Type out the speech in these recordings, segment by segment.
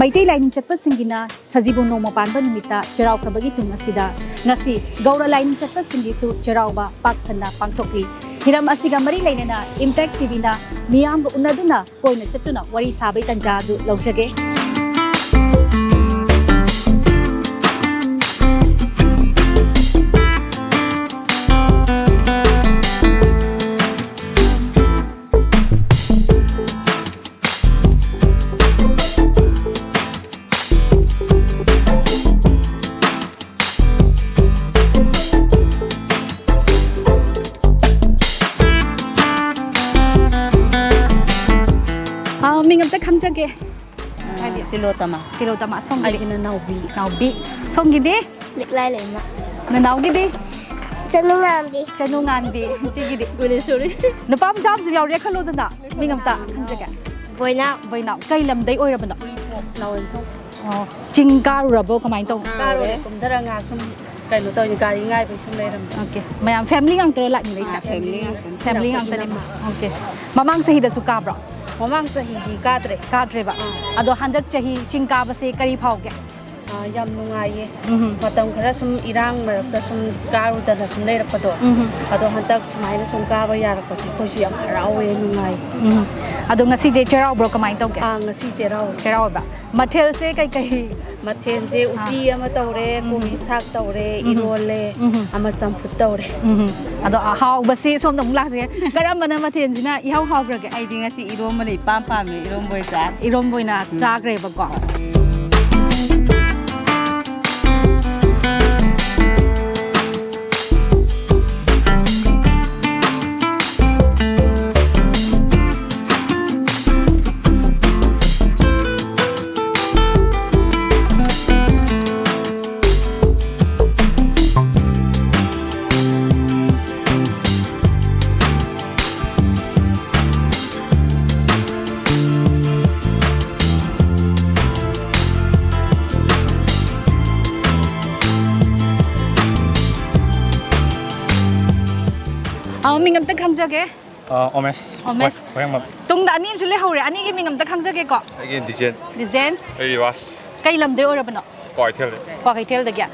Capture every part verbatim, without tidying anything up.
ꯃꯩꯇꯩ ꯂꯥꯏꯅꯤꯡ ꯆꯠꯄꯁꯤꯡꯒꯤꯅ ꯁꯖꯤꯕꯨ ꯅꯣꯡꯃ ꯄꯥꯟꯕ ꯅꯨꯃꯤꯠꯇ ꯆꯩꯔꯥꯎꯈ꯭ꯔꯕꯒꯤ ꯇꯨꯡ ꯑꯁꯤꯗ ꯉꯁꯤ ꯒꯧꯔ ꯂꯥꯏꯅꯤꯡ ꯆꯠꯄꯁꯤꯡꯒꯤꯁꯨ ꯆꯩꯔꯥꯎꯕ ꯄꯥꯛ ꯁꯟꯅ ꯄꯥꯡꯊꯣꯛꯂꯤ꯫ ꯍꯤꯔꯝ ꯑꯁꯤꯒ ꯃꯔꯤ ꯂꯩꯅꯅ ꯏꯝꯄꯦꯛ ꯇꯤꯚꯤꯅ ꯃꯤꯌꯥꯝꯒ ꯎꯅꯗꯨꯅ ꯀꯣꯏꯅ ꯆꯠꯇꯨꯅ ꯋꯥꯔꯤ ꯁꯥꯕꯒꯤ ꯇꯥꯟꯖꯥ ꯑꯗꯨ ꯂꯧꯖꯒꯦ꯫ ꯑꯥ, ꯃꯤꯡ ꯑꯝꯇ ꯈꯪꯖꯒꯦ꯫ ꯍꯥꯏꯗꯤ ꯇꯤꯂꯣꯇꯃ꯫ ꯇꯤꯂꯣꯇꯃ, ꯁꯣꯝꯒꯤꯗꯤ? ꯑꯩꯒꯤꯅ ꯅꯥꯎꯕꯤ꯫ ꯅꯥꯎꯕꯤ꯫ ꯁꯣꯝꯒꯤꯗꯤ? ꯂꯤꯛꯂꯥꯏ ꯂꯩꯃ꯫ ꯅꯅꯥꯎꯒꯤꯗꯤ? ꯆꯅꯨꯉꯥꯟꯕꯤ꯫ ꯆꯅꯨꯉꯥꯟꯕꯤ꯫ ꯏꯆꯦꯒꯤꯗꯤ? ꯒꯨꯅꯦꯁꯣꯔꯤ꯫ ꯅꯨꯄꯥ ꯃꯆꯥ ꯑꯃꯁꯨ ꯌꯥꯎꯔꯦ, ꯈꯜꯂꯣꯗꯅ꯫ ꯃꯤꯡ ꯑꯝꯇ ꯈꯪꯖꯒꯦ꯫ ꯕꯣꯏꯅꯥꯎ꯫ ꯕꯣꯏꯅꯥꯎ꯫ ꯀꯩ ꯂꯝꯗꯩ ꯑꯣꯏꯔꯕꯅꯣ? ꯎꯔꯤꯄꯣꯛ, ꯂꯥꯎꯔꯦꯟꯊꯣꯡ꯫ ꯑꯣ, ꯆꯤꯡ ꯀꯥꯔꯨꯔꯕꯣ? ꯀꯃꯥꯏꯅ ꯇꯧ? ꯀꯥꯔꯨꯔꯦ, ꯀꯨꯝꯊꯔ ꯉꯥꯏꯍꯥꯛ ꯁꯨꯝ ꯀꯩꯅꯣ ꯇꯧꯔꯤ, ꯒꯥꯔꯤ ꯉꯥꯏꯕꯩ ꯁꯨꯝ ꯂꯩꯔꯝꯕ꯫ ꯑꯣꯀꯦ, ꯃꯌꯥꯝ ꯐꯦꯃꯤꯂꯤ ꯉꯥꯛꯇꯔꯣ ꯂꯥꯛꯃꯤꯟꯅꯩꯁꯦ? ꯑꯥ, ꯐꯦꯃꯤꯂꯤ ꯉꯥꯛꯇꯅꯤ꯫ ꯐꯦꯃꯤꯂꯤ ꯉꯥꯛꯇꯅꯦꯕ꯫ ꯑꯣꯀꯦ, ꯃꯃꯥꯡ ꯆꯍꯤꯗꯁꯨ ꯀꯥꯕ꯭ꯔꯣ? ꯃꯃꯥꯡ ꯆꯍꯤꯗꯤ ꯀꯥꯗ꯭ꯔꯦ꯫ ꯀꯥꯗ꯭ꯔꯦꯕ? ꯑꯥ꯫ ꯑꯗꯣ ꯍꯟꯗꯛ ꯆꯍꯤ ꯆꯤꯡ ꯀꯥꯕꯁꯦ ꯀꯔꯤ ꯐꯥꯎꯒꯦ? ꯑꯥ, ꯌꯥꯝ ꯅꯨꯡꯉꯥꯏꯌꯦ꯫ ꯎꯝ꯫ ꯃꯇꯝ ꯈꯔ ꯁꯨꯝ ꯏꯔꯥꯡ ꯃꯔꯛꯇ ꯁꯨꯝ ꯀꯥꯔꯨꯗꯅ ꯁꯨꯝ ꯂꯩꯔꯛꯄꯗꯣ, ꯎꯝ꯫ ꯑꯗꯣ ꯍꯟꯗꯛ ꯁꯨꯃꯥꯏꯅ ꯁꯨꯝ ꯀꯥꯕ ꯌꯥꯔꯛꯄꯁꯦ ꯑꯩꯈꯣꯏꯁꯨ ꯌꯥꯝ ꯍꯔꯥꯎꯋꯦ, ꯅꯨꯡꯉꯥꯏ꯫ ꯎꯝ꯫ ꯑꯗꯣ ꯉꯁꯤꯁꯦ ꯆꯩꯔꯥꯎꯕ꯭ꯔꯣ, ꯀꯃꯥꯏꯅ ꯇꯧꯒꯦ? ꯑꯥ, ꯉꯁꯤ ꯆꯩꯔꯥꯎꯋꯦ꯫ ꯆꯩꯔꯥꯎꯕ꯫ ꯃꯊꯦꯜꯁꯦ ꯀꯩꯀꯩ? ꯃꯊꯦꯜꯁꯦ ꯑꯥ꯫ ꯎꯇꯤ ꯑꯃ ꯇꯧꯔꯦ, ꯎꯝ꯫ ꯀꯣꯕꯤ ꯁꯥꯛ ꯇꯧꯔꯦ, ꯎꯝ꯫ ꯏꯔꯣꯜꯂꯦ, ꯎꯝ꯫ ꯑꯃ ꯆꯝꯐꯨꯠ ꯇꯧꯔꯦ꯫ ꯎꯝ꯫ ꯑꯗꯣ ꯑꯍꯥꯎꯕꯁꯦ ꯁꯣꯝꯗ ꯑꯃꯨꯛ ꯂꯥꯛꯁꯦ꯫ ꯀꯔꯝꯕꯅ ꯃꯊꯦꯜꯁꯤꯅ ꯏꯍꯥꯎ ꯍꯥꯎꯈ꯭ꯔꯒꯦ? ꯑꯩꯗꯤ ꯉꯁꯤ ꯏꯔꯣꯝꯕꯅ ꯏꯄꯥꯝ ꯄꯥꯝꯃꯦ, ꯏꯔꯣꯝꯕ ꯑꯣꯏ ꯆꯥꯔꯦ꯫ ꯏꯔꯣꯝꯕ ꯑꯣꯏꯅ ꯎꯝ꯫ ꯆꯥꯈ꯭ꯔꯦꯕꯀꯣ꯫ ꯑ, ꯃꯤꯡ ꯑꯝꯇ ꯈꯪꯖꯒꯦ꯫ ꯑ, ꯑꯣꯃꯦꯁ꯫ ꯑꯣꯃꯦꯁ꯫ ꯍꯣꯏ, ꯍꯣꯏ, ꯃ- ꯇꯨꯡꯗ ꯑꯅꯤ ꯑꯃꯁꯨ ꯂꯩꯍꯧꯔꯦ꯫ ꯑꯅꯤꯒꯤ ꯃꯤꯡ ꯑꯝꯇ ꯈꯪꯖꯒꯦꯀꯣ꯫ ꯑꯩꯒꯤ ꯗꯤꯖꯦꯟ꯫ ꯗꯤꯖꯦꯟ꯫ ꯑꯩ ꯔꯤꯋꯥꯁ꯫ ꯀꯩ ꯂꯝꯗꯩ ꯑꯣꯏꯔꯕꯅꯣ? ꯀ꯭ꯋꯥꯀꯩꯊꯦꯜꯗꯩ꯫ ꯀ꯭ꯋꯥꯀꯩꯊꯦꯜꯗꯒꯤ꯫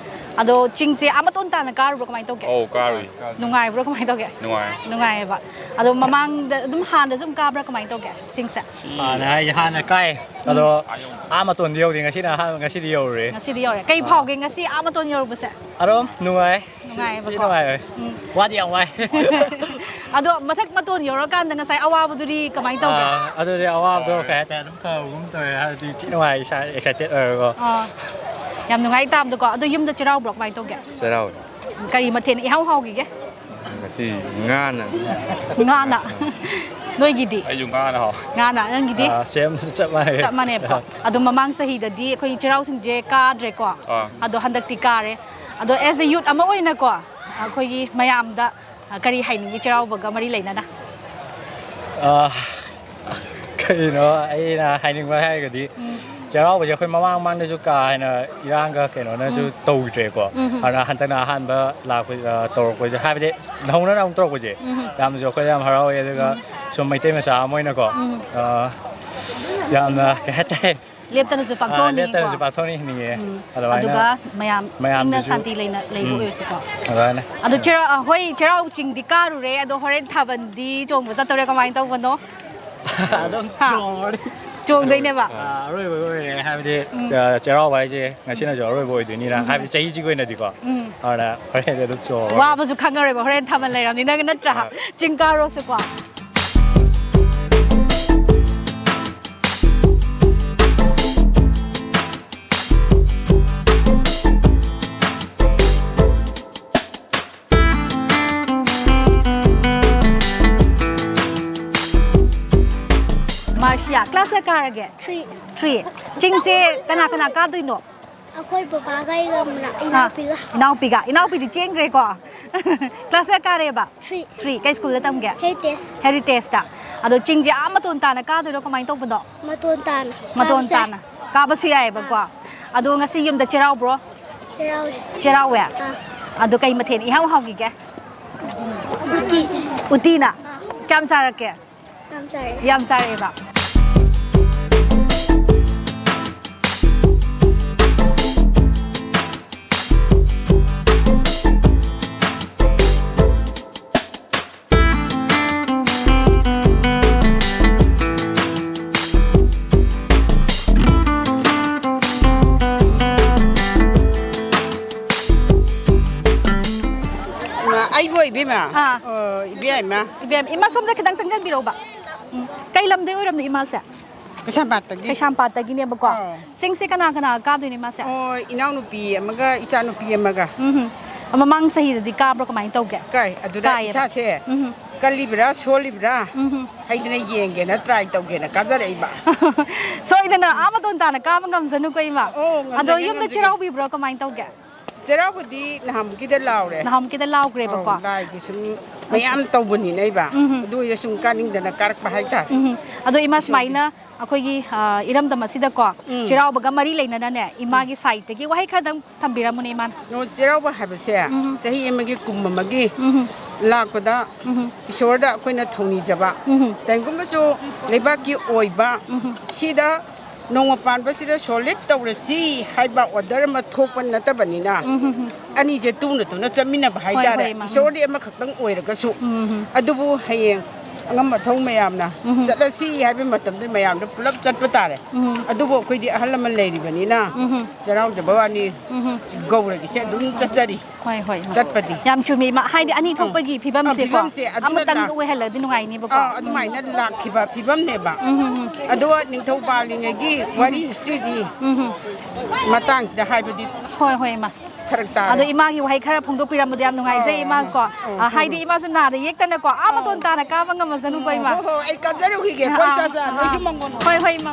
ꯑꯗꯣ ꯆꯤꯡꯁꯦ ꯑꯥ ꯃꯇꯣꯟ ꯇꯥꯅ ꯀꯥꯔꯨꯕ꯭ꯔꯣ, ꯀꯃꯥꯏꯅ ꯇꯧꯒꯦ? ꯑꯧ, ꯀꯥꯔꯨꯏ꯫ ꯅꯨꯡꯉꯥꯏꯕ꯭ꯔꯣ, ꯀꯃꯥꯏꯅ ꯇꯧꯒꯦ? ꯅꯨꯡꯉꯥꯏ꯫ ꯅꯨꯡꯉꯥꯏꯌꯦꯕ꯫ ꯑꯗꯣ ꯃꯃꯥꯡꯗ ꯑꯗꯨꯝ ꯍꯥꯟꯅꯁꯨ ꯑꯗꯨꯝ ꯀꯥꯕ꯭ꯔꯥ, ꯀꯃꯥꯏꯅ ꯇꯧꯒꯦ ꯆꯤꯡꯁꯦ? ꯁꯤ ꯍꯥꯟꯅ ꯍꯥꯏꯁꯦ ꯍꯥꯟꯅ ꯀꯥꯏ꯫ ꯑꯗꯣ ꯎꯝ꯫ ꯑꯥ ꯃꯇꯣꯟꯗꯤ ꯌꯧꯗꯦ꯫ ꯉꯁꯤꯅ ꯑꯍꯥꯟꯕ, ꯉꯁꯤꯗꯤ ꯌꯧꯔꯨꯔꯦ꯫ ꯉꯁꯤꯗꯤ ꯌꯧꯔꯦ꯫ ꯀꯩ ꯑꯥ꯫ ꯐꯥꯎꯒꯦ ꯉꯁꯤ ꯑꯥ ꯃꯇꯣꯟ ꯌꯧꯔꯨꯕꯁꯦ? ꯑꯗꯨꯝ ꯅꯨꯡꯉꯥꯏ꯫ ꯅꯨꯡꯉꯥꯏꯌꯦꯕꯀꯣ꯫ ꯊꯤ ꯅꯨꯡꯉꯥꯏ꯫ ꯎꯝ꯫ ꯋꯥꯗꯤ ꯌꯥꯝ ꯋꯥꯏ꯫ ꯑꯗꯣ ꯃꯊꯛ ꯃꯇꯣꯟ ꯌꯧꯔꯀꯥꯟꯗ ꯉꯁꯥꯏ ꯑꯋꯥꯕꯗꯨꯗꯤ ꯀꯃꯥꯏꯅ ꯇꯧꯒꯦ? ꯑꯥ, ꯑꯗꯨꯗꯤ ꯑꯋꯥꯕꯗꯣ ꯀꯩ ꯍꯥꯏꯇꯥꯔꯦ, ꯑꯗꯨꯝ ꯐꯕꯒꯨꯝ ꯇꯧꯋꯦ꯫ ꯍꯥꯏꯕꯗꯤ ꯊꯤ ꯅꯨꯡꯉꯥꯏ, ꯏꯁꯥ excited ꯑꯣꯏꯔꯒꯀꯣ꯫ ꯑꯥ, ꯌꯥꯝ ꯅꯨꯡꯉꯥꯏ ꯇꯥꯕꯗꯣꯀꯣ꯫ ꯑꯗꯣ ꯌꯨꯝꯗ ꯆꯩꯔꯥꯎꯕ꯭ꯔꯣ, ꯀꯃꯥꯏꯅ ꯇꯧꯒꯦ? ꯆꯩꯔꯥꯎꯋꯦ꯫ ꯀꯔꯤ ꯃꯊꯦꯜ ꯏꯍꯥꯎ ꯍꯥꯎꯈꯤꯒꯦ? ꯉꯁꯤ ꯉꯥꯅ꯫ ꯉꯥꯅ꯫ ꯅꯣꯏꯒꯤꯗꯤ? ꯑꯩꯁꯨ ꯉꯥꯅ ꯍꯥꯎ꯫ ꯉꯥꯅ꯫ ꯅꯪꯒꯤꯗꯤ? ꯑꯥ, same, ꯆꯞ ꯃꯥꯟꯅꯩ꯫ ꯆꯞ ꯃꯥꯟꯅꯩꯕꯀꯣ꯫ ꯑꯗꯣ ꯃꯃꯥꯡ ꯆꯍꯤꯗꯗꯤ ꯑꯩꯈꯣꯏ ꯆꯩꯔꯥꯎ ꯆꯤꯡꯁꯦ ꯀꯥꯗ꯭ꯔꯦꯀꯣ꯫ ꯑꯥ꯫ ꯑꯗꯣ ꯍꯟꯗꯛꯇꯤ ꯀꯥꯔꯦ꯫ ꯑꯗꯣ as a youth ꯑꯃ ꯑꯣꯏꯅꯀꯣ, ꯑꯩꯈꯣꯏꯒꯤ ꯃꯌꯥꯝꯗ, ꯑ, ꯀꯔꯤ ꯍꯥꯏꯅꯤꯡꯉꯤ ꯆꯩꯔꯥꯎꯕꯒ ꯃꯔꯤ ꯂꯩꯅꯅ? ꯑ, ꯀꯩꯅꯣ ꯑꯩꯅ ꯍꯥꯏꯅꯤꯡꯕ ꯍꯥꯏꯔꯒꯗꯤ, ꯎꯝ꯫ ꯆꯩꯔꯥꯎꯕꯁꯦ ꯑꯩꯈꯣꯏ ꯃꯃꯥꯡ ꯃꯃꯥꯡꯗꯁꯨ ꯀꯥ ꯍꯦꯟꯅ ꯏꯔꯥꯡꯒ ꯀꯩꯅꯣꯅꯁꯨ ꯎꯝ꯫ ꯇꯧꯗ꯭ꯔꯦꯀꯣ꯫ ꯎꯝ ꯍꯝ꯫ ꯑꯗꯨꯅ ꯍꯟꯗꯛꯅ ꯑꯍꯥꯟꯕ ꯂꯥꯛꯄ, ꯑ, ꯇꯧꯔꯛꯄꯁꯦ, ꯍꯥꯏꯕꯗꯤ ꯅꯧꯅ ꯑꯃꯨꯛ ꯇꯧꯔꯛꯄꯁꯦ, ꯎꯝ ꯍꯝ꯫ ꯌꯥꯝꯅꯁꯨ ꯑꯩꯈꯣꯏꯗ ꯌꯥꯝ ꯍꯔꯥꯎꯋꯦ꯫ ꯑꯗꯨꯒ ꯎꯝ꯫ ꯁꯨꯝ ꯃꯩꯇꯩ ꯃꯆꯥ ꯑꯃ ꯑꯣꯏꯅꯀꯣ, ꯎꯝ꯫ ꯑ, ꯌꯥꯝꯅ ꯀꯩ ꯍꯥꯏꯇꯥꯔꯦ, ꯂꯦꯞꯇꯅꯁꯨ ꯑꯥ, ꯄꯥꯡꯊꯣꯛꯍꯟꯅꯤꯡꯉꯤꯀꯣ꯫ ꯂꯦꯞꯇꯅꯁꯨ ꯄꯥꯡꯊꯣꯛꯍꯟꯅꯤꯡꯉꯦ꯫ ꯎꯝ꯫ ꯑꯗꯨꯃꯥꯏꯅ ꯑꯗꯨꯒ ꯃꯌꯥꯝ ꯃꯌꯥꯝꯗꯨꯁꯨ ꯏꯪꯅ ꯁꯥꯟꯇꯤ ꯂꯩꯅ ꯂꯩꯕ ꯎꯝ꯫ ꯑꯣꯏꯔꯁꯤꯀꯣ꯫ ꯑꯗꯨꯃꯥꯏꯅ꯫ ꯑꯗꯣ ꯆꯩꯔꯥꯎ, ꯑ, ꯍꯣꯏ, ꯆꯩꯔꯥꯎ ꯆꯤꯡꯗꯤ ꯀꯥꯔꯨꯔꯦ, ꯑꯗꯣ ꯍꯣꯔꯦꯟ ꯊꯥꯕꯜꯗꯤ ꯆꯣꯡꯕ ꯆꯠꯇꯧꯔꯦ, ꯀꯃꯥꯏꯅ ꯇꯧꯕꯅꯣ? ꯑꯗꯨꯝ ꯍꯥ? ꯆꯣꯡꯉꯨꯔꯅꯤ꯫ ꯆꯣꯡꯗꯣꯏꯅꯦꯕ? ꯑꯥ, ꯑꯔꯣꯏꯕ ꯑꯣꯏꯔꯦ, ꯍꯥꯏꯕꯗꯤ, ꯎꯝ꯫ ꯑ, ꯆꯩꯔꯥꯎꯕ ꯍꯥꯏꯁꯦ ꯉꯁꯤꯅꯁꯨ ꯑꯔꯣꯏꯕ ꯑꯣꯏꯗꯣꯏꯅꯤꯅ, ꯎꯝ꯫ ꯍꯥꯏꯕꯗꯤ ꯆꯍꯤꯁꯤꯒꯤ ꯑꯣꯏꯅꯗꯤꯀꯣ꯫ ꯎꯝ꯫ ꯑꯗꯨꯅ ꯍꯣꯔꯦꯟꯗꯤ ꯑꯗꯨꯝ ꯆꯣꯡꯉꯨꯔꯅꯤ꯫ ꯋꯥꯕꯁꯨ ꯈꯪꯉꯔꯣꯏꯕ, ꯍꯣꯔꯦꯟ ꯊꯥꯕꯜ ꯂꯩꯔꯕꯅꯤꯅ, ꯅꯠꯇ꯭ꯔꯥ? ꯑꯥ꯫ ꯆꯤꯡ ꯀꯥꯔꯨꯔꯁꯨꯀꯣ꯫ ꯃꯥꯔꯁꯤꯌꯥ, class ꯀꯌꯥ ꯀꯥꯔꯒꯦ? Three꯫ Three꯫ ꯆꯤꯡꯁꯦ ꯀꯅꯥ ꯀꯅꯥ ꯀꯥꯗꯣꯏꯅꯣ? ꯑꯩꯈꯣꯏ ꯕꯕꯥꯒ ꯑꯩꯒ ꯑꯃꯅ, ꯑꯥ, ꯏꯅꯥꯎꯄꯤꯒ꯫ ꯏꯅꯥꯎꯄꯤꯒ꯫ ꯏꯅꯥꯎꯄꯤꯗꯤ ꯆꯦꯟꯈ꯭ꯔꯦꯀꯣ꯫ Class ꯀꯌꯥ ꯀꯥꯔꯦꯕ? Three꯫ Three꯫ ꯀꯩ schoolꯗ ꯇꯝꯒꯦ? Heritageꯇ꯫ Heritageꯇ꯫ ꯑꯗꯣ ꯆꯤꯡꯁꯦ ꯑꯥ ꯃꯇꯣꯟ ꯇꯥꯅ ꯀꯥꯗꯣꯏꯔꯣ, ꯀꯃꯥꯏꯅ ꯇꯧꯕꯅꯣ? ꯃꯇꯣꯟ ꯇꯥꯅ꯫ ꯃꯇꯣꯟ ꯀꯥꯕꯁꯨ ꯌꯥꯏ꯫ ꯇꯥꯅ꯫ ꯀꯥꯕꯁꯨ ꯌꯥꯏꯌꯦꯕꯀꯣ꯫ ꯑꯥ꯫ ꯑꯗꯣ ꯉꯁꯤ ꯌꯨꯝꯗ ꯆꯩꯔꯥꯎꯕ꯭ꯔꯣ? ꯆꯩꯔꯥꯎꯋꯦ꯫ ꯆꯩꯔꯥꯎꯋꯦ? ꯑꯥ꯫ ꯑꯗꯣ ꯀꯩ ꯃꯊꯦꯜ ꯏꯍꯥꯎ ꯍꯥꯎꯈꯤꯒꯦ? ꯎꯇꯤ꯫ ꯎꯇꯤꯅ? ꯑꯥ꯫ ꯀꯌꯥꯝ ꯆꯥꯔꯛꯀꯦ? ꯌꯥꯝ ꯆꯥꯔꯛꯑꯦꯕ꯫ ꯑꯩꯕꯨ ꯏꯕꯦꯝꯃ? ꯑꯥ꯫ ꯑꯣ, ꯏꯕꯦꯝꯃ꯫ ꯏꯕꯦꯝ, ꯏꯃꯥ ꯁꯣꯝꯗ ꯈꯤꯇꯪ ꯆꯪꯁꯤꯟꯕꯤꯔꯛꯎꯕ꯫ ꯎꯝ, ꯀꯩ ꯂꯝꯗꯩ ꯑꯣꯏꯔꯝꯅꯣ ꯏꯃꯥꯁꯦ? ꯀꯩꯁꯥꯝꯄꯥꯠꯇꯒꯤ꯫ ꯀꯩꯁꯥꯝꯄꯥꯠꯇꯒꯤꯅꯦꯕꯀꯣ꯫ ꯑꯥ꯫ ꯆꯤꯡꯁꯦ ꯀꯅꯥ ꯀꯅꯥ ꯀꯥꯗꯣꯏꯅꯣ ꯏꯃꯥꯁꯦ? ꯑꯣ, ꯏꯅꯥꯎꯅꯨꯄꯤ ꯑꯃꯒ ꯏꯆꯥꯅꯨꯄꯤ ꯑꯃꯒ꯫ ꯎꯝ ꯍꯨꯝ꯫ ꯃꯃꯥꯡ ꯆꯍꯤꯗꯗꯤ ꯀꯥꯕ꯭ꯔꯣ, ꯀꯃꯥꯏꯅ ꯇꯧꯒꯦ? ꯀꯥꯏ, ꯑꯗꯨꯗ ꯀꯥꯏꯌꯦꯕ꯫ ꯏꯁꯥꯁꯦ ꯎꯝ ꯍꯨꯝ꯫ ꯀꯜꯂꯤꯕ꯭ꯔꯥ, ꯁꯣꯜꯂꯤꯕ꯭ꯔꯥ ꯎꯝ ꯍꯨꯝ꯫ ꯍꯥꯏꯗꯅ ꯌꯦꯡꯒꯦꯅ try ꯇꯧꯒꯦꯅ ꯀꯥꯖꯔꯛꯏꯕ꯫ ꯁꯣꯏꯗꯅ ꯑꯥ ꯃꯇꯣꯟ ꯇꯥꯅ ꯀꯥꯕ ꯉꯝꯖꯅꯨꯀꯣ ꯏꯃꯥ꯫ ꯑꯣ, ꯑꯗꯣ ꯉꯝꯖꯒꯦ, ꯌꯨꯝꯗ ꯉꯝꯖꯒꯦ꯫ ꯆꯩꯔꯥꯎꯕꯤꯕ꯭ꯔꯣ, ꯀꯃꯥꯏꯅ ꯇꯧꯒꯦ? ꯆꯩꯔꯥꯎꯕꯗꯤ ꯅꯍꯥꯟꯃꯨꯛꯀꯤꯗ ꯂꯥꯎꯔꯦ꯫ ꯅꯍꯥꯟꯃꯨꯛꯀꯤꯗ ꯂꯥꯎꯈ꯭ꯔꯦꯕꯀꯣ꯫ ꯑꯧ, ꯂꯥꯏꯒꯤ ꯁꯨꯝ ꯃꯌꯥꯝ ꯇꯧꯕꯅꯤꯅ ꯏꯕ꯫ ꯎꯝ ꯍꯨꯝ꯫ ꯑꯗꯨ ꯑꯣꯏꯔꯁꯨ ꯁꯨꯝ ꯀꯥꯅꯤꯡꯗꯅ ꯀꯥꯔꯛꯄ ꯍꯥꯏꯇꯥꯔꯦ꯫ ꯎꯝ ꯍꯨꯝ꯫ ꯑꯗꯣ ꯏꯃꯥ, ꯏꯁꯣꯔꯒꯤ ꯁꯨꯃꯥꯏꯅ ꯑꯩꯈꯣꯏꯒꯤ, ꯑ, ꯏꯔꯝꯗꯝ ꯑꯁꯤꯗꯀꯣ ꯎꯝ꯫ ꯆꯩꯔꯥꯎꯕꯒ ꯃꯔꯤ ꯂꯩꯅꯅꯅꯦ, ꯏꯃꯥꯒꯤ sideꯇꯒꯤ ꯋꯥꯍꯩ ꯈꯔꯗꯪ ꯊꯝꯕꯤꯔꯝꯃꯨꯅꯦ ꯏꯃꯥꯅ꯫ ꯑꯣ, ꯆꯩꯔꯥꯎꯕ ꯍꯥꯏꯕꯁꯦ ꯎꯝ꯫ ꯆꯍꯤ ꯑꯃꯒꯤ ꯀꯨꯝ ꯑꯃꯒꯤ ꯎꯝ꯫ ꯂꯥꯛꯄꯗ ꯎꯝ꯫ ꯏꯁꯣꯔꯗ ꯑꯩꯈꯣꯏꯅ ꯊꯧꯅꯤꯖꯕ꯫ ꯎꯝ꯫ ꯀꯔꯤꯒꯨꯝꯕꯁꯨ ꯂꯩꯕꯥꯛꯀꯤ ꯑꯣꯏꯕ ꯎꯝ꯫ ꯁꯤꯗ ꯅꯣꯡꯃ ꯄꯥꯟꯕꯁꯤꯗ solid ꯇꯧꯔꯁꯤ ꯍꯥꯏꯕ order ꯑꯃ ꯊꯣꯛꯄ ꯅꯠꯇꯕꯅꯤꯅ ꯎꯝ꯫ ꯑꯅꯤꯁꯦ ꯇꯨꯅ ꯇꯨꯅ ꯆꯠꯃꯤꯟꯅꯕ ꯍꯣꯏ, ꯍꯥꯏꯇꯥꯔꯦ꯫ ꯍꯣꯏ, ꯏꯃꯥ꯫ ꯏꯁꯣꯔꯗꯤ ꯑꯃꯈꯛꯇꯪ ꯑꯣꯏꯔꯒꯁꯨ꯫ ꯎꯝ꯫ ꯑꯗꯨꯕꯨ ꯍꯌꯦꯡ ꯑꯉꯝ ꯑꯊꯧ ꯃꯌꯥꯝꯅ ꯎꯝ꯫ ꯆꯠꯂꯁꯤ ꯍꯥꯏꯕ ꯃꯇꯝꯗ ꯃꯌꯥꯝꯗꯣ ꯄꯨꯂꯞ ꯆꯠꯄ ꯇꯥꯔꯦ꯫ ꯎꯝ꯫ ꯑꯗꯨꯕꯨ ꯑꯩꯈꯣꯏꯗꯤ ꯑꯍꯜ ꯂꯃꯟ ꯂꯩꯔꯤꯕꯅꯤꯅ ꯎꯝ꯫ ꯆꯩꯔꯥꯎꯖꯕ ꯋꯥꯅꯤ, ꯎꯝ꯫ ꯒꯧꯔꯒꯤꯁꯦ ꯑꯗꯨꯝ ꯆꯠꯆꯔꯤ꯫ ꯍꯣꯏ, ꯍꯣꯏ, ꯍꯣꯏ꯫ ꯆꯠꯄꯗꯤ꯫ ꯌꯥꯝ ꯆꯨꯝꯃꯤ, ꯏꯃꯥ꯫ ꯍꯥꯏꯗꯤ ꯑꯅꯤ ꯑꯥ꯫ ꯊꯣꯛꯄꯒꯤ ꯑꯥ, ꯐꯤꯕꯝꯁꯦꯀꯣ꯫ ꯐꯤꯕꯝꯁꯦ ꯑꯗꯨꯅ ꯑꯃꯇꯪ ꯂꯥꯛ-, ꯑꯣꯏꯍꯜꯂꯗꯤ ꯅꯨꯡꯉꯥꯏꯅꯤꯕꯀꯣ꯫ ꯑꯥ, ꯑꯗꯨꯃꯥꯏꯅ ꯂꯥꯛꯈꯤꯕ ꯐꯤꯕꯝꯅꯦꯕ꯫ ꯎꯝ, ꯎꯝ, ꯎꯝ꯫ ꯑꯗꯨꯒ ꯅꯤꯡꯊꯧ ꯄꯥꯜꯂꯤꯉꯩꯒꯤ ꯎꯝ꯫ ꯋꯥꯔꯤ historyꯗꯤ ꯎꯝ, ꯎꯝ꯫ ꯃꯇꯥꯡꯁꯤꯗ ꯍꯥꯏꯕꯗꯤ ꯍꯣꯏ, ꯍꯣꯏ, ꯏꯃꯥ꯫ ꯐꯔꯛ ꯇꯥꯔꯦ꯫ ꯑꯗꯣ ꯏꯃꯥꯒꯤ ꯋꯥꯍꯩ ꯈꯔ ꯐꯣꯡꯗꯣꯛꯄꯤꯔꯝꯕꯗꯤ ꯌꯥꯝ ꯅꯨꯡꯉꯥꯏꯖꯩ, ꯑꯥ, ꯏꯃꯥ ꯀꯣ꯫ ꯑꯥ, ꯑꯥ, ꯍꯥꯏꯗꯤ ꯏꯃꯥꯁꯨ ꯅꯥꯗ ꯌꯦꯛꯇꯅꯀꯣ, ꯑꯥ ꯑꯥ꯫ ꯃꯇꯣꯟ ꯇꯥꯅ ꯀꯥꯕ ꯉꯝꯃꯁꯅꯨꯀꯣ, ꯏꯃꯥ꯫ ꯍꯣꯏ, ꯍꯣꯏ, ꯑꯩ ꯀꯥꯖꯔꯨꯈꯤꯒꯦ꯫ ꯑꯥ, ꯀꯣꯏ ꯑꯥ, ꯆꯥ ꯆꯥ, ꯑꯥ, ꯅꯣꯏꯁꯨ ꯑꯥ꯫ ꯃꯪꯒꯣꯟ꯫ ꯍꯣꯏ, ꯍꯣꯏ, ꯏꯃꯥ꯫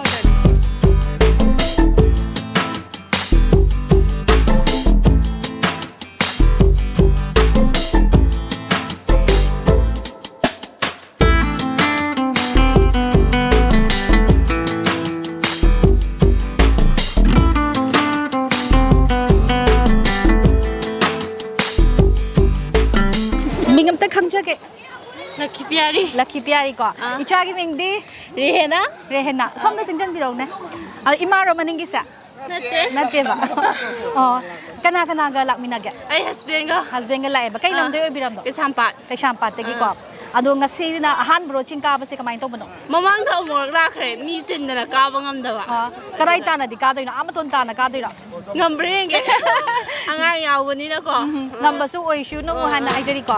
ꯃꯤꯡ ꯑꯝꯇ ꯈꯪꯖꯒꯦ꯫ ꯂꯛꯈꯤ ꯄꯤꯌꯥꯔꯤ꯫ ꯂꯛꯈꯤ ꯄꯤꯌꯥꯔꯤꯀꯣ꯫ ꯑꯥ꯫ ꯏꯆꯥꯒꯤ ꯃꯤꯡꯗꯤ? ꯔꯦꯍꯦꯅꯥ꯫ ꯔꯦꯍꯦꯅꯥ꯫ ꯁꯣꯝꯗ ꯆꯪꯁꯤꯟꯕꯤꯔꯛꯎꯅꯦ꯫ ꯑ, ꯏꯃꯥꯔꯣ ꯃꯅꯤꯡꯒꯤꯁꯦ? ꯅꯠꯇꯦ꯫ ꯅꯠꯇꯦꯕ꯫ ꯑꯣ꯫ ꯀꯅꯥ ꯀꯅꯥꯒ ꯂꯥꯛꯃꯤꯟꯅꯒꯦ? ꯑꯩ ꯍꯁꯕꯦꯟꯒ꯫ ꯍꯁꯕꯦꯟꯒ ꯂꯥꯛꯑꯦꯕ꯫ ꯀꯩ ꯑꯥ꯫ ꯂꯝꯗꯩ ꯑꯣꯏꯕꯤꯔꯕꯅꯣ? ꯀꯩꯁꯥꯝꯄꯥꯠ꯫ ꯀꯩꯁꯥꯝꯄꯥꯠꯇꯒꯤꯀꯣ꯫ ꯑꯥ꯫ ꯑꯗꯣ ꯉꯁꯤꯅ ꯑꯍꯥꯟꯕꯔꯣ ꯆꯤꯡ ꯀꯥꯕꯁꯦ, ꯀꯃꯥꯏꯅ ꯇꯧꯕꯅꯣ? ꯃꯃꯥꯡꯗ ꯑꯃꯨꯔꯛ ꯂꯥꯛꯈ꯭ꯔꯦ, ꯃꯤ ꯆꯤꯟꯗꯅ ꯀꯥꯕ ꯉꯝꯗꯕ꯫ ꯑꯥ꯫ ꯀꯗꯥꯏ ꯇꯥꯅꯗꯤ ꯀꯥꯗꯣꯏꯅꯣ? ꯑꯥ ꯃꯇꯣꯟ ꯇꯥꯅ ꯀꯥꯗꯣꯏꯔꯣ? ꯉꯝꯕ꯭ꯔꯥ ꯌꯦꯡꯒꯦ꯫ ꯑꯉꯥꯡ ꯌꯥꯎꯕꯅꯤꯅꯀꯣ꯫ ꯎꯝ, ꯉꯝꯕꯁꯨ ꯑꯣꯏꯁꯅꯨ ꯍꯥꯏꯅ ꯍꯥꯏꯖꯔꯤꯀꯣ꯫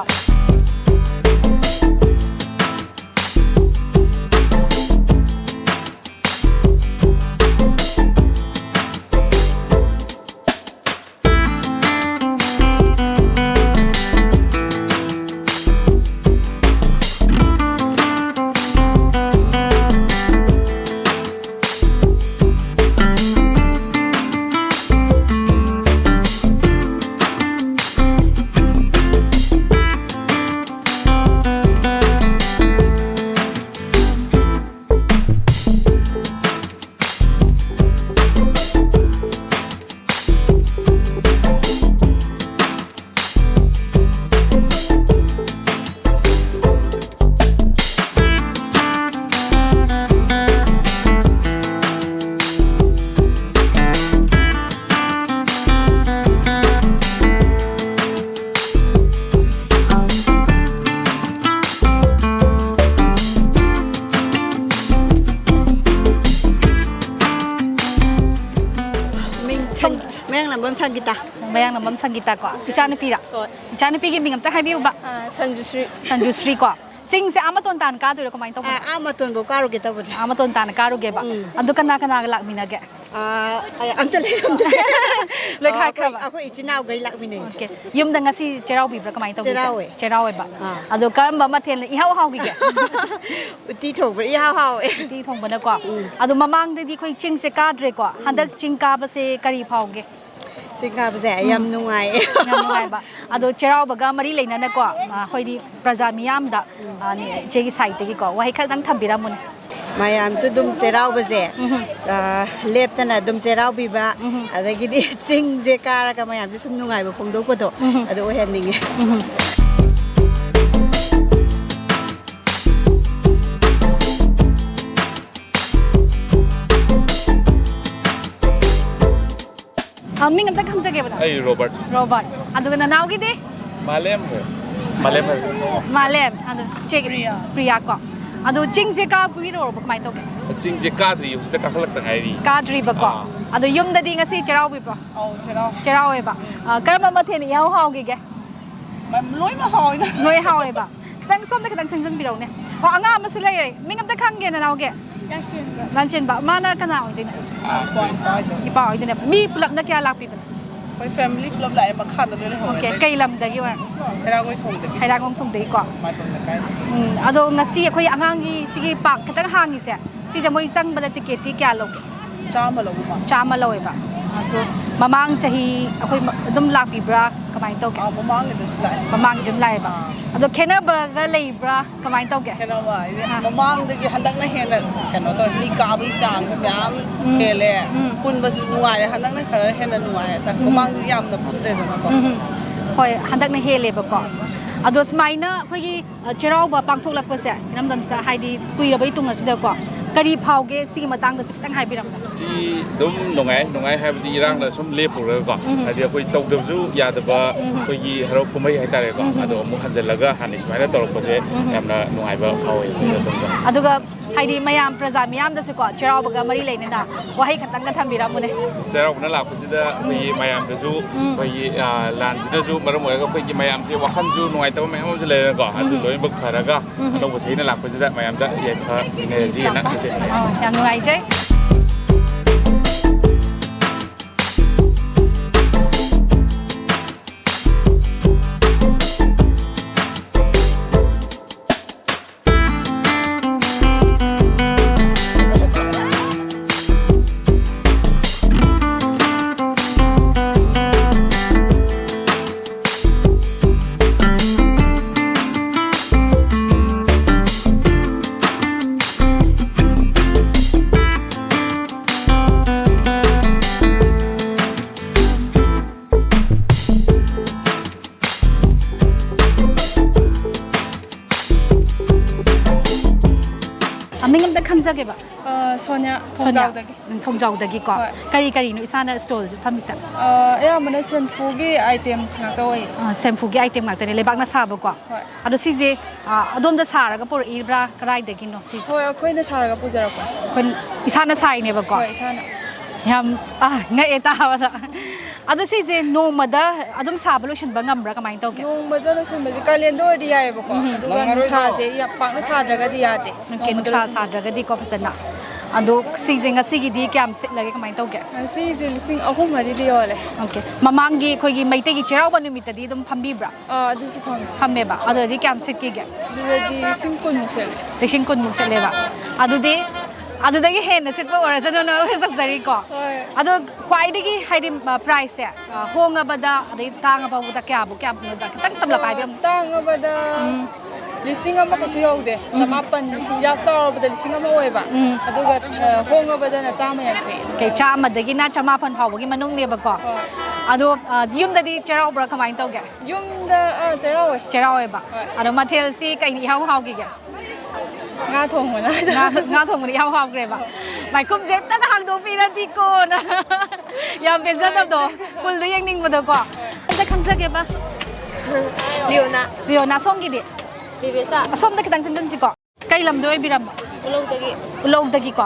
ꯃꯤꯡ ꯁꯪ-, ꯃꯌꯥꯡꯂꯥꯡꯕꯝ ꯁꯪꯒꯤꯇꯥ꯫ ꯃꯌꯥꯡꯂꯥꯡꯕꯝ ꯁꯪꯒꯤꯇꯥ ꯀꯣ꯫ ꯏꯆꯥꯅꯨꯄꯤꯔꯥ? ꯍꯣꯏ꯫ ꯏꯆꯥꯅꯨꯄꯤꯒꯤ ꯃꯤꯡ ꯑꯝꯇ ꯍꯥꯏꯕꯤꯌꯨꯕ꯫ ꯑꯥ, ꯁꯟꯖꯨꯁ꯭ꯔꯤ꯫ ꯁꯟꯖꯨꯁ꯭ꯔꯤ ꯀꯣ꯫ ꯆꯤꯡꯁꯦ ꯑꯥ ꯃꯇꯣꯟ ꯇꯥꯟꯅ ꯀꯥꯗꯣꯏꯔꯣ, ꯀꯃꯥꯏꯅ ꯇꯧꯕꯅꯣ? ꯑꯥ, ꯑꯥ ꯃꯇꯣꯟꯐꯧ ꯀꯥꯔꯨꯒꯦ ꯇꯧꯕꯅꯦ꯫ ꯑꯥ ꯃꯇꯣꯟ ꯇꯥꯟꯅ ꯀꯥꯔꯨꯒꯦꯕ꯫ ꯎꯝ꯫ ꯑꯗꯨ ꯀꯅꯥ ꯀꯅꯥꯒ ꯂꯥꯛꯃꯤꯟꯅꯒꯦ? ꯑꯥ, ꯑꯩ ꯑꯝꯇ ꯂꯩꯔꯝꯗ꯭ꯔꯦ꯫ ꯂꯣꯏ ꯑꯥ, ꯈꯥꯏꯈ꯭ꯔꯕ? ꯑꯩꯈꯣꯏ, ꯑꯩꯈꯣꯏ ꯏꯆꯤꯟ ꯏꯅꯥꯎꯈꯩ ꯂꯥꯛꯃꯤꯟꯅꯩ꯫ ꯑꯣꯀꯦ꯫ ꯌꯨꯝꯗ ꯉꯁꯤ ꯆꯩꯔꯥꯎꯕꯤꯕ꯭ꯔꯥ, ꯀꯃꯥꯏꯅ ꯇꯧꯒꯦ? ꯆꯩꯔꯥꯎꯋꯦ꯫ ꯆꯩꯔꯥꯎꯋꯦꯕ꯫ ꯑꯥ꯫ ꯑꯗꯣ ꯀꯔꯝꯕ ꯃꯊꯦꯜꯅ ꯏꯍꯥꯎ ꯍꯥꯎꯈꯤꯒꯦ? ꯎꯇꯤ ꯊꯣꯡꯕ ꯏꯍꯥꯎ ꯍꯥꯎꯋꯦ꯫ ꯎꯇꯤ ꯊꯣꯡꯕꯅꯀꯣ꯫ ꯎꯝ꯫ ꯑꯗꯣ ꯃꯃꯥꯡꯗꯗꯤ ꯑꯩꯈꯣꯏ ꯆꯤꯡꯁꯦ ꯀꯥꯗ꯭ꯔꯦꯀꯣ꯫ ꯎꯝ꯫ ꯍꯟꯗꯛ ꯆꯤꯡ ꯀꯥꯕꯁꯦ ꯀꯔꯤ ꯐꯥꯎꯒꯦ? ꯆꯤꯡ ꯀꯥꯕꯁꯦ ꯎꯝ꯫ ꯌꯥꯝ ꯅꯨꯡꯉꯥꯏꯌꯦ꯫ ꯌꯥꯝ ꯅꯨꯡꯉꯥꯏꯕ꯫ ꯑꯗꯣ ꯆꯩꯔꯥꯎꯕꯒ ꯃꯔꯤ ꯂꯩꯅꯅꯀꯣ, ꯑ, ꯑꯩꯈꯣꯏꯗꯤ ꯄ꯭ꯔꯖꯥ ꯃꯤꯌꯥꯝꯗ, ꯑ, ꯏꯆꯦꯒꯤ ꯁꯥꯏꯠꯇꯒꯤꯀꯣ ꯋꯥꯍꯩ ꯈꯔꯗꯪ ꯊꯝꯕꯤꯔꯝꯃꯨꯅꯦ꯫ ꯃꯌꯥꯝꯁꯨ ꯑꯗꯨꯝ ꯆꯩꯔꯥꯎꯕꯁꯦ, ꯎꯝ꯫ ꯑ, ꯂꯦꯞꯇꯅ ꯑꯗꯨꯝ ꯆꯩꯔꯥꯎꯕꯤꯕ, ꯎꯝ꯫ ꯑꯗꯒꯤꯗꯤ ꯆꯤꯡꯁꯦ ꯀꯥꯔꯒ ꯃꯌꯥꯝꯁꯦ ꯁꯨꯝ ꯅꯨꯡꯉꯥꯏꯕ ꯐꯣꯡꯗꯣꯛꯄꯗꯣ, ꯎꯝ꯫ ꯑꯗꯨ ꯑꯣꯏꯍꯟꯅꯤꯡꯉꯦ꯫ ꯎꯝ꯫ ꯑ, ꯃꯤꯡ ꯑꯝꯇ ꯈꯪꯖꯒꯦꯕ ꯅꯪ? ꯑꯩ ꯔꯣꯕꯔꯠ꯫ ꯔꯣꯕꯔꯠ꯫ ꯑꯗꯨꯒ ꯅꯅꯥꯎꯒꯤꯗꯤ? ꯃꯥꯂꯦꯝ꯫ ꯃꯥꯂꯦꯝ ꯍꯥꯏꯕ꯫ ꯃꯥꯂꯦꯝ꯫ ꯑꯗꯨ ꯆꯦ ꯄ꯭ꯔꯤꯌꯥ꯫ ꯄ꯭ꯔꯤꯌꯥ ꯀꯣ꯫ ꯑꯗꯣ ꯆꯤꯡꯁꯦ ꯀꯥꯕꯤꯔꯨꯔꯕ ꯀꯃꯥꯏꯅ ꯇꯧꯒꯦ? ꯆꯤꯡꯁꯦ ꯀꯥꯗ꯭ꯔꯤ, ꯍꯧꯖꯤꯛꯇ ꯀꯥꯈꯠꯂꯛꯇ ꯉꯥꯏꯔꯤ꯫ ꯀꯥꯗ꯭ꯔꯤꯕꯀꯣ꯫ ꯑꯥ꯫ ꯑꯗꯣ ꯌꯨꯝꯗꯗꯤ ꯉꯁꯤ ꯆꯩꯔꯥꯎꯕꯤꯕ꯭ꯔꯣ? ꯑꯧ, ꯆꯩꯔꯥꯎ꯫ ꯆꯩꯔꯥꯎꯋꯦꯕ꯫ ꯑ, ꯀꯔꯝꯕ ꯃꯊꯦꯜꯅ ꯏꯍꯥꯎ ꯍꯥꯎꯈꯤꯒꯦ? ꯃ-, ꯂꯣꯏꯅꯃꯛ ꯍꯥꯎꯋꯤꯗ꯫ ꯂꯣꯏ ꯍꯥꯎꯋꯦꯕ꯫ ꯈꯤꯇꯪ ꯁꯣꯝꯗ ꯈꯤꯇꯪ ꯆꯪꯁꯤꯟꯕꯤꯔꯛꯎꯅꯦ꯫ ꯑꯣ, ꯑꯉꯥꯡ ꯑꯃꯁꯨ ꯂꯩꯔꯦ꯫ ꯃꯤꯡ ꯑꯝꯇ ꯈꯪꯒꯦ ꯅꯅꯥꯎꯒꯤ? ꯂꯟꯆꯦꯟꯕ꯫ ꯂꯟꯆꯦꯟꯕ꯫ ꯃꯥꯅ ꯀꯅꯥ ꯑꯣꯏꯗꯣꯏꯅꯣ? ꯑꯥ, ꯏꯄꯥ, ꯏꯄꯥ ꯑꯣꯏꯗꯣꯏꯅꯦ꯫ ꯏꯄꯥ ꯑꯣꯏꯗꯣꯏꯅꯦꯕ꯫ ꯃꯤ ꯄꯨꯂꯞꯅ ꯀꯌꯥ ꯂꯥꯛꯄꯤꯕꯅꯣ? ꯑꯩꯈꯣꯏ family ꯄꯨꯂꯞ ꯂꯥꯛꯑꯦ, ꯃꯈꯥꯗ ꯂꯣꯏ ꯂꯩꯍꯧꯔꯦ ꯑꯣꯀꯦ, ꯑꯇꯩ꯫ ꯀꯩ ꯂꯝꯗꯒꯤ ꯑꯣꯏ? ꯍꯩꯔꯥꯡꯒꯣꯏꯊꯣꯡꯗꯒꯤ꯫ ꯍꯩꯔꯥꯡꯒꯣꯏꯊꯣꯡꯗꯒꯤꯀꯣ? ꯃꯥꯏꯕꯝ ꯂꯩꯀꯥꯏꯗꯒꯤ꯫ ꯎꯝ, ꯑꯗꯣ ꯉꯁꯤ ꯑꯩꯈꯣꯏ ꯑꯉꯥꯡꯒꯤ ꯁꯤꯒꯤ park ꯈꯤꯇꯪ ꯍꯥꯡꯉꯤꯁꯦ, ꯁꯤꯁꯦ ꯃꯣꯏ ꯆꯪꯕꯗ ticketꯇꯤ ꯀꯌꯥ ꯂꯧꯒꯦ? ꯆꯥꯝꯃ ꯂꯧꯕ ꯃꯥꯜꯂꯦ꯫ ꯆꯥꯝꯃ ꯂꯧꯋꯦꯕ꯫ ꯑꯗꯣ ꯃꯃꯥꯡ ꯆꯍꯤ ꯑꯩꯈꯣꯏ ꯃ-, ꯑꯗꯨꯝ ꯂꯥꯛꯄꯤꯕ꯭ꯔꯥ? ꯀꯃꯥꯏꯅ ꯇꯧꯒꯦ? ꯑꯥ, ꯃꯃꯥꯡꯒꯤꯗꯁꯨ ꯂꯥꯛꯑꯦ꯫ ꯃꯃꯥꯡꯒꯤꯁꯨ ꯑꯗꯨꯝ ꯂꯥꯛꯑꯦꯕ꯫ ꯑꯥ꯫ ꯑꯗꯣ ꯈꯦꯠꯅꯕꯒ ꯂꯩꯕ꯭ꯔꯥ? ꯀꯃꯥꯏꯅ ꯇꯧꯒꯦ? ꯈꯦꯠꯅꯕ ꯍꯥꯏꯗꯤ ꯑꯥ꯫ ꯃꯃꯥꯡꯗꯒꯤ ꯍꯟꯗꯛꯅ ꯍꯦꯟꯅ ꯀꯩꯅꯣ ꯇꯧꯋꯦ, ꯃꯤ ꯀꯥꯕꯒꯤ ꯆꯥꯡꯁꯨ ꯃꯌꯥꯝ ꯎꯝ꯫ ꯍꯦꯜꯂꯦ꯫ ꯎꯝ꯫ ꯄꯨꯟꯕꯁꯨ ꯅꯨꯡꯉꯥꯏꯔꯦ, ꯍꯟꯗꯛꯅ ꯈꯔ ꯍꯦꯟꯅ ꯅꯨꯡꯉꯥꯏ ꯍꯥꯏꯇꯥꯔꯦ꯫ ꯎꯝ꯫ ꯃꯃꯥꯡꯗꯗꯤ ꯌꯥꯝꯅ ꯄꯨꯟꯗꯦꯗꯅꯀꯣ꯫ ꯎꯝ꯫ ꯍꯣꯏ, ꯍꯟꯗꯛꯅ ꯍꯦꯜꯂꯦꯕꯀꯣ꯫ ꯑꯗꯣ ꯁꯨꯃꯥꯏꯅ ꯑꯩꯈꯣꯏꯒꯤ, ꯑ, ꯆꯩꯔꯥꯎꯕ ꯄꯥꯡꯊꯣꯛꯂꯛꯄꯁꯦ ꯏꯔꯝꯗꯝꯁꯤꯗ, ꯍꯥꯏꯗꯤ ꯀꯨꯏꯔꯕꯩ ꯇꯨꯡ ꯑꯁꯤꯗꯀꯣ, ꯀꯔꯤ ꯐꯥꯎꯒꯦ? ꯁꯤꯒꯤ ꯃꯇꯥꯡꯗꯁꯨ ꯈꯤꯇꯪ ꯍꯥꯏꯕꯤꯔꯝꯃꯣ꯫ ꯗꯤ ꯑꯗꯨꯝ ꯅꯨꯡꯉꯥꯏ, ꯅꯨꯡꯉꯥꯏ ꯍꯥꯏꯕꯗꯤ ꯏꯔꯥꯡꯅ ꯁꯨꯝ ꯂꯦꯞꯄꯨꯔꯒꯀꯣ, ꯎꯝ꯫ ꯍꯥꯏꯗꯤ ꯑꯩꯈꯣꯏ ꯇꯧꯗꯕꯁꯨ ꯌꯥꯗꯕ ꯎꯝ꯫ ꯑꯩꯈꯣꯏꯒꯤ ꯍꯔꯥꯎ ꯀꯨꯝꯍꯩ ꯍꯥꯏꯇꯥꯔꯦꯀꯣ, ꯎꯝ꯫ ꯑꯗꯣ ꯑꯃꯨꯛ ꯍꯟꯖꯤꯜꯂꯒ ꯍꯥꯟꯅ ꯁꯨꯃꯥꯏꯅ ꯇꯧꯔꯛꯄꯁꯦ ꯎꯝ꯫ ꯌꯥꯝꯅ ꯅꯨꯡꯉꯥꯏꯕ ꯐꯥꯎꯋꯦ ꯑꯩꯈꯣꯏ ꯎꯝ꯫ ꯑꯗꯣꯝꯗ꯫ ꯑꯗꯨꯒ ꯍꯥꯏꯗꯤ ꯃꯌꯥꯝ ꯄ꯭ꯔꯖꯥ ꯃꯤꯌꯥꯝꯗꯁꯨꯀꯣ ꯆꯩꯔꯥꯎꯕꯒ ꯃꯔꯤ ꯂꯩꯅꯅ ꯋꯥꯍꯩ ꯈꯛꯇꯪꯒ ꯊꯝꯕꯤꯔꯝꯃꯨꯅꯦ꯫ ꯆꯩꯔꯥꯎꯕꯅ ꯂꯥꯛꯄꯁꯤꯗ ꯎꯝ꯫ ꯑꯩꯈꯣꯏꯒꯤ ꯃꯌꯥꯝꯗꯁꯨ ꯎꯝ꯫ ꯑꯩꯈꯣꯏꯒꯤ, ꯑ, ꯂꯥꯟꯁꯤꯅꯁꯨ ꯃꯔꯝ ꯑꯣꯏꯔꯒ ꯑꯩꯈꯣꯏꯒꯤ ꯃꯌꯥꯝꯁꯦ ꯋꯥꯈꯜꯁꯨ ꯅꯨꯡꯉꯥꯏꯇꯕ ꯃꯌꯥꯝ ꯑꯃꯁꯨ ꯂꯩꯔꯦꯀꯣ, ꯑꯗꯨ ꯎꯝ꯫ ꯂꯣꯏꯅꯃꯛ ꯐꯔꯒ ꯎꯝ꯫ ꯑꯅꯧꯕ ꯆꯍꯤꯅ ꯂꯥꯛꯄꯁꯤꯗ ꯃꯌꯥꯝꯗ ꯌꯥꯏꯐꯃꯤꯟꯅꯁꯤꯅ ꯍꯥꯏꯖꯅꯤꯡꯉꯤ꯫ ꯑꯣ, ꯌꯥꯝ ꯅꯨꯡꯉꯥꯏꯖꯩ꯫ ꯈꯪꯖꯒꯦꯕ? ꯑ, ꯁꯣꯅꯤꯌꯥ, ꯁꯣꯅꯤꯌꯥ꯫ ꯊꯣꯡꯖꯥꯎꯗꯒꯤ꯫ ꯎꯝ, ꯊꯣꯡꯖꯥꯎꯗꯒꯤ ꯀꯣ꯫ ꯍꯣꯏ꯫ ꯀꯔꯤ ꯀꯔꯤꯅꯣ ꯏꯁꯥꯅ ꯁ꯭ꯇꯣꯜꯁꯦ ꯐꯝꯃꯤꯁꯦ? ꯑ, ꯑꯌꯥꯝꯕꯅ ꯁꯦꯝꯐꯨꯒꯤ ꯑꯥꯏꯇꯦꯝꯁ ꯉꯥꯛꯇ ꯑꯣꯏꯌꯦ꯫ ꯑ, ꯁꯦꯝꯐꯨꯒꯤ ꯑꯥꯏꯇꯦꯝ ꯉꯥꯛꯇꯅꯦ, ꯂꯩꯕꯥꯛꯅ ꯁꯥꯕꯀꯣ꯫ ꯍꯣꯏ꯫ ꯑꯗꯣ ꯁꯤꯁꯦ, ꯑ, ꯑꯗꯣꯝꯗ ꯁꯥꯔꯒ ꯄꯨꯔꯛꯏꯕ꯭ꯔꯥ, ꯀꯗꯥꯏꯗꯒꯤꯅꯣ ꯁꯤꯁꯦ? ꯍꯣꯏ, ꯑꯩꯈꯣꯏꯅ ꯁꯥꯔꯒ ꯄꯨꯖꯔꯛꯄ꯫ ꯑꯩꯈꯣꯏ ꯏꯁꯥꯅ ꯁꯥꯏꯅꯦꯕꯀꯣ꯫ ꯍꯣꯏ, ꯏꯁꯥꯅ꯫ ꯌꯥꯝ, ꯑ, ꯉꯛꯑꯦ ꯇꯥꯕꯗ꯫ ꯑꯗꯣ ꯁꯤꯁꯦ ꯅꯣꯡꯃꯗ ꯑꯗꯨꯝ ꯁꯥꯕ ꯂꯣꯏꯁꯤꯟꯕ ꯉꯝꯕ꯭ꯔꯥ, ꯀꯃꯥꯏꯅ ꯇꯧꯒꯦ? ꯅꯣꯡꯃꯗ ꯂꯣꯏꯁꯤꯟꯕꯁꯦ ꯀꯥꯂꯦꯟꯗ ꯑꯣꯏꯔꯗꯤ ꯌꯥꯏꯑꯕꯀꯣ, ꯎꯝ꯫ ꯑꯗꯨꯒ ꯅꯨꯡꯁꯥꯁꯦ ꯌꯥꯝ ꯄꯥꯛꯅ ꯁꯥꯗ꯭ꯔꯒꯗꯤ ꯌꯥꯗꯦ꯫ ꯑꯣꯀꯦ, ꯅꯣꯡꯃꯗ ꯅꯨꯡꯁꯥ ꯂꯣꯏꯁꯤꯟꯕꯁꯦ꯫ ꯁꯥꯗ꯭ꯔꯒꯗꯤꯀꯣ ꯐꯖꯅ꯫ ꯑꯗꯣ ꯁꯤꯁꯦ ꯉꯁꯤꯒꯤꯗꯤ ꯀꯌꯥꯝ ꯁꯤꯠꯂꯒꯦ, ꯀꯃꯥꯏꯅ ꯇꯧꯒꯦ? ꯉꯁꯤꯁꯦ ꯂꯤꯁꯤꯡ ꯑꯍꯨꯝ ꯃꯔꯤꯗꯤ ꯌꯣꯜꯂꯦ꯫ ꯑꯣꯀꯦ, ꯃꯃꯥꯡꯒꯤ ꯑꯩꯈꯣꯏꯒꯤ ꯃꯩꯇꯩꯒꯤ ꯆꯩꯔꯥꯎꯕ ꯅꯨꯃꯤꯠꯇꯗꯤ ꯑꯗꯨꯝ ꯐꯝꯕꯤꯕ꯭ꯔꯥ? ꯑꯥ, ꯑꯗꯨꯁꯨ ꯐꯝꯃꯦ꯫ ꯐꯝꯃꯦꯕ꯫ ꯑꯗꯨꯗꯗꯤ ꯀꯌꯥꯝ ꯁꯤꯠꯈꯤꯒꯦ? ꯑꯗꯨꯗꯗꯤ ꯂꯤꯁꯤꯡ ꯀꯨꯟꯃꯨꯛ ꯁꯤꯠꯂꯦ꯫ ꯂꯤꯁꯤꯡ ꯀꯨꯟꯃꯨꯛ ꯁꯤꯠꯂꯦꯕ꯫ ꯑꯗꯨꯗꯤ ꯑꯗꯨꯗꯒꯤ ꯍꯦꯟꯅ ꯁꯤꯠꯄ ꯑꯣꯏꯔꯁꯅꯨꯅ wish ꯇꯧꯖꯔꯤꯀꯣ꯫ ꯍꯣꯏ꯫ ꯑꯗꯣ ꯈ꯭ꯋꯥꯏꯗꯒꯤ ꯍꯥꯏꯗꯤ, ꯑ, price ꯁꯦ, ꯑ, ꯍꯣꯡꯉꯕꯗ ꯑꯗꯩ ꯇꯥꯡꯉꯕ ꯐꯥꯎꯕꯗ ꯀꯌꯥꯕꯨ, ꯀꯌꯥꯃꯨꯛꯅꯣ? ꯈꯤꯇꯪ ꯁꯝꯂꯞꯄ ꯍꯥꯏꯕꯤꯔꯝꯃꯨ꯫ ꯇꯥꯡꯉꯕꯗ ꯎꯝ꯫ ꯂꯤꯁꯤꯡ ꯑꯃ ꯀꯩꯁꯨ ꯌꯧꯗꯦ꯫ ꯎꯝ꯫ ꯆꯃꯥꯄꯟ, ꯂꯤꯁꯤꯡ, ꯌꯥꯝ ꯆꯥꯎꯔꯕꯗ ꯂꯤꯁꯤꯡ ꯑꯃ ꯑꯣꯏꯕ꯫ ꯎꯝ꯫ ꯑꯗꯨꯒ, ꯑ, ꯍꯣꯡꯉꯕꯗꯅ ꯆꯥꯝꯃ ꯌꯥꯡꯈꯩ꯫ ꯑꯣꯀꯦ, ꯆꯥꯝꯃꯗꯒꯤꯅ ꯆꯃꯥꯄꯟ ꯐꯥꯎꯕꯒꯤ ꯃꯅꯨꯡꯅꯦꯕꯀꯣ꯫ ꯍꯣꯏ꯫ ꯑꯗꯣ, ꯑ, ꯌꯨꯝꯗꯗꯤ ꯆꯩꯔꯥꯎꯕ꯭ꯔꯥ, ꯀꯃꯥꯏꯅ ꯇꯧꯒꯦ? ꯌꯨꯝꯗ, ꯑ, ꯆꯩꯔꯥꯎꯋꯦ꯫ ꯆꯩꯔꯥꯎꯋꯦꯕ꯫ ꯍꯣꯏ꯫ ꯑꯗꯣ ꯃꯊꯦꯜꯁꯤ ꯀꯩꯅ ꯏꯍꯥꯎ ꯍꯥꯎꯈꯤꯒꯦ? ꯉꯥ ꯊꯣꯡꯕꯅ꯫ ꯉꯥ, ꯉꯥ ꯊꯣꯡꯕꯅ ꯏꯍꯥꯎ ꯍꯥꯎꯈ꯭ꯔꯦꯕ꯫ ꯃꯥꯏꯈꯨꯝꯁꯦ ꯑꯝꯇꯒ ꯍꯥꯡꯗꯣꯛꯄꯤꯔꯗꯤꯀꯣꯅ꯫ ꯌꯥꯝ ꯄꯦꯟꯖꯗꯕꯗꯣ꯫ ꯄꯨꯜꯗꯣ ꯌꯦꯡꯅꯤꯡꯕꯗꯣꯀꯣ꯫ ꯑꯝꯇ ꯈꯪꯖꯒꯦꯕ꯫ ꯂꯤꯌꯣꯅꯥ꯫ ꯂꯤꯌꯣꯅꯥ, ꯁꯣꯝꯒꯤꯗꯤ? ꯕꯤꯕꯦꯆꯥ꯫ ꯑꯁꯣꯝꯗ ꯈꯤꯇꯪ ꯆꯪꯁꯤꯟꯁꯤꯀꯣ꯫ ꯀꯩ ꯂꯝꯗ ꯑꯣꯏꯕꯤꯔꯝꯃꯣ? ꯎꯂꯧꯗꯒꯤ꯫ ꯎꯂꯧꯗꯒꯤꯀꯣ꯫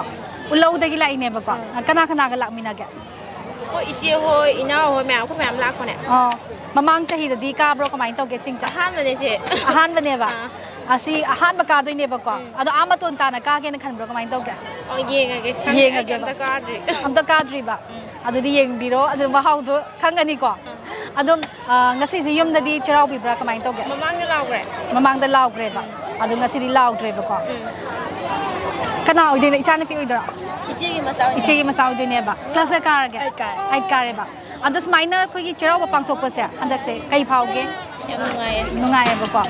ꯎꯂꯧꯗꯒꯤ ꯂꯥꯛꯏꯅꯦꯕꯀꯣ꯫ ꯑꯥ꯫ ꯀꯅꯥ ꯀꯅꯥꯒ ꯂꯥꯛꯃꯤꯟꯅꯒꯦ? ꯑꯩꯈꯣꯏ ꯏꯆꯦ ꯍꯣꯏ, ꯏꯅꯥꯎ ꯍꯣꯏ ꯃꯌꯥꯝ, ꯑꯩꯈꯣꯏ ꯃꯌꯥꯝ ꯂꯥꯛꯄꯅꯦ꯫ ꯑꯣ, ꯃꯃꯥꯡ ꯆꯍꯤꯗꯗꯤ ꯀꯥꯕ꯭ꯔꯣ, ꯀꯃꯥꯏꯅ ꯇꯧꯒꯦ ꯆꯤꯡ ꯆꯠ? ꯑꯍꯥꯟꯕꯅꯦ ꯆꯦ꯫ ꯑꯍꯥꯟꯕꯅꯦꯕ? ꯑꯥ꯫ ꯑꯁꯤ ꯑꯍꯥꯟꯕ ꯀꯥꯗꯣꯏꯅꯦꯕꯀꯣ꯫ ꯎꯝ꯫ ꯑꯗꯣ ꯑꯥ ꯃꯇꯣꯟ ꯇꯥꯅ ꯀꯥꯒꯦꯅ ꯈꯟꯕ꯭ꯔꯣ, ꯀꯃꯥꯏꯅ ꯇꯧꯒꯦ? ꯑꯣ, ꯌꯦꯡꯉꯒꯦ꯫ ꯈꯪꯗꯦ, ꯑꯩ ꯌꯦꯡꯉꯒꯦꯕ꯫ ꯑꯝꯇ ꯀꯥꯗ꯭ꯔꯤ꯫ ꯑꯝꯇ ꯀꯥꯗ꯭ꯔꯤꯕ? ꯎꯝ꯫ ꯑꯗꯨꯗꯤ ꯌꯦꯡꯕꯤꯔꯣ, ꯑꯗꯨ ꯃꯍꯥꯎꯗꯣ ꯈꯪꯒꯅꯤꯀꯣ꯫ ꯑꯥ꯫ ꯑꯗꯨꯝ, ꯑ, ꯉꯁꯤꯁꯦ ꯌꯨꯝꯗꯗꯤ ꯆꯩꯔꯥꯎꯕꯤꯕ꯭ꯔꯥ, ꯀꯃꯥꯏꯅ ꯇꯧꯒꯦ? ꯃꯃꯥꯡꯗ ꯂꯥꯎꯈ꯭ꯔꯦ꯫ ꯃꯃꯥꯡꯗ ꯂꯥꯎꯈ꯭ꯔꯦꯕ꯫ ꯎꯝ꯫ ꯑꯗꯣ ꯉꯁꯤꯗꯤ ꯂꯥꯎꯗ꯭ꯔꯦꯕꯀꯣ꯫ ꯎꯝ꯫ ꯀꯅꯥ ꯑꯣꯏꯗꯣꯏꯅꯣ? ꯏꯆꯥꯅꯨꯄꯤ ꯑꯣꯏꯗꯣꯏꯔꯣ? ꯏꯆꯦꯒꯤ ꯃꯆꯥ ꯑꯣꯏꯗꯣꯏꯅꯦ꯫ ꯏꯆꯦꯒꯤ ꯃꯆꯥ ꯑꯣꯏꯗꯣꯏꯅꯦꯕ꯫ Class ꯀꯌꯥ ꯀꯥꯔꯒꯦ? Eight ꯀꯥꯔꯦ꯫ Eight ꯀꯥꯔꯦꯕ꯫ ꯑꯗꯣ ꯁꯨꯃꯥꯏꯅ ꯑꯩꯈꯣꯏꯒꯤ ꯆꯩꯔꯥꯎꯕ ꯄꯥꯡꯊꯣꯛꯄꯁꯦ ꯍꯟꯗꯛꯁꯦ ꯀꯩ ꯐꯥꯎꯒꯦ? ꯌꯥꯝ ꯅꯨꯡꯉꯥꯏꯌꯦ꯫ ꯅꯨꯡꯉꯥꯏꯌꯦꯕꯀꯣ꯫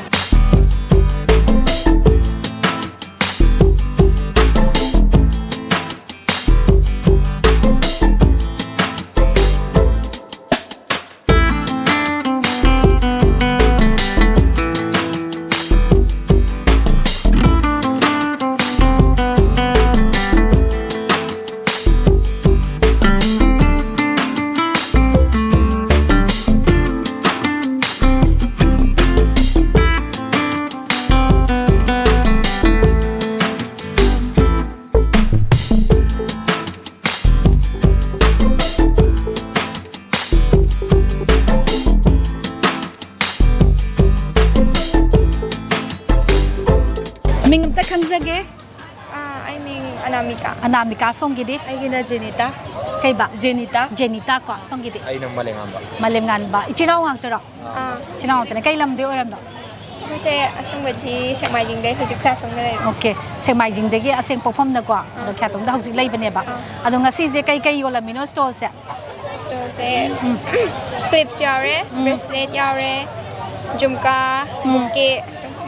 ꯃꯤꯡ ꯑꯝꯇ ꯈꯪꯖꯒꯦ꯫ ꯑꯥ, ꯑꯩ ꯃꯤꯡ ꯑꯅꯥꯃꯤꯀꯥ꯫ ꯑꯅꯥꯃꯤꯀꯥ, ꯁꯣꯝꯒꯤꯗꯤ? ꯑꯩꯒꯤꯅ ꯖꯦꯅꯤꯇꯥ꯫ ꯀꯩꯕ? ꯖꯦꯅꯤꯇꯥ꯫ ꯖꯦꯅꯤꯇꯥ ꯀꯣ, ꯁꯣꯝꯒꯤꯗꯤ? ꯑꯩꯅ ꯃꯥꯂꯦꯝꯉꯥꯟꯕ꯫ ꯃꯥꯂꯦꯝꯉꯥꯟꯕ꯫ ꯏꯆꯤꯟ ꯏꯅꯥꯎ ꯉꯥꯛꯇꯔꯣ? ꯑꯥ꯫ ꯏꯆꯤꯟ ꯏꯅꯥꯎ ꯉꯥꯛꯇꯅꯦ꯫ ꯀꯩ ꯂꯝꯗꯤ ꯑꯣꯏꯔꯝꯅꯣ? ꯑꯩꯈꯣꯏꯁꯦ ꯑꯁꯦꯡꯕꯗꯤ ꯁꯦꯛꯃꯥꯏꯖꯤꯡꯗꯩ, ꯍꯧꯖꯤꯛ ꯈꯨꯌꯥꯊꯣꯡꯗ ꯂꯩꯕ꯫ ꯑꯣꯀꯦ꯫ ꯁꯦꯛꯃꯥꯏꯖꯤꯡꯗꯒꯤ ꯑꯁꯦꯡ ꯄꯣꯛꯐꯝꯗꯀꯣ, ꯑꯗꯣ ꯑꯥ꯫ ꯈꯨꯌꯥꯊꯣꯡꯗ ꯍꯧꯖꯤꯛ ꯂꯩꯕꯅꯦꯕ꯫ ꯑꯥ꯫ ꯑꯗꯣ ꯉꯁꯤꯁꯦ ꯀꯩ ꯀꯩ ꯌꯣꯜꯂꯝꯃꯤꯅꯣ ꯁ꯭ꯇꯣꯜꯁꯦ? ꯁ꯭ꯇꯣꯜꯁꯦ ꯎꯝ꯫ ꯀ꯭ꯂꯤꯞꯁ ꯌꯥꯎꯔꯦ, ꯎꯝ꯫ ꯕ꯭ꯔꯦꯁꯂꯦꯠ ꯌꯥꯎꯔꯦ, ꯖꯨꯝꯀꯥ, ꯎꯝ꯫ ꯕꯨꯀꯦ,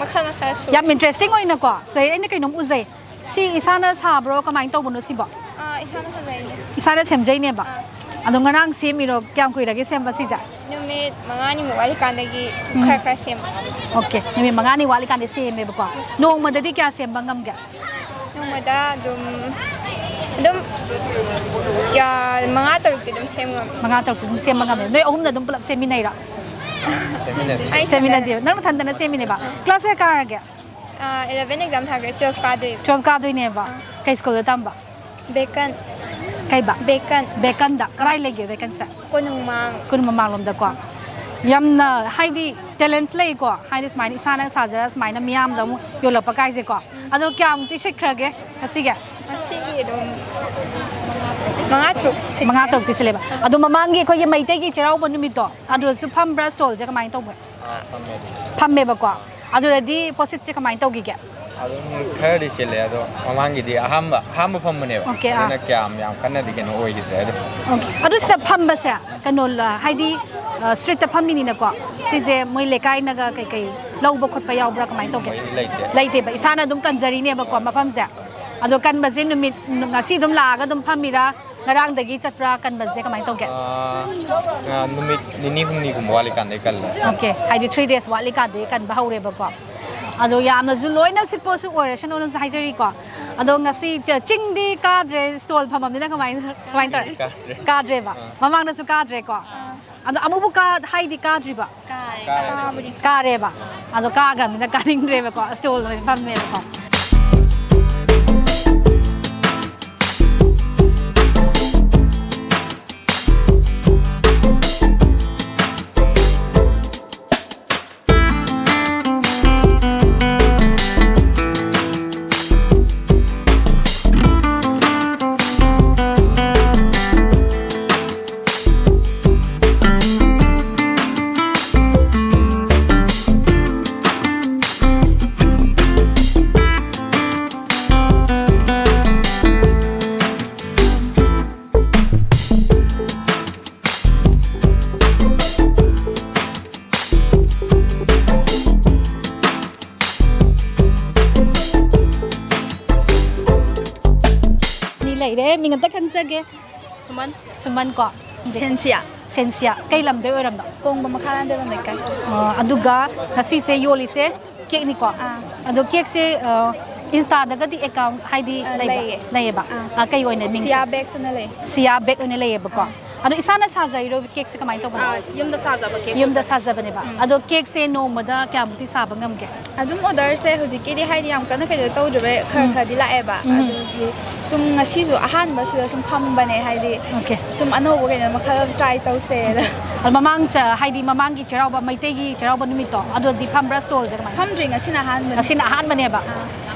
ꯃꯈꯜ ꯃꯈꯜ ꯁꯨ꯫ ꯌꯥꯝ ꯏꯟꯇꯔꯦꯁꯇꯤꯡ ꯑꯣꯏꯅꯀꯣ, ꯁꯦ, ꯑꯩꯅ ꯀꯩꯅꯣꯝ ꯎꯖꯩ꯫ ꯁꯤ ꯏꯁꯥꯅ ꯁꯥꯕ꯭ꯔꯣ? ꯀꯃꯥꯏꯅ ꯇꯧꯕꯅꯣ ꯁꯤꯕꯣ? ꯑꯥ, ꯏꯁꯥꯅ ꯁꯥꯖꯩꯅꯦ꯫ ꯏꯁꯥꯅ ꯁꯦꯝꯖꯩꯅꯦꯕ? ꯑꯥ꯫ ꯑꯗꯣ ꯉꯔꯥꯡ ꯁꯦꯝꯃꯤꯔꯣ? ꯀꯌꯥꯝ ꯀꯨꯏꯔꯒꯦ ꯁꯦꯝꯕ ꯁꯤꯁꯦ? ꯅꯨꯃꯤꯠ ꯃꯉꯥꯅꯤꯃꯨꯛ ꯋꯥꯠꯂꯤꯀꯥꯟꯗꯒꯤ ꯎꯝ꯫ ꯈꯔ ꯈꯔ ꯁꯦꯝꯕ꯫ ꯑꯣꯀꯦ, ꯅꯨꯃꯤꯠ ꯃꯉꯥꯅꯤ ꯋꯥꯠꯂꯤꯀꯥꯟꯗ ꯁꯦꯝꯃꯦꯕꯀꯣ꯫ ꯅꯣꯡꯃꯗꯗꯤ ꯀꯌꯥ ꯁꯦꯝꯕ ꯉꯝꯒꯦ? ꯅꯣꯡꯃꯗ ꯑꯗꯨꯝ, ꯑꯗꯨꯝ ꯀꯌꯥ, ꯃꯉꯥ ꯇꯔꯨꯛꯇꯤ ꯑꯗꯨꯝ ꯁꯦꯝ ꯉꯝꯃꯦ꯫ ꯃꯉꯥ ꯇꯔꯨꯛꯇꯤ ꯑꯗꯨꯝ ꯁꯦꯝꯕ ꯉꯝꯃꯦ꯫ ꯅꯣꯏ ꯑꯍꯨꯝꯅ ꯑꯗꯨꯝ ꯄꯨꯂꯞ ꯁꯦꯝꯃꯤꯟꯅꯩꯔꯣ? ꯁꯦꯝꯃꯤꯟꯅꯗꯦ꯫ ꯑꯩ ꯁꯦꯝꯃꯤꯟꯅꯗꯦ꯫ ꯅꯪ ꯅꯊꯟꯗꯅ ꯁꯦꯝꯃꯤꯅꯦꯕ? ꯑꯥ꯫ ꯀ꯭ꯂꯥꯁ ꯀꯌꯥ ꯀꯥꯔꯒꯦ? ꯑꯥ, eleven exam ꯊꯥꯈ꯭ꯔꯦ, twelve ꯀꯥꯗꯣꯏꯕ꯫ Twelve ꯀꯥꯗꯣꯏꯅꯦꯕ? ꯑꯥ꯫ ꯀꯩ ꯁ꯭ꯀꯨꯜꯗ ꯇꯝꯕ? ꯕꯦꯀꯟ꯫ ꯀꯩꯕ? ꯕꯦꯀꯟ꯫ ꯕꯦꯀꯟꯗ꯫ ꯀꯗꯥꯏ ꯂꯩꯒꯦ ꯕꯦꯀꯟꯁꯦ? ꯀꯣꯅꯨꯡꯃꯥꯡ꯫ ꯀꯣꯅꯨꯡ ꯃꯃꯥꯡꯂꯣꯝꯗꯀꯣ꯫ ꯌꯥꯝꯅ ꯍꯥꯏꯗꯤ ꯇꯦꯂꯦꯟꯠ ꯂꯩꯀꯣ꯫ ꯍꯥꯏꯗꯤ ꯁꯨꯃꯥꯏꯅ ꯏꯁꯥꯅ ꯁꯥꯖꯔ ꯁꯨꯃꯥꯏꯅ ꯃꯤꯌꯥꯝꯗ ꯑꯃꯨꯛ ꯌꯣꯜꯂꯛꯄ ꯀꯥꯏꯁꯦꯀꯣ꯫ ꯑꯗꯣ ꯀꯌꯥꯃꯨꯛꯇꯤ ꯁꯤꯠꯈ꯭ꯔꯒꯦ ꯉꯁꯤꯒꯤ? ꯉꯁꯤꯒꯤ ꯑꯗꯨꯝ ꯃꯉꯥ ꯇꯔꯨꯛ ꯁꯤꯠꯈ꯭ꯔꯦ꯫ ꯃꯉꯥ ꯇꯔꯨꯛꯇꯤ ꯁꯤꯠꯂꯦꯕ꯫ ꯑꯗꯣ ꯃꯃꯥꯡꯒꯤ ꯑꯩꯈꯣꯏꯒꯤ ꯃꯩꯇꯩꯒꯤ ꯆꯩꯔꯥꯎꯕ ꯅꯨꯃꯤꯠꯇꯣ ꯑꯗꯨꯗꯁꯨ ꯐꯝꯕ꯭ꯔꯥ ꯁ꯭ꯇꯣꯜꯁꯦ ꯀꯃꯥꯏꯅ ꯇꯧꯒꯦ? ꯑꯥ, ꯐꯝꯃꯦ ꯑꯗꯨꯝ꯫ ꯐꯝꯃꯦꯕꯀꯣ꯫ ꯑꯗꯨꯗꯗꯤ ꯄꯣꯠꯁꯤꯠꯁꯦ ꯀꯃꯥꯏꯅ ꯇꯧꯈꯤꯒꯦ? ꯑꯗꯨꯝ ꯈꯔꯗꯤ ꯁꯤꯠꯂꯦ, ꯑꯗꯣ ꯃꯃꯥꯡꯒꯤꯗꯤ ꯑꯍꯥꯟꯕ, ꯑꯍꯥꯟꯕ ꯐꯝꯕꯅꯦꯕ꯫ ꯑꯣꯀꯦ, ꯑꯥ꯫ ꯑꯗꯨꯅ ꯀꯌꯥꯝ ꯌꯥꯝ ꯀꯟꯅꯗꯤ ꯀꯩꯅꯣ ꯑꯣꯏꯈꯤꯗ꯭ꯔꯦ ꯑꯗꯨꯝ꯫ ꯑꯣꯀꯦ꯫ ꯑꯗꯨ ꯁꯤꯗ ꯐꯝꯕꯁꯦ ꯀꯩꯅꯣ ꯂ-, ꯍꯥꯏꯗꯤ, ꯑ, ꯁ꯭ꯇ꯭ꯔꯤꯠꯇ ꯐꯝꯃꯤꯅꯤꯅꯀꯣ, ꯁꯤꯁꯦ ꯃꯣꯏ ꯂꯩꯀꯥꯏꯅꯒ ꯀꯩꯀꯩ ꯂꯧꯕ ꯈꯣꯠꯄ ꯌꯥꯎꯕ꯭ꯔꯥ? ꯀꯃꯥꯏꯅ ꯇꯧꯒꯦ? ꯃꯣꯏ ꯂꯩꯇꯦ꯫ ꯂꯩꯇꯦꯕ, ꯏꯁꯥꯅ ꯑꯗꯨꯝ ꯀꯟꯖꯔꯤꯅꯦꯕꯀꯣ ꯃꯐꯝꯁꯦ꯫ ꯑꯗꯣ ꯀꯟꯕꯁꯦ ꯅꯨꯃꯤꯠ, ꯉꯁꯤ ꯑꯗꯨꯝ ꯂꯥꯛꯑꯒ ꯑꯗꯨꯝ ꯐꯝꯃꯤꯔꯥ? ꯉꯔꯥꯡꯗꯒꯤ ꯆꯠꯄ꯭ꯔꯥ ꯀꯟꯕꯁꯦ? ꯀꯃꯥꯏꯅ ꯇꯧꯒꯦ? ꯑꯥ, ꯑꯥ, ꯅꯨꯃꯤꯠ ꯅꯤꯅꯤ ꯍꯨꯝꯅꯤꯒꯨꯝꯕ ꯋꯥꯠꯂꯤꯀꯥꯟꯗꯒꯤ ꯀꯜꯂꯦ꯫ ꯑꯣꯀꯦ, ꯍꯥꯏꯗꯤ three days ꯋꯥꯠꯂꯤꯀꯥꯟꯗꯒꯤ ꯀꯟꯕ ꯍꯧꯔꯦꯕꯀꯣ꯫ ꯑꯗꯣ ꯌꯥꯝꯅꯁꯨ ꯂꯣꯏꯅ ꯁꯤꯠꯄꯁꯨ ꯑꯣꯏꯔꯁꯅꯨꯅꯁꯨ ꯍꯥꯏꯖꯔꯤꯀꯣ꯫ ꯑꯗꯣ ꯉꯁꯤ ꯆ-, ꯆꯤꯡꯗꯤ ꯀꯥꯗ꯭ꯔꯦ, ꯁ꯭ꯇꯣꯜ ꯐꯝꯃꯕꯅꯤꯅ ꯀꯃꯥꯏꯅ, ꯀꯃꯥꯏꯅ ꯇꯧꯔꯦ? ꯆꯤꯡꯗꯤ ꯀꯥꯗ꯭ꯔꯦ꯫ ꯀꯥꯗ꯭ꯔꯦꯕ? ꯑꯥ꯫ ꯃꯃꯥꯡꯗꯁꯨ ꯀꯥꯗ꯭ꯔꯦꯀꯣ? ꯑꯥ꯫ ꯑꯗꯣ ꯑꯃꯨꯛꯕꯨ ꯀꯥ-, ꯍꯥꯏꯗꯤ ꯀꯥꯗ꯭ꯔꯤꯕ? ꯀꯥꯔꯦ꯫ ꯀꯥꯔꯦ꯫ ꯀꯥꯕꯨꯗꯤ ꯀꯥꯔꯦꯕ꯫ ꯑꯗꯣ ꯀꯥꯈ꯭ꯔꯕꯅꯤꯅ ꯀꯥꯅꯤꯡꯗ꯭ꯔꯦꯕꯀꯣ, ꯁ꯭ꯇꯣꯜ ꯑꯣꯏꯅ ꯐꯝꯃꯦꯕꯀꯣ꯫ ꯑꯦ, ꯃꯤꯡ ꯑꯝꯇ ꯈꯪꯖꯒꯦ꯫ ꯁꯨꯃꯟ꯫ ꯁꯨꯃꯟ ꯀꯣ? ꯁꯦꯟꯁꯤꯌꯥ꯫ ꯁꯦꯟꯁꯤꯌꯥ꯫ ꯀꯩ ꯂꯝꯗꯩ ꯑꯣꯏꯔꯝꯅꯣ? ꯀꯣꯡꯕ ꯃꯈꯥ ꯂꯥꯟꯗꯦꯕꯝ ꯂꯩꯀꯥꯏ꯫ ꯑꯣ, ꯑꯗꯨꯒ ꯉꯁꯤꯁꯦ ꯌꯣꯜꯂꯤꯁꯦ ꯀꯦꯛꯅꯤꯀꯣ? ꯑꯥ꯫ ꯑꯗꯣ ꯀꯦꯛꯁꯦ, ꯑ, ꯏꯟꯁꯇꯥꯗꯒꯗꯤ ꯑꯦꯀꯥꯎꯟ ꯍꯥꯏꯗꯤ ꯑ, ꯂꯩꯕ꯭ꯔꯣ? ꯂꯩꯌꯦ꯫ ꯂꯩꯌꯦꯕ? ꯑꯥ꯫ ꯑ, ꯀꯩ ꯑꯣꯏꯅ ꯃꯤꯡꯁꯦ? ꯁꯤꯌꯥ ꯕꯦꯛꯁ ꯑꯅ ꯂꯩ꯫ ꯁꯤꯌꯥ ꯕꯦꯛ ꯑꯣꯏꯅ ꯂꯩꯌꯦꯕꯀꯣ? ꯑꯥ꯫ ꯑꯗꯣ ꯏꯁꯥꯅ ꯁꯥꯖꯩꯔꯣ? ꯀꯦꯛꯁꯦ ꯀꯃꯥꯏꯅ ꯇꯧꯕꯅꯣ? ꯑꯥ, ꯌꯨꯝꯗ ꯁꯥꯖꯕ ꯀꯦꯛ ꯌꯨꯝꯗ ꯑꯣꯏꯗꯣꯏꯅꯦ꯫ ꯁꯥꯖꯕꯅꯦꯕ꯫ ꯎꯝ꯫ ꯑꯗꯣ ꯀꯦꯛꯁꯦ ꯅꯣꯡꯃꯗ ꯀꯌꯥꯃꯨꯛꯇꯤ ꯁꯥꯕ ꯉꯝꯒꯦ? ꯑꯗꯨꯝ ꯑꯣꯔꯗꯔꯁꯦ ꯍꯧꯖꯤꯛꯀꯤꯗꯤ ꯍꯥꯏꯗꯤ ꯌꯥꯝ ꯀꯟꯅ ꯀꯩꯅꯣ ꯇꯧꯗ꯭ꯔꯤꯕꯩ ꯈꯔ ꯎꯝ꯫ ꯈꯔꯗꯤ ꯂꯥꯛꯑꯦꯕ꯫ ꯎꯝ꯫ ꯑꯗꯨꯒꯤ ꯁꯨꯝ ꯉꯁꯤꯁꯨ ꯑꯍꯥꯟꯕ ꯁꯤꯗ ꯁꯨꯝ ꯐꯝꯕꯅꯦ, ꯍꯥꯏꯗꯤ ꯑꯣꯀꯦ꯫ ꯁꯨꯝ ꯑꯅꯧꯕ ꯀꯩꯅꯣ ꯃꯈꯜ ꯑꯃ ꯇ꯭ꯔꯥꯏ ꯇꯧꯁꯦꯅ꯫ ꯑꯗꯣ ꯃꯃꯥꯡ ꯆ-, ꯍꯥꯏꯗꯤ ꯃꯃꯥꯡꯒꯤ ꯆꯩꯔꯥꯎꯕ, ꯃꯩꯇꯩꯒꯤ ꯆꯩꯔꯥꯎꯕ ꯅꯨꯃꯤꯠꯇꯣ, ꯑꯗꯨꯗꯤ ꯐꯝꯕ꯭ꯔꯥ ꯁ꯭ꯇꯣꯜꯁꯦ ꯀꯃꯥꯏꯅ? ꯐꯝꯗ꯭ꯔꯤ, ꯉꯁꯤꯅ ꯑꯍꯥꯟꯕꯅꯦ꯫ ꯉꯁꯤꯅ ꯑꯍꯥꯟꯕꯅꯦꯕ? ꯑꯥ꯫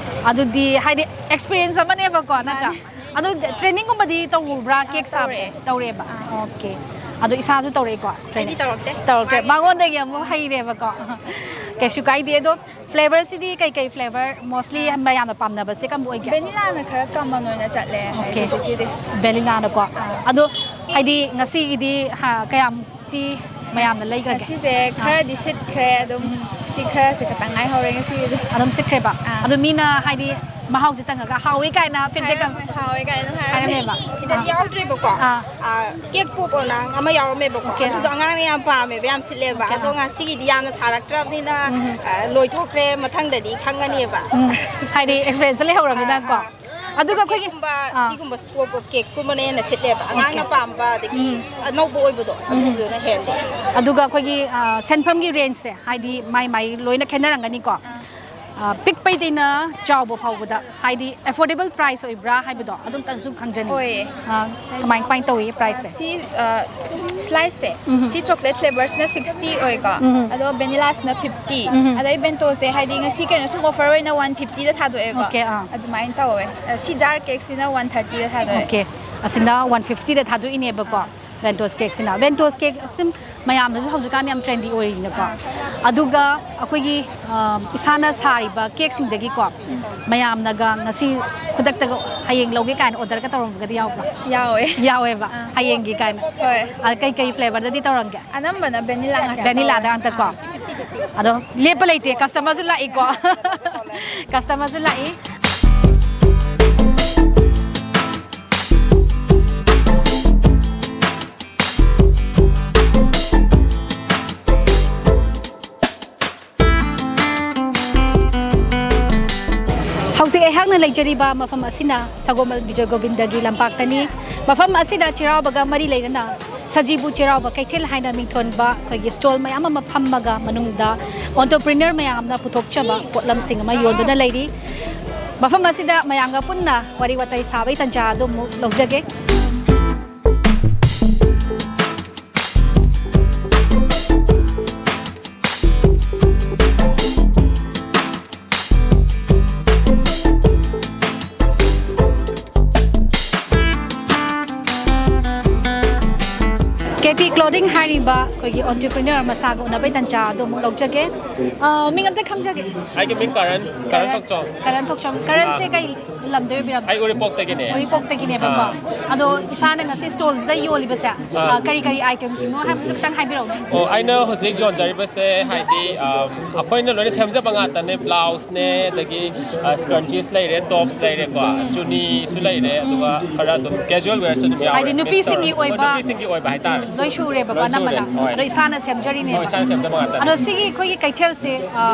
ꯑꯗꯨꯗꯤ ꯍꯥꯏꯗꯤ ꯑꯦꯛꯁꯄꯤꯔꯤꯌꯦꯟꯁ ꯑꯃꯅꯦꯕꯀꯣ, ꯅꯠꯇ꯭ꯔꯥ? ꯃꯥꯅꯦ꯫ ꯑꯗꯨ ꯇ꯭ꯔꯦꯅꯤꯡꯒꯨꯝꯕꯗꯤ ꯇꯧꯔꯨꯕ꯭ꯔꯥ, ꯑꯥ, ꯀꯦꯛ ꯁꯥꯕ? ꯇꯧꯔꯛꯑꯦ꯫ ꯇꯧꯔꯛꯑꯦꯕ? ꯑꯥ꯫ ꯑꯣꯀꯦ꯫ ꯑꯗꯣ ꯏꯁꯥꯁꯨ ꯇꯧꯔꯛꯏꯀꯣ, ꯑꯩꯗꯤ ꯇ꯭ꯔꯦꯅꯤꯡ? ꯇꯧꯔꯛꯇꯦ꯫ ꯇꯧꯔꯛꯇꯦ꯫ ꯃꯥꯒꯤ ꯃꯉꯣꯟꯗꯒꯤ ꯑꯃꯨꯛ ꯍꯩꯔꯦꯕꯀꯣ꯫ ꯀꯩꯁꯨ ꯀꯥꯏꯗꯦ꯫ ꯑꯗꯣ ꯐ꯭ꯂꯦꯚꯔꯁꯤꯗꯤ ꯀꯩꯀꯩ ꯐ꯭ꯂꯦꯚꯔ ꯃꯣꯁꯂꯤ ꯑꯥ꯫ ꯃꯌꯥꯝꯅ ꯄꯥꯝꯅꯕꯁꯦ ꯀꯔꯝꯕ ꯑꯣꯏꯒꯦ? ꯚꯦꯅꯤꯂꯥꯅ ꯈꯔ ꯀꯃꯟ ꯑꯣꯏꯅ ꯆꯠꯂꯦ ꯑꯣꯀꯦ꯫ ꯍꯧꯖꯤꯛꯀꯤꯗꯤ꯫ ꯚꯦꯅꯤꯂꯥꯅꯀꯣ꯫ ꯑꯥ꯫ ꯑꯗꯣ ꯍꯥꯏꯗꯤ ꯉꯁꯤꯒꯤꯗꯤ, ꯍꯥ, ꯀꯌꯥꯝ ꯇꯤ ꯃꯌꯥꯝꯅ ꯂꯩꯈ꯭ꯔꯒꯦ? ꯉꯁꯤꯁꯦ ꯑꯥ꯫ ꯈꯔꯗꯤ ꯁꯤꯠꯈ꯭ꯔꯦ ꯑꯗꯨꯝ꯫ ꯎꯝ꯫ ꯁꯤ ꯈꯔꯁꯦ ꯈꯛꯇꯪ ꯉꯥꯏꯍꯧꯔꯦ ꯉꯁꯤꯒꯤꯗꯤ꯫ ꯑꯗꯨꯝ ꯁꯤꯠꯈ꯭ꯔꯦꯕ? ꯑꯥ꯫ ꯑꯗꯣ ꯃꯤꯅ ꯍꯥꯏꯗꯤ ꯃꯍꯥꯎꯁꯦ ꯇꯪꯉꯒ ꯍꯥꯎꯋꯤ ꯀꯥꯏꯅ feedback ꯑꯃ ꯍꯥꯏꯔꯝꯃꯦ, ꯍꯥꯎꯋꯦ ꯀꯥꯏꯅ ꯍꯥꯏꯔꯝꯃꯦ꯫ ꯍꯥꯏꯔꯝꯃꯦꯕ? ꯁꯤꯗꯗꯤ ꯑꯥ꯫ ꯌꯥꯎꯗ꯭ꯔꯤꯕꯀꯣ꯫ ꯑꯥ꯫ ꯑꯥ, ꯀꯦꯛ ꯄꯣꯞ ꯑꯅ ꯑꯃ ꯌꯥꯎꯔꯝꯃꯦꯕꯀꯣ꯫ ꯑꯣꯀꯦ, ꯑꯗꯨꯗꯣ ꯑꯥ꯫ ꯑꯉꯥꯡꯅ ꯌꯥꯝ ꯄꯥꯝꯃꯦꯕ, ꯌꯥꯝ ꯁꯤꯠꯂꯦꯕ꯫ ꯑꯣꯀꯦ, ꯑꯗꯣ ꯑꯥ꯫ ꯉꯁꯤꯒꯤꯗꯤ ꯌꯥꯝꯅ ꯁꯥꯔꯛꯇ꯭ꯔꯕꯅꯤꯅ, ꯎꯝ꯫ ꯑꯥ, ꯂꯣꯏꯊꯣꯛꯈ꯭ꯔꯦ, ꯃꯊꯪꯗꯗꯤ ꯈꯪꯒꯅꯤꯕ꯫ ꯎꯝ, ꯍꯥꯏꯗꯤ experience ꯂꯩꯍꯧꯔꯕꯅꯤꯅꯀꯣ꯫ ꯑꯥ, ꯑꯥ꯫ ꯑꯗꯨꯒ ꯑꯩꯈꯣꯏꯒꯤ, ꯀꯦꯛꯀꯨꯝꯕ, ꯑꯥ꯫ ꯁꯤꯒꯨꯝꯕ ꯄꯣꯞ ꯑꯞ ꯀꯦꯛꯀꯨꯝꯕꯅ ꯍꯦꯟꯅ ꯁꯤꯠꯂꯦꯕ꯫ ꯑꯉꯥꯡꯅ ꯑꯣꯀꯦ꯫ ꯄꯥꯝꯕ, ꯑꯗꯒꯤ ꯎꯝ꯫ ꯑꯅꯧꯕ ꯑꯣꯏꯕꯗꯣ, ꯎꯝ꯫ ꯑꯗꯨꯗꯨꯅ ꯍꯦꯜꯂꯦ꯫ ꯑꯗꯨꯒ ꯑꯩꯈꯣꯏꯒꯤ, ꯑꯥ, ꯁꯦꯟꯐꯝꯒꯤ ꯔꯦꯟꯖꯁꯦ, ꯍꯥꯏꯗꯤ ꯃꯥꯏ ꯃꯥꯏ ꯂꯣꯏꯅ ꯈꯦꯠꯅꯔꯝꯒꯅꯤꯀꯣ꯫ ꯑꯥ꯫ ꯑꯥ, ꯄꯤꯛꯄꯩꯗꯩꯅ ꯆꯥꯎꯕ ꯐꯥꯎꯕꯗ, ꯍꯥꯏꯗꯤ affordable price ꯑꯣꯏꯕ꯭ꯔꯥ ꯍꯥꯏꯕꯗꯣ ꯑꯗꯨꯝꯇꯪꯁꯨ ꯈꯪꯖꯅꯤꯡꯉꯤ꯫ ꯑꯣꯏꯌꯦ꯫ ꯑꯥ, ꯍꯥꯏꯗꯤ, ꯀꯃꯥꯏ, ꯀꯃꯥꯏ ꯇꯧꯏ ꯑꯥ, priceꯁꯦ? ꯁꯤ, ꯑꯥ, sliceꯁꯦ, ꯎꯝ꯫ ꯁꯤ chocolate flavourꯁꯤꯅ sixty ꯑꯣꯏꯀꯣ, ꯎꯝ꯫ ꯑꯗꯣ vanilla ꯁꯤꯅ fifty꯫ ꯎꯝ꯫ ꯑꯗꯩ bentoꯁꯦ, ꯍꯥꯏꯗꯤ ꯉꯁꯤ ꯀꯩꯅꯣ ꯁꯨꯝ offer ꯑꯣꯏꯅ one fiftyꯗ ꯊꯥꯗꯣꯛꯑꯦꯀꯣ꯫ ꯑꯣꯀꯦ, ꯑꯥ꯫ ꯑꯗꯨꯃꯥꯏꯅ ꯇꯧꯋꯦ꯫ ꯑ, ꯁꯤ jar cakeꯁꯤꯅ one thirtyꯗ ꯊꯥꯗꯣꯛꯑꯦ꯫ ꯑꯣꯀꯦ꯫ ꯑꯁꯤꯅ one fiftyꯗ ꯊꯥꯗꯣꯛꯏꯅꯦꯕꯀꯣ꯫ ꯑꯥ꯫ Bento's cakeꯁꯤꯅ꯫ Bento's cake ꯁꯨꯝ ꯃꯌꯥꯝꯅꯁꯨ ꯍꯧꯖꯤꯛꯀꯥꯟ ꯌꯥꯝ trendy ꯑꯣꯏꯔꯤꯅꯀꯣ꯫ ꯑꯥ꯫ ꯑꯗꯨꯒ ꯑꯩꯈꯣꯏꯒꯤ, ꯑ, ꯏꯁꯥꯅ ꯁꯥꯔꯤꯕ cakeꯁꯤꯡꯗꯒꯤꯀꯣ, ꯎꯝ꯫ ꯃꯌꯥꯝꯅꯒ ꯉꯁꯤ ꯈꯨꯗꯛꯇꯒ ꯍꯌꯦꯡ ꯂꯧꯒꯦ ꯀꯥꯏꯅ orderꯒ ꯇꯧꯔꯝꯕꯒꯗꯤ ꯌꯥꯎꯕ꯭ꯔꯥ? ꯌꯥꯎꯋꯦ꯫ ꯌꯥꯎꯋꯦꯕ? ꯑꯥ꯫ ꯍꯌꯦꯡꯒꯤ ꯀꯥꯏꯅ? ꯍꯣꯏ꯫ ꯑ, ꯀꯩꯀꯩ flavourꯗꯗꯤ ꯇꯧꯔꯝꯒꯦ? ꯑꯅꯝꯕꯅ vanilla ꯉꯥꯛꯇ vanilla ꯇꯧꯋꯦ꯫ ꯉꯥꯛꯇꯀꯣ? ꯑꯥ꯫ ꯑꯗꯣ ꯂꯦꯞꯄ ꯂꯩꯇꯦ, customerꯁꯨ ꯂꯥꯛꯏꯀꯣ꯫ Customerꯁꯨ ꯂꯥꯛꯏ꯫ ꯑꯩꯍꯥꯛꯅ ꯂꯩꯖꯔꯤꯕ ꯃꯐꯝ ꯑꯁꯤꯅ ꯁꯒꯣꯜꯕꯟ ꯕꯤꯖꯣꯏ ꯒꯣꯕꯤꯟꯗꯒꯤ ꯂꯝꯄꯥꯛꯇꯅꯤ꯫ ꯃꯐꯝ ꯑꯁꯤꯗ ꯆꯩꯔꯥꯎꯕꯒ ꯃꯔꯤ ꯂꯩꯅꯅ ꯁꯖꯤꯕꯨ ꯆꯩꯔꯥꯎꯕ ꯀꯩꯊꯦꯜ ꯍꯥꯏꯅ ꯃꯤꯡꯊꯣꯟꯕ ꯑꯩꯈꯣꯏꯒꯤ stall ꯃꯌꯥꯝ ꯑꯃ ꯐꯝꯃꯒ ꯃꯅꯨꯡꯗ entrepreneur ꯃꯌꯥꯝꯅ ꯄꯨꯊꯣꯛꯆꯕ ꯄꯣꯠꯂꯝꯁꯤꯡ ꯑꯃ ꯌꯣꯟꯗꯨꯅ ꯂꯩꯔꯤ꯫ ꯃꯐꯝ ꯑꯁꯤꯗ ꯃꯌꯥꯝꯒ ꯄꯨꯟꯅ ꯋꯥꯔꯤ ꯋꯥꯇꯥꯏ ꯁꯥꯕꯒꯤ ꯇꯥꯟꯖꯥ ꯑꯗꯨ ꯑꯃꯨꯛ ꯂꯧꯖꯒꯦ꯫ KP Clothing ꯍꯥꯏꯔꯤꯕ ꯑꯩꯈꯣꯏꯒꯤ entrepreneur ꯃꯁꯥꯒ ꯎꯅꯕꯩ ꯇꯟꯖꯥ ꯑꯗꯨ ꯑꯃꯨꯛ ꯂꯧꯖꯒꯦ꯫ ꯑ, ꯃꯤꯡ ꯑꯝꯇ ꯈꯪꯖꯒꯦ꯫ ꯑꯩꯒꯤ ꯃꯤꯡ ꯀꯔꯟ, ꯀꯔꯟ ꯊꯣꯛꯆꯣꯝ꯫ ꯀꯔꯟ ꯊꯣꯛꯆꯣꯝ꯫ ꯀꯔꯟꯁꯦ ꯑꯥ꯫ ꯀꯩ ꯂꯝꯗꯩ ꯑꯣꯏꯕꯤꯔꯕ? ꯑꯩ ꯎꯔꯤꯄꯣꯛꯇꯒꯤꯅꯦ꯫ ꯎꯔꯤꯄꯣꯛꯇꯒꯤꯅꯦꯕꯀꯣ꯫ ꯑꯥ꯫ ꯑꯗꯣ ꯏꯁꯥꯅ ꯉꯁꯤ stallꯁꯤꯗ ꯌꯣꯜꯂꯤꯕꯁꯦ, ꯑꯥ꯫ ꯑ, ꯀꯔꯤ ꯀꯔꯤ itemꯁꯤꯡꯅꯣ ꯍꯥꯏꯕꯗꯨꯁꯨ ꯈꯤꯇꯪ ꯍꯥꯏꯕꯤꯔꯛꯎꯅꯦ꯫ ꯑꯣ, ꯑꯩꯅ ꯍꯧꯖꯤꯛ ꯌꯣꯟꯖꯔꯤꯕꯁꯦ ꯍꯥꯏꯗꯤ, ꯑ, ꯑꯩꯈꯣꯏꯅ ꯂꯣꯏꯅ ꯁꯦꯝꯖꯕ ꯉꯥꯛꯇꯅꯦ꯫ Blouseꯅꯦ, ꯑꯗꯒꯤ, ꯑ, scrunchies ꯂꯩꯔꯦ, tops ꯂꯩꯔꯦꯀꯣ, ꯎꯝ꯫ ꯆꯨꯅꯤꯁꯨ ꯂꯩꯔꯦ, ꯑꯗꯨꯒ ꯈꯔ ꯑꯗꯨꯝ casual wearꯁꯨ ꯑꯗꯨꯝ ꯌꯥꯎꯔꯦ꯫ ꯍꯥꯏꯗꯤ ꯅꯨꯄꯤꯁꯤꯡꯒꯤ ꯃꯤꯁꯇꯔ ꯑꯣꯏꯕ ꯍꯣꯏ, ꯅꯨꯄꯤꯁꯤꯡꯒꯤ ꯑꯣꯏꯕ ꯍꯥꯏꯇꯥꯔꯦ꯫ ꯂꯣꯏ ꯁꯨꯔꯦꯕꯀꯣ, ꯂꯣꯏ ꯁꯨꯔꯦ, ꯑꯅꯝꯕꯅ꯫ ꯍꯣꯏ꯫ ꯑꯗꯣ ꯏꯁꯥꯅ ꯁꯦꯝꯖꯔꯤꯅꯦꯕ꯫ ꯍꯣꯏ, ꯏꯁꯥꯅ ꯁꯦꯝꯖꯕ ꯉꯥꯛꯇꯅꯦ꯫ ꯑꯗꯣ ꯁꯤꯒꯤ ꯑꯩꯈꯣꯏꯒꯤ ꯀꯩꯊꯦꯜꯁꯦ, ꯑ,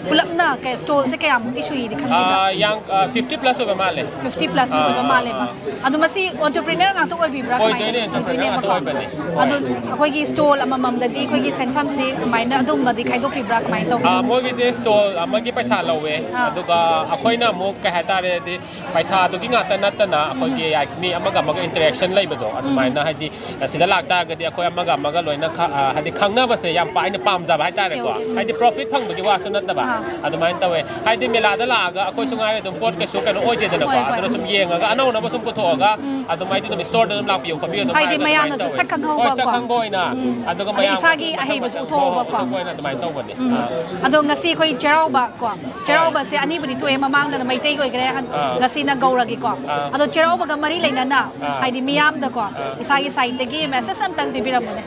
ꯄꯨꯂꯞꯅ ꯀꯩ, stallꯁꯦ ꯀꯌꯥꯃꯨꯛꯇꯤ ꯁꯨꯏꯗꯤ ꯈꯪꯕꯤꯕ꯭ꯔꯥ? ꯑꯥ, ꯌꯥꯝ, ꯑ, fifty plus ꯑꯣꯏꯕ ꯃꯥꯜꯂꯦ꯫ Fifty plus ꯑꯥ, ꯑꯣꯏꯕ ꯑꯥ, ꯃꯥꯜꯂꯦꯕ꯫ ꯑꯥ꯫ ꯑꯗꯣ ꯃꯁꯤ entrepreneur ꯉꯥꯛꯇ ꯑꯣꯏꯕꯤꯕ꯭ꯔꯥ? ꯀꯃꯥꯏꯅ ꯑꯣꯏꯗꯣꯏꯅꯦ, ꯇꯧ-, entrepreneur ꯉꯥꯛꯇ ꯑꯣꯏꯗꯣꯏꯅꯦꯕꯀꯣ꯫ ꯑꯣꯏꯕꯅꯦ꯫ ꯍꯣꯏ꯫ ꯑꯗꯣ ꯑꯩꯈꯣꯏꯒꯤ stall ꯑꯃꯃꯝꯗꯗꯤ ꯑꯩꯈꯣꯏꯒꯤ ꯁꯦꯟꯐꯝꯁꯦ ꯀꯃꯥꯏꯅ ꯑꯗꯨꯝꯕꯗꯤ ꯈꯥꯏꯗꯣꯛꯄꯤꯕ꯭ꯔꯥ? ꯀꯃꯥꯏꯅ ꯇꯧꯒꯦ? ꯑꯥ, ꯃꯣꯏꯒꯤꯁꯦ stall ꯑꯃꯒꯤ ꯄꯩꯁꯥ ꯂꯧꯋꯦ꯫ ꯑꯥ꯫ ꯑꯗꯨꯒ ꯑꯩꯈꯣꯏꯅ ꯑꯃꯨꯛ ꯀꯩ ꯍꯥꯏꯇꯥꯔꯦꯗꯤ, ꯄꯩꯁꯥꯗꯨꯒꯤ ꯉꯥꯛꯇ ꯅꯠꯇꯅ ꯑꯩꯈꯣꯏꯒꯤ ꯎꯝ꯫ ꯍꯥꯏ-, ꯃꯤ ꯑꯃꯒ ꯑꯃꯒ interaction ꯂꯩꯕꯗꯣ, ꯎꯝ꯫ ꯑꯗꯨꯃꯥꯏꯅ ꯍꯥꯏꯗꯤ ꯁꯤꯗ ꯂꯥꯛꯇꯥꯔꯒꯗꯤ ꯑꯩꯈꯣꯏ ꯑꯃꯒ ꯑꯃꯒ ꯂꯣꯏꯅ ꯈ-, ꯑ, ꯍꯥꯏꯗꯤ ꯈꯪꯅꯕꯁꯦ ꯌꯥꯝ ꯄꯥ-, ꯑꯩꯅ ꯄꯥꯝꯖꯕ ꯍꯥꯏꯇꯥꯔꯦꯀꯣ꯫ Okay, okay, ꯎꯝ꯫ ꯍꯥꯏꯗꯤ profit ꯐꯪꯕꯒꯤ ꯋꯥꯁꯨ ꯅꯠꯇꯕ꯫ ꯑꯥ꯫ ꯑꯗꯨꯃꯥꯏꯅ ꯇꯧꯋꯦ꯫ ꯍꯥꯏꯗꯤ ꯃꯦꯂꯥꯗ ꯂꯥꯛꯑꯒ ꯑꯩꯈꯣꯏꯁꯨ ꯉꯥꯏꯔꯦ ꯑꯗꯨꯝ ꯄꯣꯠ ꯀꯩꯁꯨ ꯀꯩꯅꯣ ꯑꯣꯏꯗꯦꯗꯅꯀꯣ꯫ ꯍꯣꯏ, ꯍꯣꯏ꯫ ꯑꯗꯨꯅ ꯁꯨꯝ ꯌꯦꯡꯉꯒ ꯑꯅꯧ ꯑꯅꯧꯕ ꯁꯨꯝ ꯄꯨꯊꯣꯛꯑꯒ ꯎꯝ꯫ ꯑꯗꯨꯝ ꯍꯥꯏꯗꯤ ꯑꯗꯨꯝ storeꯗ ꯑꯗꯨꯝ ꯂꯥꯛꯄꯤꯌꯣ ꯈꯣꯠꯄꯤꯌꯣ ꯑꯗꯨꯝ ꯍꯥꯏꯗꯤ ꯍꯥꯏꯕ ꯑꯗꯨꯃꯥꯏꯅ ꯃꯌꯥꯝꯅꯁꯨ ꯇꯧꯋꯦ꯫ ꯁꯛ ꯈꯪꯍꯧꯕ ꯍꯣꯏ, ꯁꯛ ꯀꯣ꯫ ꯈꯪꯕ ꯑꯣꯏꯅ꯫ ꯎꯝ꯫ ꯑꯗꯨꯒ ꯑꯗꯩ ꯃꯌꯥꯝ ꯏꯁꯥꯒꯤ ꯁꯛ ꯈꯪꯕ ꯑꯍꯩꯕꯁꯨ ꯁꯛ ꯎꯠꯊꯣꯛꯍꯧꯕ ꯍꯣꯏ, ꯀꯣ꯫ ꯎꯠꯊꯣꯛꯄ ꯑꯣꯏꯅ ꯑꯗꯨꯃꯥꯏꯅ ꯇꯧꯕꯅꯦ꯫ ꯎꯝ꯫ ꯑꯥ꯫ ꯑꯗꯣ ꯉꯁꯤ ꯑꯩꯈꯣꯏ ꯆꯩꯔꯥꯎꯕ ꯀꯣ, ꯍꯣꯏ꯫ ꯆꯩꯔꯥꯎꯕꯁꯦ ꯑꯅꯤꯕꯨꯗꯤ ꯊꯣꯛꯑꯦ, ꯃꯃꯥꯡꯗꯅ ꯃꯩꯇꯩꯒꯤ ꯑꯣꯏꯈ꯭ꯔꯦ, ꯍꯟ-, ꯑꯥ꯫ ꯉꯁꯤꯅ ꯒꯧꯔꯒꯤꯀꯣ꯫ ꯑꯥ꯫ ꯑꯗꯣ ꯆꯩꯔꯥꯎꯕꯒ ꯃꯔꯤ ꯂꯩꯅꯅ ꯑꯥ꯫ ꯍꯥꯏꯗꯤ ꯃꯤꯌꯥꯝꯗꯀꯣ ꯑꯥ꯫ ꯏꯁꯥꯒꯤ sideꯇꯒꯤ message ꯑꯝꯇꯪ ꯄꯤꯕꯤꯔꯝꯃꯨꯅꯦ꯫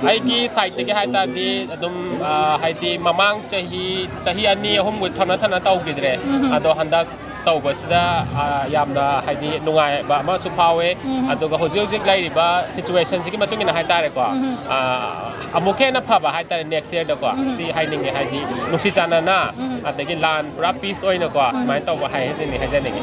ꯑꯩꯒꯤ sideꯇꯒꯤ ꯍꯥꯏ ꯇꯥꯔꯗꯤ ꯑꯗꯨꯝ, ꯑꯥ, ꯍꯥꯏꯗꯤ ꯃꯃꯥꯡ ꯆꯍꯤ, ꯆꯍꯤ ꯑꯅꯤ ꯑꯍꯨꯝꯕꯨ ꯊꯪꯅ ꯊꯪꯅ ꯇꯧꯈꯤꯗ꯭ꯔꯦ꯫ ꯎꯝ꯫ ꯑꯗꯣ ꯍꯟꯗꯛ ꯇꯧꯕꯁꯤꯗ, ꯑ, ꯌꯥꯝꯅ, ꯍꯥꯏꯗꯤ, ꯅꯨꯡꯉꯥꯏꯕ ꯑꯃꯁꯨ ꯐꯥꯎꯋꯦ꯫ ꯎꯝ꯫ ꯑꯗꯨꯒ ꯍꯧꯖꯤꯛ ꯍꯧꯖꯤꯛ ꯂꯩꯔꯤꯕ ꯁꯤꯆꯨꯋꯦꯁꯟꯁꯤꯒꯤ ꯃꯇꯨꯡ ꯏꯟꯅ ꯍꯥꯏꯇꯥꯔꯦꯀꯣ, ꯎꯝ꯫ ꯑ, ꯑꯃꯨꯛꯀ ꯍꯦꯟꯅ ꯐꯕ ꯍꯥꯏꯇꯥꯔꯦ, ꯅꯦꯛꯁ ꯌꯔꯗꯀꯣ, ꯎꯝ꯫ ꯁꯤ ꯍꯥꯏꯅꯤꯡꯉꯦ꯫ ꯍꯥꯏꯗꯤ, ꯅꯨꯡꯁꯤ ꯆꯥꯟꯅꯅ, ꯎꯝ꯫ ꯑꯗꯒꯤ ꯂꯥꯟ ꯄꯨꯔꯥ ꯄꯤꯁ ꯑꯣꯏꯅꯀꯣ, ꯎꯝ꯫ ꯁꯨꯃꯥꯏꯅ ꯇꯧꯕ ꯍꯥꯏ-, ꯍꯥꯏꯖꯅꯤꯡꯉꯤ, ꯍꯥꯏꯖꯅꯤꯡꯉꯤ꯫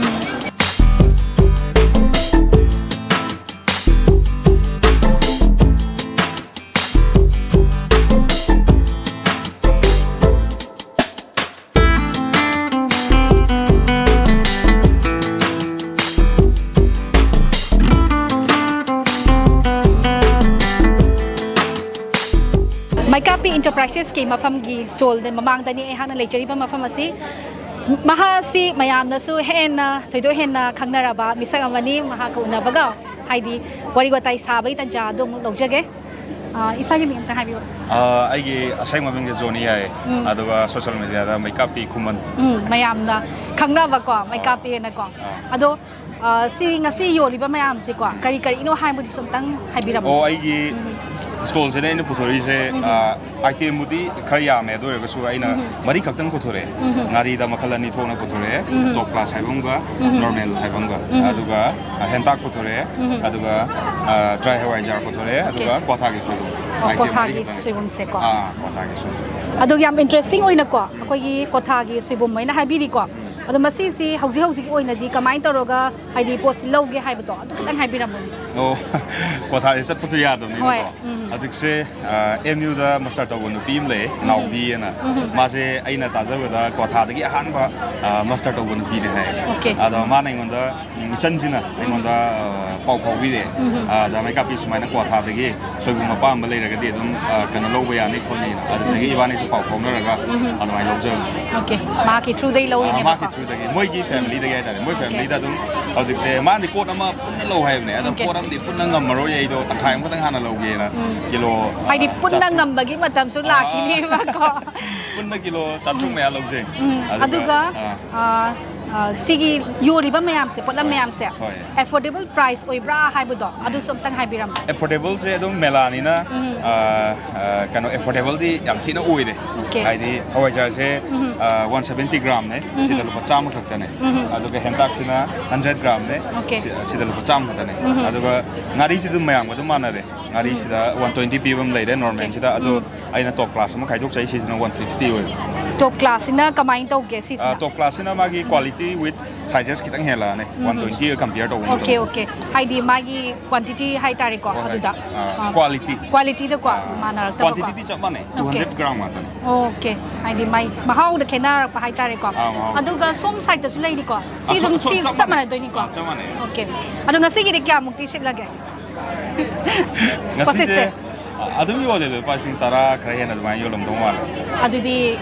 ꯃꯩꯀꯥꯞꯄꯤ ꯏꯟꯇꯔꯄ꯭ꯔꯥꯏꯁꯦꯁꯀꯤ ꯃꯐꯝꯒꯤ ꯁ꯭ꯇꯣꯜꯗ ꯃꯃꯥꯡꯗꯅꯤ ꯑꯩꯍꯥꯛꯅ ꯂꯩꯖꯔꯤꯕ ꯃꯐꯝ ꯑꯁꯤ꯫ ꯃꯍꯥꯛ ꯑꯁꯤ ꯃꯌꯥꯝꯅꯁꯨ ꯍꯦꯟꯅ ꯊꯣꯏꯗꯣꯛ ꯍꯦꯟꯅ ꯈꯪꯅꯔꯕ ꯃꯤꯁꯛ ꯑꯃꯅꯤ꯫ ꯃꯍꯥꯛꯀ ꯎꯅꯕꯒ, ꯍꯥꯏꯗꯤ, ꯋꯥꯔꯤ ꯋꯥꯇꯥꯏ ꯁꯥꯕꯒꯤ ꯇꯥꯟꯖꯥ ꯑꯗꯨ ꯑꯃꯨꯛ ꯂꯧꯖꯒꯦ꯫ ꯑ, ꯏꯁꯥꯒꯤ ꯃꯤꯡ ꯑꯝꯇ ꯍꯥꯏꯕꯤꯌꯨ꯫ ꯑ, ꯑꯩꯒꯤ ꯑꯁꯦꯡꯕ ꯃꯤꯡꯁꯦ ꯖꯣꯅꯤ ꯍꯥꯏ, ꯎꯝ꯫ ꯑꯗꯨꯒ ꯁꯣꯁꯤꯌꯦꯜ ꯃꯦꯗꯤꯌꯥꯗ ꯃꯩꯀꯥꯞꯄꯤ ꯈꯨꯃꯟ꯫ ꯎꯝ, ꯃꯌꯥꯝꯅ ꯈꯪꯅꯕꯀꯣ, ꯃꯩꯀꯥꯞꯄꯤ ꯍꯥꯏꯅꯀꯣ꯫ ꯑꯥ꯫ ꯑꯗꯣ, ꯑ, ꯁꯤ ꯉꯁꯤ ꯌꯣꯜꯂꯤꯕ ꯃꯌꯥꯝꯁꯦꯀꯣ, ꯀꯔꯤ ꯀꯔꯤꯅꯣ ꯍꯥꯏꯕꯗꯨꯁꯨ ꯑꯝꯇꯪ ꯍꯥꯏꯕꯤꯔꯝꯃꯨ꯫ ꯑꯣ, ꯑꯩꯒꯤ ꯎꯝ꯫ ꯁ꯭ꯇꯣꯜꯁꯤꯗ ꯑꯩꯅ ꯄꯨꯊꯣꯔꯛꯏꯁꯦ, ꯎꯝ꯫ ꯑ, ꯑꯥꯏꯇꯦꯝꯕꯨꯗꯤ ꯈꯔ ꯌꯥꯝꯃꯦ, ꯑꯗꯨ ꯑꯣꯏꯔꯒꯁꯨ ꯑꯩꯅ ꯎꯝ꯫ ꯃꯔꯤ ꯈꯛꯇꯪ ꯄꯨꯊꯣꯔꯛꯑꯦ꯫ ꯎꯝ꯫ ꯉꯥꯔꯤꯗ ꯃꯈꯜ ꯑꯅꯤ ꯊꯣꯛꯅ ꯄꯨꯊꯣꯔꯛꯑꯦ, ꯎꯝ꯫ ꯇꯣꯞ ꯀ꯭ꯂꯥꯁ ꯍꯥꯏꯕ ꯑꯃꯒ, ꯎꯝ꯫ ꯅꯣꯔꯃꯦꯜ ꯍꯥꯏꯕ ꯑꯃꯒ꯫ ꯎꯝ꯫ ꯑꯗꯨꯒ, ꯑ, ꯍꯦꯟꯇꯥꯛ ꯄꯨꯊꯣꯔꯛꯑꯦ, ꯎꯝ꯫ ꯑꯗꯨꯒ, ꯑ, ꯗ꯭ꯔꯥꯏ ꯍꯋꯥꯏꯖꯥꯔ ꯄꯨꯊꯣꯔꯛꯑꯦ, ꯑꯣꯀꯦ꯫ ꯑꯗꯨꯒ ꯀ꯭ꯋꯥꯊꯥꯒꯤ ꯁꯣꯏꯕꯨꯝ꯫ ꯑꯣ, ꯑꯥꯏꯇꯦꯝ ꯃꯔꯤ ꯀ꯭ꯋꯥꯊꯥꯒꯤ ꯈꯛꯇꯪ꯫ ꯁꯣꯏꯕꯨꯝꯁꯦꯀꯣ꯫ ꯑꯥ, ꯀ꯭ꯋꯥꯊꯥꯒꯤ ꯁꯣꯏꯕꯨꯝ꯫ ꯑꯗꯣ ꯌꯥꯝ ꯏꯟꯇꯔꯦꯁꯇꯤꯡ ꯑꯣꯏꯅꯀꯣ, ꯑꯩꯈꯣꯏꯒꯤ ꯀ꯭ꯋꯥꯊꯥꯒꯤ ꯁꯣꯏꯕꯨꯝ ꯍꯥꯏꯅ ꯍꯥꯏꯕꯤꯔꯤꯀꯣ꯫ ꯎꯝ꯫ ꯑꯗꯣ ꯃꯁꯤꯁꯤ ꯍꯧꯖꯤꯛ ꯍꯧꯖꯤꯛꯀꯤ ꯑꯣꯏꯅꯗꯤ ꯀꯃꯥꯏꯅ ꯇꯧꯔꯒ, ꯍꯥꯏꯗꯤ, ꯄꯣꯠꯁꯤ ꯂꯧꯒꯦ ꯍꯥꯏꯕꯗꯣ ꯑꯗꯨ ꯈꯤꯇꯪ ꯍꯥꯏꯕꯤꯔꯝꯃꯨꯅꯦ꯫ ꯑꯣ, ꯀ꯭ꯋꯥꯊꯥꯁꯦ ꯆꯠꯄꯁꯨ ꯌꯥꯗꯕꯅꯤꯅꯀꯣ꯫ ꯍꯣꯏ, ꯎꯝ꯫ ꯍꯧꯖꯤꯛꯁꯦ, ꯑ, ꯑꯦꯝ ꯌꯨꯗ ꯃꯥꯁꯇꯔ ꯇꯧꯕ ꯅꯨꯄꯤ ꯑꯃ ꯂꯩ, ꯎꯝ꯫ ꯅꯥꯎꯕꯤ ꯑꯅ꯫ ꯎꯝ꯫ ꯃꯥꯁꯦ ꯑꯩꯅ ꯇꯥꯖꯕꯗ ꯀ꯭ꯋꯥꯊꯥꯗꯒꯤ ꯑꯍꯥꯟꯕ, ꯑ, ꯃꯥꯁꯇꯔ ꯇꯧꯕ ꯅꯨꯄꯤꯅꯦ ꯍꯥꯏ꯫ ꯑꯣꯀꯦ꯫ ꯑꯗꯣ ꯃꯥꯅ ꯑꯩꯉꯣꯟꯗ, ꯎꯝ, ꯏꯆꯟꯁꯤꯅ ꯑꯩꯉꯣꯟꯗ, ꯑ, ꯄꯥꯎ ꯐꯥꯎꯕꯤꯔꯦ꯫ ꯎꯝ꯫ ꯑ, ꯑꯗ ꯃꯩꯀꯥꯞꯄꯤ ꯁꯨꯃꯥꯏꯅ ꯀ꯭ꯋꯥꯊꯥꯗꯒꯤ ꯁꯣꯏꯕꯨꯝ ꯑꯄꯥꯝꯕ ꯂꯩꯔꯒꯗꯤ ꯑꯗꯨꯝ, ꯑ, ꯀꯩꯅꯣ, ꯂꯧꯕ ꯌꯥꯅꯤ ꯈꯣꯠꯅꯤꯅ꯫ ꯑꯗꯨꯗꯒꯤ ꯎꯝ꯫ ꯏꯕꯥꯅꯤꯁꯨ ꯄꯥꯎ ꯐꯥꯎꯅꯔꯒ ꯎꯝ꯫ ꯑꯗꯨꯃꯥꯏꯅ ꯂꯧꯖꯕꯅꯤ꯫ ꯑꯣꯀꯦ꯫ ꯃꯍꯥꯛꯀꯤ ꯊ꯭ꯔꯨꯗꯩ ꯑ, ꯂꯧꯔꯤꯅꯦꯕꯀꯣ꯫ ꯃꯍꯥꯛꯀꯤ ꯊ꯭ꯔꯨꯗꯒꯤ, ꯃꯣꯏꯒꯤ ꯐꯦꯃꯤꯂꯤꯗꯒꯤ ꯍꯥꯏꯇꯥꯔꯦ꯫ ꯃꯣꯏ ꯑꯣꯀꯦ꯫ ꯐꯦꯃꯤꯂꯤꯗ ꯑꯗꯨꯝ ꯍꯧꯖꯤꯛꯁꯦ ꯃꯥꯗꯤ ꯄꯣꯠ ꯑꯃ ꯄꯨꯟꯅ ꯂꯧ ꯍꯥꯏꯕꯅꯦ꯫ ꯑꯗꯣ ꯑꯣꯀꯦ꯫ ꯄꯣꯠ ꯑꯃꯗꯤ ꯄꯨꯟꯅ ꯉꯝꯃꯔꯣꯏ, ꯑꯩꯗꯣ ꯇꯪꯈꯥꯏ ꯑꯃꯈꯛꯇꯪ ꯍꯥꯟꯅ ꯂꯧꯒꯦꯅ ꯎꯝ꯫ ꯀꯤꯂꯣ, ꯍꯥꯏꯗꯤ ꯑ, ꯄꯨꯟꯅ ꯆꯥꯇ꯭ꯔꯨꯛ꯫ ꯉꯝꯕꯒꯤ ꯃꯇꯝꯁꯨ ꯑꯥ꯫ ꯂꯥꯛꯈꯤꯅꯦꯕꯀꯣ꯫ ꯄꯨꯟꯅ ꯀꯤꯂꯣ ꯆꯥꯇ꯭ꯔꯨꯛ ꯃꯌꯥ ꯂꯧꯖꯩ꯫ ꯎꯝ, ꯑꯗꯨꯒ, ꯑꯗꯨꯒ, ꯑꯥ꯫ ꯑꯥ, ꯑ, ꯁꯤꯒꯤ ꯌꯣꯜꯂꯤꯕ ꯃꯌꯥꯝꯁꯦ, ꯄꯣꯠꯂꯝ ꯃꯌꯥꯝꯁꯦ, ꯍꯣꯏ. Affordable price ꯑꯣꯏꯕ꯭ꯔꯥ ꯍꯥꯏꯕꯗꯣ ꯑꯗꯨꯁꯨ ꯑꯝꯇꯪ ꯍꯥꯏꯕꯤꯔꯝꯃꯣ꯫ Affordableꯁꯦ ꯑꯗꯨꯝ ꯃꯦꯂꯥꯅꯤꯅ, ꯎꯝ. ꯑ, ꯑ, ꯀꯩꯅꯣ, affordableꯗꯤ ꯌꯥꯝ ꯊꯤꯅ ꯑꯣꯏꯔꯦ. Okay. ꯍꯥꯏꯗꯤ ꯍꯋꯥꯏꯖꯥꯔꯁꯦ, ꯎꯝ. ꯑ, one seventy gramꯅꯦ, ꯎꯝ. ꯁꯤꯗ ꯂꯨꯄꯥ ꯆꯥꯝꯃ ꯈꯛꯇꯅꯦ. ꯎꯝ. ꯑꯗꯨꯒ ꯍꯦꯟꯇꯥꯛꯁꯤꯅ hundred gramꯅꯦ, Okay. ꯁꯤ-, ꯁꯤꯗ ꯂꯨꯄꯥ ꯆꯥꯝꯃ ꯈꯛꯇꯅꯦ. ꯎꯝ. ꯑꯗꯨꯒ ꯉꯥꯔꯤꯁꯤꯗꯤ ꯑꯗꯨꯝ ꯃꯌꯥꯝꯒ ꯑꯗꯨꯝ ꯃꯥꯟꯅꯔꯦ. ꯉꯥꯔꯤꯁꯤꯗ one twenty ꯄꯤꯕ ꯑꯃ ꯂꯩꯔꯦ normalꯁꯤꯗ, ꯑꯗꯣ ꯎꯝ. ꯑꯩꯅ top class ꯑꯃ ꯈꯥꯏꯗꯣꯛꯆꯩ, ꯁꯤꯁꯤꯅ one fifty ꯑꯣꯏꯕ. Top classꯁꯤꯅ ꯀꯃꯥꯏꯅ ꯇꯧꯒꯦ ꯁꯤꯁꯤꯅ? ꯑ, top classꯁꯤꯅ ꯃꯥꯒꯤ quality with sizes ꯈꯤꯇꯪ ꯍꯦꯜꯂꯛꯑꯅꯤ, ꯎꯝ. one twentyꯒ compare ꯇꯧꯕ Okay, ꯃꯇꯝꯗ. Okay. ꯍꯥꯏꯗꯤ ꯃꯥꯒꯤ quantity ꯍꯥꯏꯇꯥꯔꯦꯀꯣ, ꯍꯣꯏ, ꯍꯣꯏ. ꯑꯗꯨꯗ ꯑ, ꯑ, quality. Qualityꯗꯀꯣ ꯑ, ꯃꯥꯟꯅꯔꯛꯇꯕꯀꯣ. Quantityꯗꯤ ꯆꯞ ꯃꯥꯟꯅꯩ, Okay. two hundred gram ꯉꯥꯛꯇꯅꯤ. Okay. ꯍꯥꯏꯗꯤ ꯃꯥꯏ ꯃꯍꯥꯎꯗ ꯈꯦꯠꯅꯔꯛꯄ ꯍꯥꯏꯇꯥꯔꯦꯀꯣ. ꯑꯥ, ꯃꯍꯥꯎ. ꯑꯗꯨꯒ ꯁꯣꯝ sideꯇꯁꯨ ꯂꯩꯔꯤꯀꯣ, ꯁꯤ ꯑꯁꯣꯝ- ꯑꯗꯨꯝ ꯑꯁꯣꯝ ꯁꯤ ꯆꯞ ꯆꯞ ꯃꯥꯟꯅꯩ. ꯃꯥꯟꯅꯗꯣꯏꯅꯤꯀꯣ. ꯑꯥ, ꯆꯞ ꯃꯥꯟꯅꯩ. Okay. ꯑꯗꯣ ꯉꯁꯤꯒꯤꯗꯤ ꯀꯌꯥꯃꯨꯛꯇꯤ ꯁꯤꯠꯂꯒꯦ? ꯉꯁꯤꯁꯦ ꯄꯣꯠꯁꯤꯠꯁꯦ? ꯑ, ꯑꯗꯨꯝ ꯌꯣꯜꯂꯦ, ꯂꯨꯄꯥ ꯂꯤꯁꯤꯡ ꯇꯔꯥ ꯈꯔ ꯍꯦꯟꯅ ꯑꯗꯨꯃꯥꯏꯅ ꯌꯣꯜꯂꯝꯗꯧ ꯃꯥꯜꯂꯦ. ꯑꯗꯨꯗꯤ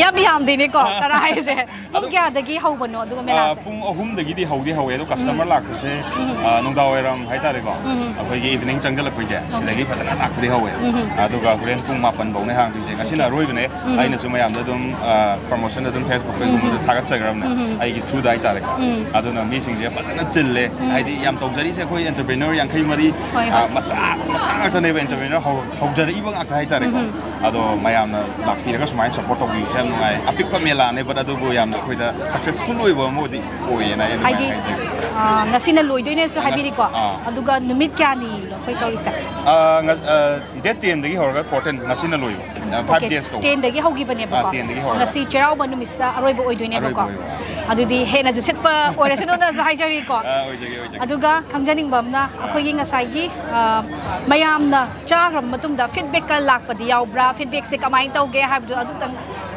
ꯌꯥꯝ ꯌꯥꯝꯗꯦꯅꯦꯀꯣ, ꯇꯔꯥ ꯍꯥꯏꯁꯦ꯫ ꯄꯨꯡ ꯑꯗꯨꯝ- ꯀꯌꯥꯗꯒꯤ ꯍꯧꯕꯅꯣ ꯑꯗꯨꯒ ꯑ, ꯃꯦꯂꯥꯁꯦ? ꯄꯨꯡ ꯑꯍꯨꯝꯗꯒꯤꯗꯤ ꯍꯧꯗꯤ ꯍꯧꯋꯦ, ꯑꯗꯣ customer ꯂꯥꯛꯄꯁꯦ, ꯎꯝ. ꯑ, ꯅꯨꯡꯗꯥꯡ ꯋꯥꯏꯔꯝ ꯍꯥꯏꯇꯥꯔꯦꯀꯣ, ꯎꯝ. ꯑꯩꯈꯣꯏꯒꯤ evening ꯆꯪꯁꯤꯜꯂꯛꯄꯩꯁꯦ, ꯁꯤꯗꯒꯤ ꯐꯖꯅ ꯂꯥꯛꯄꯗꯤ ꯍꯧꯋꯦ. ꯎꯝ. ꯑꯗꯨꯒ ꯍꯣꯔꯦꯟ ꯄꯨꯡ ꯃꯥꯄꯟ ꯐꯥꯎꯅꯦ ꯍꯥꯡꯗꯣꯏꯁꯦ. ꯉꯁꯤꯅ ꯑꯔꯣꯏꯕꯅꯦ. ꯎꯝ. ꯑꯩꯅꯁꯨ ꯃꯌꯥꯝꯗ ꯑꯗꯨꯝ, ꯑ, promotion ꯑꯗꯨꯝ Facebook ꯀꯩꯒꯨꯝꯕꯗ ꯊꯥꯒꯠꯆꯈ꯭ꯔꯕꯅꯦ, ꯎꯝ. ꯑꯩꯒꯤ throughꯗ ꯍꯥꯏꯇꯥꯔꯦꯀꯣ. ꯎꯝ. ꯑꯗꯨꯅ ꯃꯤꯁꯤꯡꯁꯦ ꯐꯖꯅ ꯆꯤꯜꯂꯦ. ꯎꯝ. ꯍꯥꯏꯗꯤ ꯌꯥꯝ ꯇꯧꯖꯔꯤꯁꯦ ꯑꯩꯈꯣꯏ entrepreneur ꯌꯥꯡꯈꯩ ꯃꯔꯤ, ꯍꯣꯏ, ꯑ, ꯍꯣꯏ. ꯃꯆꯥ ꯃꯆꯥ ꯉꯥꯛꯇꯅꯦꯕ entrepreneur ꯍꯧ-, ꯍꯧꯖꯔꯛꯏꯕ ꯉꯥꯛꯇ ꯍꯥꯏꯇꯥꯔꯦꯀꯣ. ꯎꯝ. ꯑꯗꯣ ꯃꯌꯥꯝꯅ ꯂꯥꯛꯄꯤꯔꯒ ꯁꯨꯃꯥꯏꯅ support ꯇꯧꯕꯤꯕꯁꯦ ꯌꯥꯝ ꯅꯨꯡꯉꯥꯏ꯫ ꯑꯄꯤꯛꯄ ꯃꯦꯂꯥꯅꯦ, but ꯑꯗꯨꯕꯨ ꯌꯥꯝꯅ ꯑꯩꯈꯣꯏꯗ successful ꯑꯣꯏꯕ ꯑꯃꯕꯨꯗꯤ ꯑꯣꯏꯌꯦꯅ ꯑꯩ ꯑꯗꯨꯃꯥꯏꯅ ꯍꯥꯏꯗꯤ ꯍꯥꯏꯖꯒꯦ. ꯑ, ꯉꯁꯤꯅ ꯂꯣꯏꯗꯣꯏꯅꯦꯁꯨ ꯍꯥꯏꯕꯤꯔꯤꯀꯣ. ꯑꯥ. ꯑꯗꯨꯒ ꯅꯨꯃꯤꯠ ꯀꯌꯥꯅꯤꯅꯣ ꯑꯩꯈꯣꯏ ꯇꯧꯔꯤꯁꯦ? ꯑ, ꯉ-, ꯑ, date tenꯗꯒꯤ ꯍꯧꯔꯒ fourteen, ꯉꯁꯤꯅ ꯂꯣꯏꯕ. ꯑ, five Okay, days ꯇꯧꯕ. tenꯗꯒꯤ ꯍꯧꯈꯤꯕꯅꯦꯕꯀꯣ. ꯑꯥ, tenꯗꯒꯤ ꯍꯧꯔꯒ. ꯉꯁꯤ ꯆꯩꯔꯥꯎꯕ ꯅꯨꯃꯤꯠꯁꯤꯗ ꯑꯔꯣꯏꯕ ꯑꯣꯏꯗꯣꯏꯅꯦꯕꯀꯣ꯫ ꯑꯔꯣꯏꯕ ꯑꯣꯏꯕ. ꯑꯗꯨꯗꯤ ꯍꯦꯟꯅꯁꯨ ꯁꯤꯠꯄ ꯑꯣꯏꯔꯁꯅꯨꯅꯁꯨ ꯍꯥꯏꯖꯔꯤꯀꯣ꯫ ꯑꯥ, ꯑꯣꯏꯖꯒꯦ, ꯑꯣꯏꯖꯒꯦ. ꯑꯗꯨꯒ ꯈꯪꯖꯅꯤꯡꯕ ꯑꯃꯅ, ꯑꯩꯈꯣꯏꯒꯤ ꯉꯁꯥꯏꯒꯤ, ꯑ, ꯃꯌꯥꯝꯅ ꯆꯥꯈ꯭ꯔꯕ ꯃꯇꯨꯡꯗ feedbackꯀ ꯂꯥꯛꯄꯗꯤ ꯌꯥꯎꯕ꯭ꯔꯥ? Feedbackꯁꯦ ꯀꯃꯥꯏꯅ ꯇꯧꯒꯦ ꯍꯥꯏꯕꯗꯣ ꯑꯗꯨꯇꯪ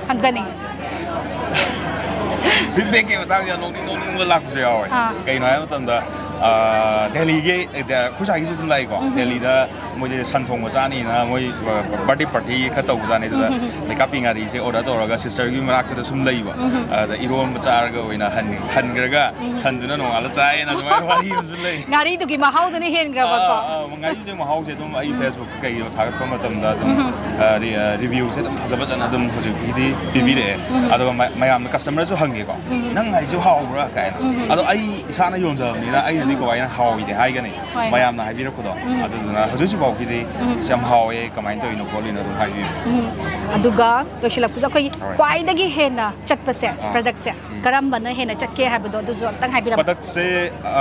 ꯈꯪꯖꯅꯤꯡꯉꯤ꯫ Feedbackꯀꯤ ꯃꯇꯥꯡꯁꯦ ꯌꯥꯝ ꯅꯣꯛꯅꯤꯡ ꯅꯣꯛꯅꯤꯡꯕ ꯂꯥꯛꯄꯁꯨ ꯌꯥꯎꯋꯦ꯫ ꯑꯥ. ꯀꯩꯅꯣ ꯍꯥꯏꯕ ꯃꯇꯝꯗ, ꯑ, ꯗꯦꯜꯂꯤꯒꯤ, ꯑ, ꯑꯩꯈꯣꯏ ꯁ꯭ꯋꯥꯏꯒꯤꯁꯨ ꯑꯗꯨꯝ ꯂꯥꯛꯏꯀꯣ꯫ ꯎꯝ. ꯗꯦꯜꯂꯤꯗ ꯃꯣꯏꯁꯦ ꯁꯟ ꯊꯣꯡꯕ ꯆꯥꯅꯤꯅ ꯃꯣꯏ ꯕꯥꯔꯗꯦ ꯄꯥꯔꯇꯤ ꯈꯔ ꯇꯧꯕꯖꯥꯠꯅꯤ꯫ ꯑꯗꯨꯗ ꯂꯩꯀꯥꯄꯤ ꯉꯥꯔꯤꯁꯦ ꯑꯣꯔꯗꯔ ꯇꯧꯔꯒ ꯁꯤꯁꯇꯔꯒꯤ ꯃꯅꯥꯛꯇꯨꯗ ꯁꯨꯝ ꯂꯩꯕ꯫ ꯑꯗ ꯏꯔꯣꯟꯕ ꯆꯥꯔꯒ ꯑꯣꯏꯅ ꯍꯟ-, ꯍꯟꯈ꯭ꯔꯒ ꯁꯟꯗꯨꯅ ꯅꯣꯡꯉꯥꯜꯂ ꯆꯥꯏꯌꯦꯅ ꯑꯗꯨꯃꯥꯏꯅ ꯋꯥꯔꯤ ꯑꯃꯁꯨ ꯂꯩ꯫ ꯉꯥꯔꯤꯗꯨꯒꯤ ꯃꯍꯥꯎꯗꯨꯅ ꯍꯦꯟꯈ꯭ꯔꯕꯀꯣ? ꯑꯥ, ꯑꯥ, ꯉꯥꯔꯤꯗꯨꯒꯤ ꯃꯍꯥꯎꯁꯦ ꯑꯗꯨꯝ ꯑꯩ ꯎꯝ꯫ Facebook ꯀꯩꯒꯤꯅꯣ ꯊꯥꯒꯠꯄ ꯃꯇꯝꯗ ꯑꯗꯨꯝ, ꯎꯝ꯫ ꯑ, ꯔꯤ-, ꯑ, ꯔꯤꯚ꯭ꯌꯨꯁꯦ ꯑꯗꯨꯝ ꯐꯖ ꯐꯖꯅ ꯑꯗꯨꯝ ꯍꯧꯖꯤꯛꯀꯤꯗꯤ ꯄꯤꯕꯤꯔꯛꯑꯦ꯫ ꯎꯝ꯫ ꯑꯗꯨꯒ ꯃ-, ꯃꯌꯥꯝꯅ ꯀꯁꯇꯃꯔꯁꯨ ꯍꯪꯉꯦꯀꯣ, ꯎꯝ꯫ "ꯅꯪ ꯉꯥꯔꯤꯁꯨ ꯍꯥꯎꯕ꯭ꯔꯥ?" ꯀꯥꯏꯅ꯫ ꯎꯝ꯫ ꯑꯗꯣ ꯑꯩ ꯏꯁꯥꯅ ꯌꯣꯟꯖꯕꯅꯤꯅ ꯑꯩꯅꯗꯤ ꯎꯝ꯫ ꯀꯃꯥꯏꯅ ꯍꯥꯎꯏꯗꯤ ꯍꯥꯏꯒꯅꯤ? ꯍꯣꯏ꯫ ꯃꯌꯥꯝꯅ ꯍꯥꯏꯕꯤꯔꯛꯄꯗꯣ꯫ ꯎꯝ꯫ ꯑꯗꯨꯗꯨꯅ ꯍꯧꯖꯤꯛ ꯍꯧꯖꯤꯛ ꯐꯥꯎꯒꯤꯗꯤ ꯎꯝ꯫ "ꯑꯁ, ꯌꯥꯝ ꯍꯥꯎꯋꯦ, ꯀꯃꯥꯏꯅ ꯇꯧꯔꯤꯅꯣ ꯈꯣꯠꯂꯤꯅꯣ?" ꯑꯗꯨꯝ ꯍꯥꯏꯕꯤꯌꯨ꯫ ꯎꯝ꯫ ꯑꯗꯨꯒ ꯂꯣꯏꯁꯤꯜꯂꯛꯄꯗ ꯑꯩꯈꯣꯏꯒꯤ ꯍꯣꯏ꯫ ꯈ꯭ꯋꯥꯏꯗꯒꯤ ꯍꯦꯟꯅ ꯆꯠꯄꯁꯦ, ꯑꯥ꯫ ꯄ꯭ꯔꯗꯛꯁꯦ ꯎꯝ꯫ ꯀꯔꯝꯕꯅ ꯍꯦꯟꯅ ꯆꯠꯀꯦ ꯍꯥꯏꯕꯗꯣ ꯑꯗꯨꯁꯨ ꯑꯝꯇꯪ ꯍꯥꯏꯕꯤꯔꯝꯃꯣ꯫ ꯄ꯭ꯔꯗꯛꯁꯦ,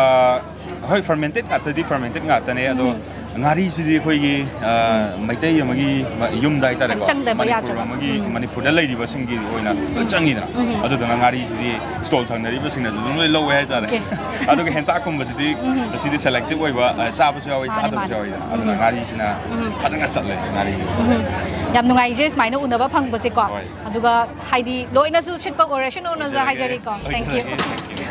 ꯑ, ꯍꯣꯏ, ꯐꯔꯃꯦꯟꯇꯦꯠ ꯉꯥꯛꯇꯗꯤ ꯐꯔꯃꯦꯟꯇꯦꯠ ꯉꯥꯛꯇꯅꯦ, ꯑꯗꯣ ꯎꯝ꯫ ꯉꯥꯔꯤꯁꯤꯗꯤ ꯑꯩꯈꯣꯏꯒꯤ, ꯑ, ꯎꯝ꯫ ꯃꯩꯇꯩ ꯑꯃꯒꯤ ꯃ-, ꯌꯨꯝꯗ ꯍꯥꯏꯇꯥꯔꯦꯀꯣ, ꯆꯪꯗꯕ ꯃꯅꯤꯄꯨꯔ ꯌꯥꯗꯕ꯫ ꯑꯃꯒꯤ, ꯎꯝ꯫ ꯃꯅꯤꯄꯨꯔꯗ ꯂꯩꯔꯤꯕꯁꯤꯡꯒꯤ ꯑꯣꯏꯅ ꯂꯣꯏ ꯆꯪꯉꯤꯗꯅ꯫ ꯎꯝ꯫ ꯑꯗꯨꯗꯨꯅ ꯉꯥꯔꯤꯁꯤꯗꯤ ꯁ꯭ꯇꯣꯜ ꯊꯪꯅꯔꯤꯕꯁꯤꯡꯅꯁꯨ ꯑꯗꯨꯝ ꯂꯣꯏ ꯂꯧꯋꯦ ꯍꯥꯏꯇꯥꯔꯦ꯫ ꯑꯣꯀꯦ꯫ ꯑꯗꯨꯒ ꯍꯦꯟꯇꯥꯛꯀꯨꯝꯕꯁꯤꯗꯤ ꯎꯝ꯫ ꯑꯁꯤꯗꯤ ꯁꯦꯂꯦꯛꯇꯤꯚ ꯑꯣꯏꯕ, ꯑ, ꯆꯥꯕꯁꯨ ꯌꯥꯎꯋꯤ, ꯃꯥꯅꯦ, ꯆꯥꯗꯕꯁꯨ ꯃꯥꯅꯦ꯫ ꯌꯥꯎꯋꯤꯗꯅ꯫ ꯑꯗꯨꯅ ꯎꯝ꯫ ꯉꯥꯔꯤꯁꯤꯅ ꯎꯝ꯫ ꯐꯖꯅ ꯆꯠꯂꯦ ꯉꯥꯔꯤꯁꯦ꯫ ꯎꯝ꯫ ꯌꯥꯝ ꯅꯨꯡꯉꯥꯏꯖꯩ ꯁꯨꯃꯥꯏꯅ ꯎꯅꯕ ꯐꯪꯕꯁꯦꯀꯣ꯫ ꯍꯣꯏ꯫ ꯑꯗꯨꯒ ꯍꯥꯏꯗꯤ ꯂꯣꯏꯅꯁꯨ ꯁꯤꯠꯄ ꯑꯣꯏꯔꯁꯅꯨꯅꯁꯨ ꯑꯣꯏꯖꯔꯒꯦ, ꯍꯥꯏꯖꯔꯤꯀꯣ꯫ Thank you꯫ ꯑꯣꯏꯖꯔꯒꯦ, thank you꯫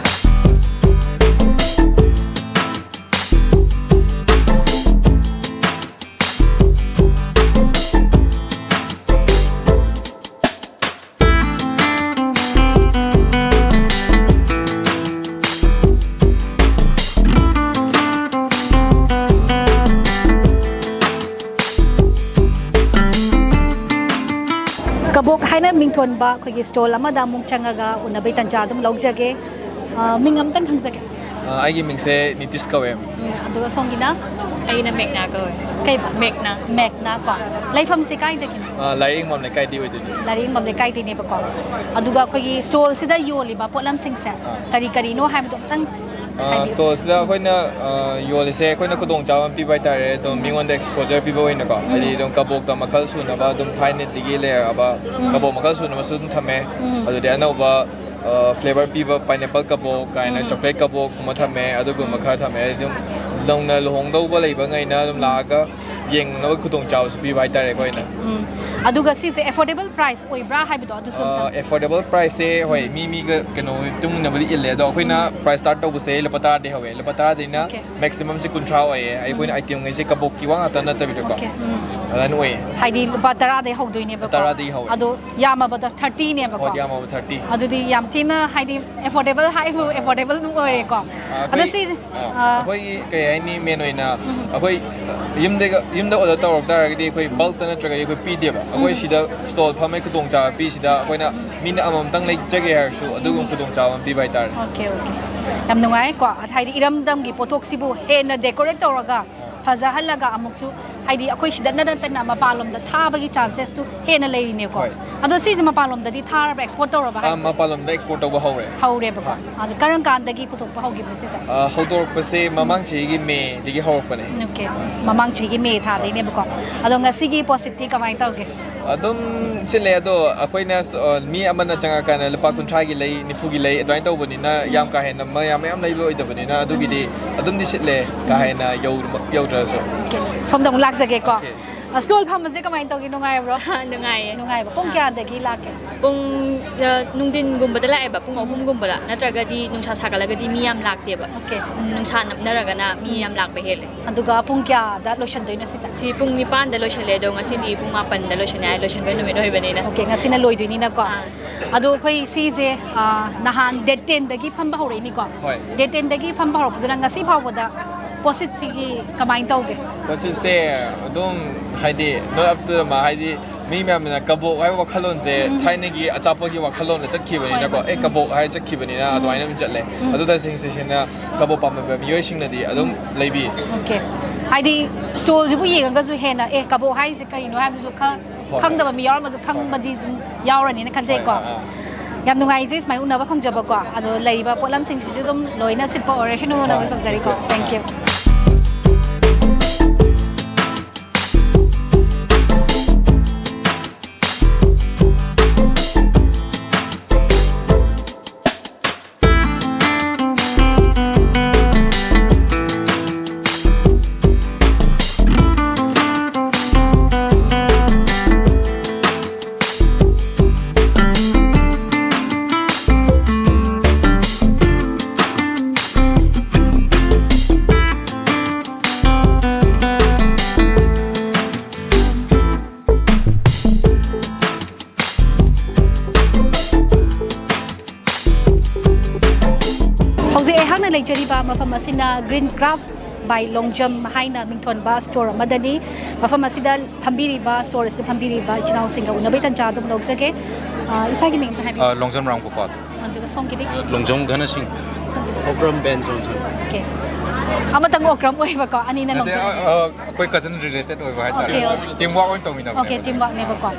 ꯀꯕꯣꯛ ꯍꯥꯏꯅ ꯃꯤꯡꯊꯣꯟꯕ ꯑꯩꯈꯣꯏꯒꯤ ꯁ꯭ꯇꯣꯜ ꯑꯃꯗ ꯑꯃꯨꯛ ꯆꯪꯉꯒ ꯎꯅꯕꯩ ꯇꯟꯖꯥ ꯑꯗꯨꯝ ꯂꯧꯖꯒꯦ꯫ ꯑ, ꯃꯤꯡ ꯑꯝꯇꯪ ꯈꯪꯖꯒꯦ꯫ ꯑ, ꯑꯩꯒꯤ ꯃꯤꯡꯁꯦ ꯅꯤꯇꯤꯁ ꯀꯧꯋꯦ꯫ ꯎꯝ, ꯑꯗꯨꯒ ꯁꯣꯝꯒꯤꯅ? ꯑꯩꯅ ꯃꯦꯛꯅꯥ ꯀꯧꯋꯦ꯫ ꯀꯩꯕ? ꯃꯦꯛꯅꯥ꯫ ꯃꯦꯛꯅꯥ ꯀꯣ꯫ ꯂꯩꯐꯝꯁꯦ ꯀꯥꯏꯗꯒꯤꯅꯣ? ꯑ, ꯂꯥꯏꯔꯤꯛ ꯌꯦꯡꯐꯝ ꯂꯩꯀꯥꯏꯗꯤ ꯑꯣꯏꯗꯣꯏꯅꯦ꯫ ꯂꯥꯏꯔꯤꯛ ꯌꯦꯡꯐꯝ ꯂꯩꯀꯥꯏꯗꯩꯅꯦꯕꯀꯣ꯫ ꯑꯗꯨꯒ ꯑꯩꯈꯣꯏꯒꯤ ꯁ꯭ꯇꯣꯜꯁꯤꯗ ꯌꯣꯜꯂꯤꯕ ꯄꯣꯠꯂꯝꯁꯤꯡꯁꯦ ꯑꯥ꯫ ꯀꯔꯤ ꯀꯔꯤꯅꯣ ꯍꯥꯏꯕꯗꯣ ꯑꯝꯇꯪ ꯑ, ꯍꯥꯏꯕꯤꯌꯨ꯫ ꯁ꯭ꯇꯣꯜꯁꯤꯗ ꯑꯩꯈꯣꯏꯅ, ꯑ, ꯌꯣꯜꯂꯤꯁꯦ ꯑꯩꯈꯣꯏꯅ ꯈꯨꯗꯣꯡꯆꯥꯕ ꯑꯃ ꯄꯤꯕ ꯍꯥꯏꯇꯥꯔꯦ꯫ ꯑꯗꯨꯝ ꯎꯝ꯫ ꯃꯤꯉꯣꯟꯗ ꯑꯦꯛꯁꯄꯣꯖꯔ ꯄꯤꯕ ꯑꯣꯏꯅꯀꯣ꯫ ꯎꯝ꯫ ꯍꯥꯏꯗꯤ ꯑꯗꯨꯝ ꯀꯕꯣꯛꯇ ꯃꯈꯜ ꯁꯨꯅꯕ ꯑꯗꯨꯝ ꯊꯥꯏꯅꯗꯒꯤ ꯂꯩꯔꯛꯑꯕ ꯎꯝ꯫ ꯀꯕꯣꯛ ꯃꯈꯜ ꯁꯨꯅꯕꯁꯨ ꯑꯗꯨꯝ ꯊꯝꯃꯦ꯫ ꯎꯝ꯫ ꯑꯗꯨꯗꯤ ꯑꯅꯧꯕ, ꯑ, ꯐ꯭ꯂꯦꯕꯔ ꯄꯤꯕ ꯄꯥꯏꯅꯦꯄꯜ ꯀꯕꯣꯛ ꯀꯥꯏꯅ, ꯎꯝ꯫ ꯆꯣꯀ꯭ꯂꯦꯠ ꯀꯕꯣꯛꯀꯨꯝꯕ ꯊꯝꯃꯦ, ꯑꯗꯨꯒꯨꯝꯕ ꯎꯝ꯫ ꯈꯔ ꯊꯝꯃꯦ꯫ ꯑꯗꯨꯝ ꯅꯧꯅ ꯂꯨꯍꯣꯡꯗꯧꯕ ꯂꯩꯕꯉꯩꯅ ꯑꯗꯨꯝ ꯎꯝ꯫ ꯂꯥꯛꯑꯒ ꯌꯦꯡꯅꯕ ꯈꯨꯗꯣꯡꯆꯥꯕꯁꯨ ꯄꯤꯕ ꯍꯥꯏꯇꯥꯔꯦ ꯑꯩꯈꯣꯏꯅ꯫ ꯎꯝ꯫ ꯑꯗꯨꯒ ꯁꯤꯁꯦ affordable price ꯑꯣꯏꯕ꯭ꯔꯥ ꯍꯥꯏꯕꯗꯣ ꯑꯗꯨꯁꯨ ꯑꯝꯇ ꯑꯦꯐꯣꯔꯗꯦꯕꯜ ꯄ꯭ꯔꯥꯏꯁꯁꯦ ꯍꯣꯏ, ꯃꯤ ꯃꯤꯒ ꯀꯩꯅꯣ ꯃꯇꯨꯡ ꯏꯟꯅꯕꯨꯗꯤ ꯏꯜꯂꯦ, ꯑꯗꯣ ꯑꯩꯈꯣꯏꯅ ꯄ꯭ꯔꯥꯏꯁ ꯁ꯭ꯇꯥꯔꯠ ꯇꯧꯕꯁꯦ ꯂꯨꯄꯥ ꯇꯔꯥꯗꯩ ꯍꯧꯋꯦ꯫ ꯂꯨꯄꯥ ꯇꯔꯥꯗꯩꯅ Okay. ꯃꯦꯛꯁꯤꯃꯝꯁꯦ ꯀꯨꯟꯊ꯭ꯔꯥ ꯑꯣꯏꯌꯦ꯫ ꯑꯩꯈꯣꯏꯅ ꯑꯥꯏꯇꯦꯝꯉꯩꯁꯦ ꯀꯕꯣꯛꯀꯤ ꯋꯥ ꯉꯥꯛꯇ ꯅꯠꯇꯕꯤꯗꯀꯣ, Okay. ꯎꯝ꯫ ꯑꯗꯨꯃꯥꯏꯅ ꯑꯣꯏꯌꯦ꯫ ꯍꯥꯏꯗꯤ ꯂꯨꯄꯥ ꯇꯔꯥꯗꯩ ꯍꯧꯗꯣꯏꯅꯦꯕꯀꯣ꯫ ꯇꯔꯥꯗꯒꯤ ꯍꯧꯋꯦ꯫ ꯑꯗꯣ ꯌꯥꯝꯃꯕꯗ ꯊꯥꯔꯇꯤꯅꯦꯕꯀꯣ꯫ ꯍꯣꯏ, ꯌꯥꯝꯃꯕ ꯊꯥꯔꯇꯤ꯫ ꯑꯗꯨꯗꯤ ꯌꯌꯥꯝ ꯊꯤꯅ ꯍꯥꯏꯗꯤ affordable ꯍꯥꯏꯕꯨ affordable ꯑꯗꯨꯝ ꯑꯣꯏꯔꯦꯀꯣ꯫ ꯑꯥ, ꯑꯗꯣ ꯑꯩꯈꯣꯏ- ꯁꯤꯁꯦ ꯑꯥ, ꯑꯥ, ꯑꯩꯈꯣꯏꯒꯤ ꯀꯩ ꯍꯥꯏꯅꯤ, ꯃꯦꯟ ꯑꯣꯏꯅ ꯑꯩꯈꯣꯏ ꯌꯨꯝꯗꯒ ꯌꯨꯝꯗ ꯑꯣꯔꯗꯔ ꯇꯧꯔꯛ ꯇꯥꯔꯒꯗꯤ ꯑꯩꯈꯣꯏ ꯕꯜꯛꯇ ꯅꯠꯇ꯭ꯔꯒꯗꯤ ꯑꯩꯈꯣꯏ ꯄꯤꯗꯦꯕ꯫ ꯑꯩꯈꯣꯏ ꯎꯝ꯫ ꯁꯤꯗ ꯁ꯭ꯇꯣꯜ ꯐꯝꯕꯒꯤ ꯈꯨꯗꯣꯡꯆꯥꯕ ꯄꯤꯁꯤꯗ ꯑꯩꯈꯣꯏꯅ ꯃꯤꯅ ꯑꯃꯃꯝꯇꯪ ꯂꯩꯖꯒꯦ ꯍꯥꯏꯔꯁꯨ ꯑꯗꯨꯒꯨꯝꯕ ꯈꯨꯗꯣꯡꯆꯥꯕ ꯑꯃ ꯄꯤꯕ ꯍꯥꯏꯇꯥꯔꯦ꯫ Okay, okay. ꯌꯥꯝ ꯅꯨꯡꯉꯥꯏꯀꯣ, ꯍꯥꯏꯗꯤ ꯏꯔꯝꯗꯝꯒꯤ ꯄꯣꯠꯊꯣꯛꯁꯤꯕꯨ ꯍꯦꯟꯅ decorate ꯇꯧꯔꯒ ꯐꯖꯍꯜꯂꯒ ꯑꯃꯨꯛꯁꯨ ꯍꯥꯏꯗꯤ ꯑꯩꯈꯣꯏ ꯁꯤꯗ ꯅꯠꯇꯅ ꯃꯄꯥꯟꯂꯣꯝꯗ ꯊꯥꯕꯒꯤ chances ꯇꯨ ꯍꯦꯟꯅ ꯂꯩꯔꯤꯅꯦꯀꯣ꯫ ꯍꯣꯏ꯫ ꯑꯗꯣ ꯁꯤꯁꯦ ꯃꯄꯥꯟꯂꯣꯝꯗꯗꯤ ꯊꯥꯔꯕ, export ꯇꯧꯔꯕ ꯑꯥ, ꯍꯥꯏꯕꯗꯤ? ꯃꯄꯥꯟꯂꯣꯝꯗ export ꯇꯧꯕ ꯍꯧꯔꯦ꯫ ꯍꯧꯔꯦꯕꯀꯣ꯫ ꯍꯣꯏ꯫ ꯑꯗꯣ ꯀꯔꯝ ꯀꯥꯟꯗꯒꯤ ꯄꯨꯊꯣꯛꯄ ꯍꯧꯈꯤꯕꯅꯣ ꯁꯤꯁꯦ? ꯑꯥ, ꯍꯧꯗꯣꯔꯛꯄꯁꯦ ꯃꯃꯥꯡ ꯆꯍꯤꯒꯤ ꯃꯦꯗꯒꯤ ꯍꯧꯔꯛꯄꯅꯦ꯫ Okay. ꯃꯃꯥꯡ ꯆꯍꯤꯒꯤ ꯃꯦ ꯊꯥꯗꯩꯅꯦꯕꯀꯣ꯫ ꯑꯗꯣ ꯉꯁꯤꯒꯤ ꯄꯣꯠꯁꯤꯠꯇꯤ ꯀꯃꯥꯏꯅ ꯇꯧꯒꯦ? ꯑꯗꯨꯝ ꯁꯤꯠꯂꯦ, ꯑꯗꯣ ꯑꯩꯈꯣꯏꯅ ꯑ, ꯃꯤ ꯑꯃꯅ ꯆꯪꯉꯀꯥꯟꯗ ꯂꯨꯄꯥ ꯀꯨꯟꯊ꯭ꯔꯥꯒꯤ ꯂꯩ, ꯅꯤꯐꯨꯒꯤ ꯂꯩ, ꯑꯗꯨꯃꯥꯏꯅ ꯇꯧꯕꯅꯤꯅ ꯌꯥꯝ ꯀꯥ ꯍꯦꯟꯅ ꯃꯌꯥꯝ ꯃꯌꯥꯝ ꯂꯩꯕ ꯑꯣꯏꯗꯕꯅꯤꯅ ꯑꯗꯨꯒꯤꯗꯤ ꯑꯗꯨꯝꯗꯤ ꯁꯤꯠꯂꯦ, ꯀꯥ ꯍꯦꯟꯅ ꯌꯧ- ꯌꯧꯗ꯭ꯔꯁꯨ꯫ Okay. ꯁꯣꯝꯗ ꯑꯃꯨꯛ ꯂꯥꯛꯆꯒꯦꯀꯣ꯫ Okay. ꯑ, stall ꯐꯝꯕꯁꯦ ꯀꯃꯥꯏꯅ ꯇꯧꯒꯦ? ꯅꯨꯡꯉꯥꯏꯕ꯭ꯔꯣ? ꯅꯨꯡꯉꯥꯏꯌꯦ꯫ ꯅꯨꯡꯉꯥꯏꯕ꯫ ꯄꯨꯡ ꯑꯥ꯫ ꯀꯌꯥꯗꯒꯤ ꯂꯥꯛꯀꯦ? ꯄꯨꯡ ꯑ, ꯅꯨꯡꯊꯤꯟꯒꯨꯝꯕꯗ ꯂꯥꯛꯑꯦꯕ, ꯄꯨꯡ ꯑꯍꯨꯝꯒꯨꯝꯕꯗ, ꯅꯠꯇ꯭ꯔꯒꯗꯤ ꯅꯨꯡꯁꯥ ꯁꯥꯒꯠꯂꯒꯗꯤ ꯃꯤ ꯌꯥꯝ ꯂꯥꯛꯇꯦꯕ꯫ Okay. ꯅꯨꯡꯁꯥ ꯅꯞꯅꯔꯒꯅ ꯃꯤ ꯌꯥꯝ ꯂꯥꯛꯄ ꯍꯦꯜꯂꯦ꯫ ꯑꯗꯨꯒ ꯄꯨꯡ ꯀꯌꯥꯗ ꯂꯣꯏꯁꯤꯟꯗꯣꯏꯅꯣ ꯁꯤꯁꯦ? ꯁꯤ ꯄꯨꯡ ꯅꯤꯄꯥꯟꯗ ꯂꯣꯏꯁꯤꯜꯂꯦ, ꯑꯗꯣ ꯉꯁꯤꯗꯤ ꯄꯨꯡ ꯃꯥꯄꯟꯗ ꯂꯣꯏꯁꯤꯟꯅꯤ ꯍꯥꯏ, ꯂꯣꯏꯁꯤꯟꯕ ꯅꯨꯃꯤꯠ ꯑꯣꯏꯕꯅꯤꯅ꯫ Okay, ꯉꯁꯤꯅ ꯂꯣꯏꯗꯣꯏꯅꯤꯅꯀꯣ꯫ ꯑꯥ꯫ ꯑꯗꯣ ꯑꯩꯈꯣꯏ ꯁꯤꯁꯦ, ꯑ, ꯅꯍꯥꯟ date ten ꯗꯒꯤ ꯐꯝꯕ ꯍꯧꯔꯛꯏꯅꯤꯀꯣ꯫ ꯍꯣꯏ꯫ Date ten ꯗꯒꯤ ꯐꯝꯕ ꯍꯧꯔꯛꯄꯗꯨꯅ ꯉꯁꯤ ꯐꯥꯎꯕꯗ ꯄꯣꯠꯁꯤꯠꯁꯤꯒꯤ ꯀꯃꯥꯏꯅ ꯇꯧꯒꯦ? ꯄꯣꯠꯁꯤꯠꯁꯦ ꯑꯗꯨꯝ ꯍꯥꯏꯗꯤ not up to the mark, ꯍꯥꯏꯗꯤ ꯃꯤ ꯃꯌꯥꯝꯅ ꯀꯕꯣꯛ ꯍꯥꯏꯕ ꯋꯥꯈꯜꯂꯣꯟꯁꯦ ꯎꯝ꯫ ꯊꯥꯏꯅꯒꯤ ꯑꯆꯥꯄꯣꯠꯀꯤ ꯋꯥꯈꯜꯂꯣꯟꯗ ꯆꯠꯈꯤꯕꯅꯤꯅꯀꯣ, ꯍꯣꯏ, ꯍꯣꯏ꯫ ꯑꯦ ꯀꯕꯣꯛ ꯍꯥꯏꯔ ꯆꯠꯈꯤꯕꯅꯤꯅ ꯑꯗꯨꯃꯥꯏꯅ ꯑꯗꯨꯝ ꯆꯠꯂꯦ꯫ ꯎꯝ꯫ ꯑꯗꯨ ꯇꯁꯦꯡ ꯇꯁꯦꯡꯅ ꯀꯕꯣꯛ ꯄꯥꯝꯕ ꯃꯤꯑꯣꯏꯁꯤꯡꯅꯗꯤ ꯑꯗꯨꯝ ꯂꯩꯕꯤ꯫ Okay. ꯍꯥꯏꯗꯤ stallꯁꯤꯕꯨ ꯌꯦꯡꯉꯒꯁꯨ ꯍꯦꯟꯅ ꯑꯦ ꯀꯕꯣꯛ ꯍꯥꯏꯁꯦ ꯀꯔꯤꯅꯣ ꯍꯥꯏꯕꯗꯨꯁꯨ ꯈ- ꯍꯣꯏ꯫ ꯈꯪꯗꯕ ꯃꯤ ꯌꯥꯎꯔꯝꯃꯁꯨ ꯈꯪꯕꯗꯤ ꯑꯗꯨꯝ ꯌꯥꯎꯔꯅꯤꯅ ꯈꯟꯖꯩꯀꯣ꯫ ꯍꯣꯏ, ꯑꯥ, ꯑꯥ꯫ ꯌꯥꯝ ꯅꯨꯡꯉꯥꯏꯖꯩ ꯁꯨꯃꯥꯏꯅ ꯎꯅꯕ ꯐꯪꯖꯕꯀꯣ꯫ ꯑꯗꯣ ꯂꯩꯔꯤꯕ ꯄꯣꯠꯂꯝꯁꯤꯡꯁꯤꯁꯨ ꯑꯗꯨꯝ ꯂꯣꯏꯅ ꯁꯤꯠꯄ ꯑꯣꯏꯔꯁꯅꯨꯅ ꯍꯣꯏ, ꯇꯧꯖꯔꯤꯀꯣ꯫ thank you꯫ Thank you. ꯅꯍꯥꯛꯅ ꯂꯩꯖꯔꯤꯕ ꯃꯐꯝ ꯑꯁꯤꯅ Green Crafts by ꯂꯣꯡꯖꯝ ꯍꯥꯏꯅ ꯃꯤꯡꯊꯣꯟꯕ ꯁ꯭ꯇꯣꯔ ꯑꯃꯗꯅꯤ꯫ ꯃꯐꯝ ꯑꯁꯤꯗ ꯐꯝꯕꯤꯔꯤꯕ, ꯁ꯭ꯇꯣꯔ ꯑꯁꯤꯗ ꯐꯝꯕꯤꯔꯤꯕ ꯏꯆꯤꯟ ꯏꯅꯥꯎꯁꯤꯡꯒ ꯎꯅꯕꯒꯤ ꯇꯥꯟꯖꯥ ꯑꯗꯨꯝ ꯂꯧꯖꯒꯦ꯫ ꯑ, ꯏꯁꯥꯒꯤ ꯃꯤꯡ ꯑꯝꯇ ꯍꯥꯏꯕꯤꯌꯨ꯫ ꯑ, ꯂꯣꯡꯖꯝ ꯔꯥꯝꯒꯣꯄꯥꯜ꯫ ꯑꯗꯨꯒ ꯁꯣꯝꯒꯤꯗꯤ? ꯂꯣꯡꯖꯝ ꯘꯅ ꯁꯤꯡ꯫ ꯁꯣꯝꯒꯤꯗꯤ? ꯑꯣꯀ꯭ꯔꯝ ꯕꯦꯟ ꯖꯣꯟꯁꯟ꯫ ꯑꯣꯀꯦ꯫ ꯑꯃꯇꯪ ꯑꯣꯀ꯭ꯔꯝ ꯑꯣꯏꯕꯀꯣ, ꯑꯅꯤꯅ ꯅꯠꯇꯦ, ꯂꯣꯡꯖꯝ꯫ ꯑ, ꯑ, ꯑꯩꯈꯣꯏ ꯀꯖꯟ ꯔꯤꯂꯦꯇꯦꯠ ꯑꯣꯏꯕ ꯍꯥꯏꯇꯥꯔꯦ꯫ Okay, okay. ꯇꯤꯝ ꯋꯥꯔꯛ ꯑꯣꯏꯅ ꯇꯧꯃꯤꯟꯅꯕꯅꯦ꯫ ꯑꯣꯀꯦ, ꯇꯤꯝ ꯋꯥꯔꯛꯅꯦꯕꯀꯣ꯫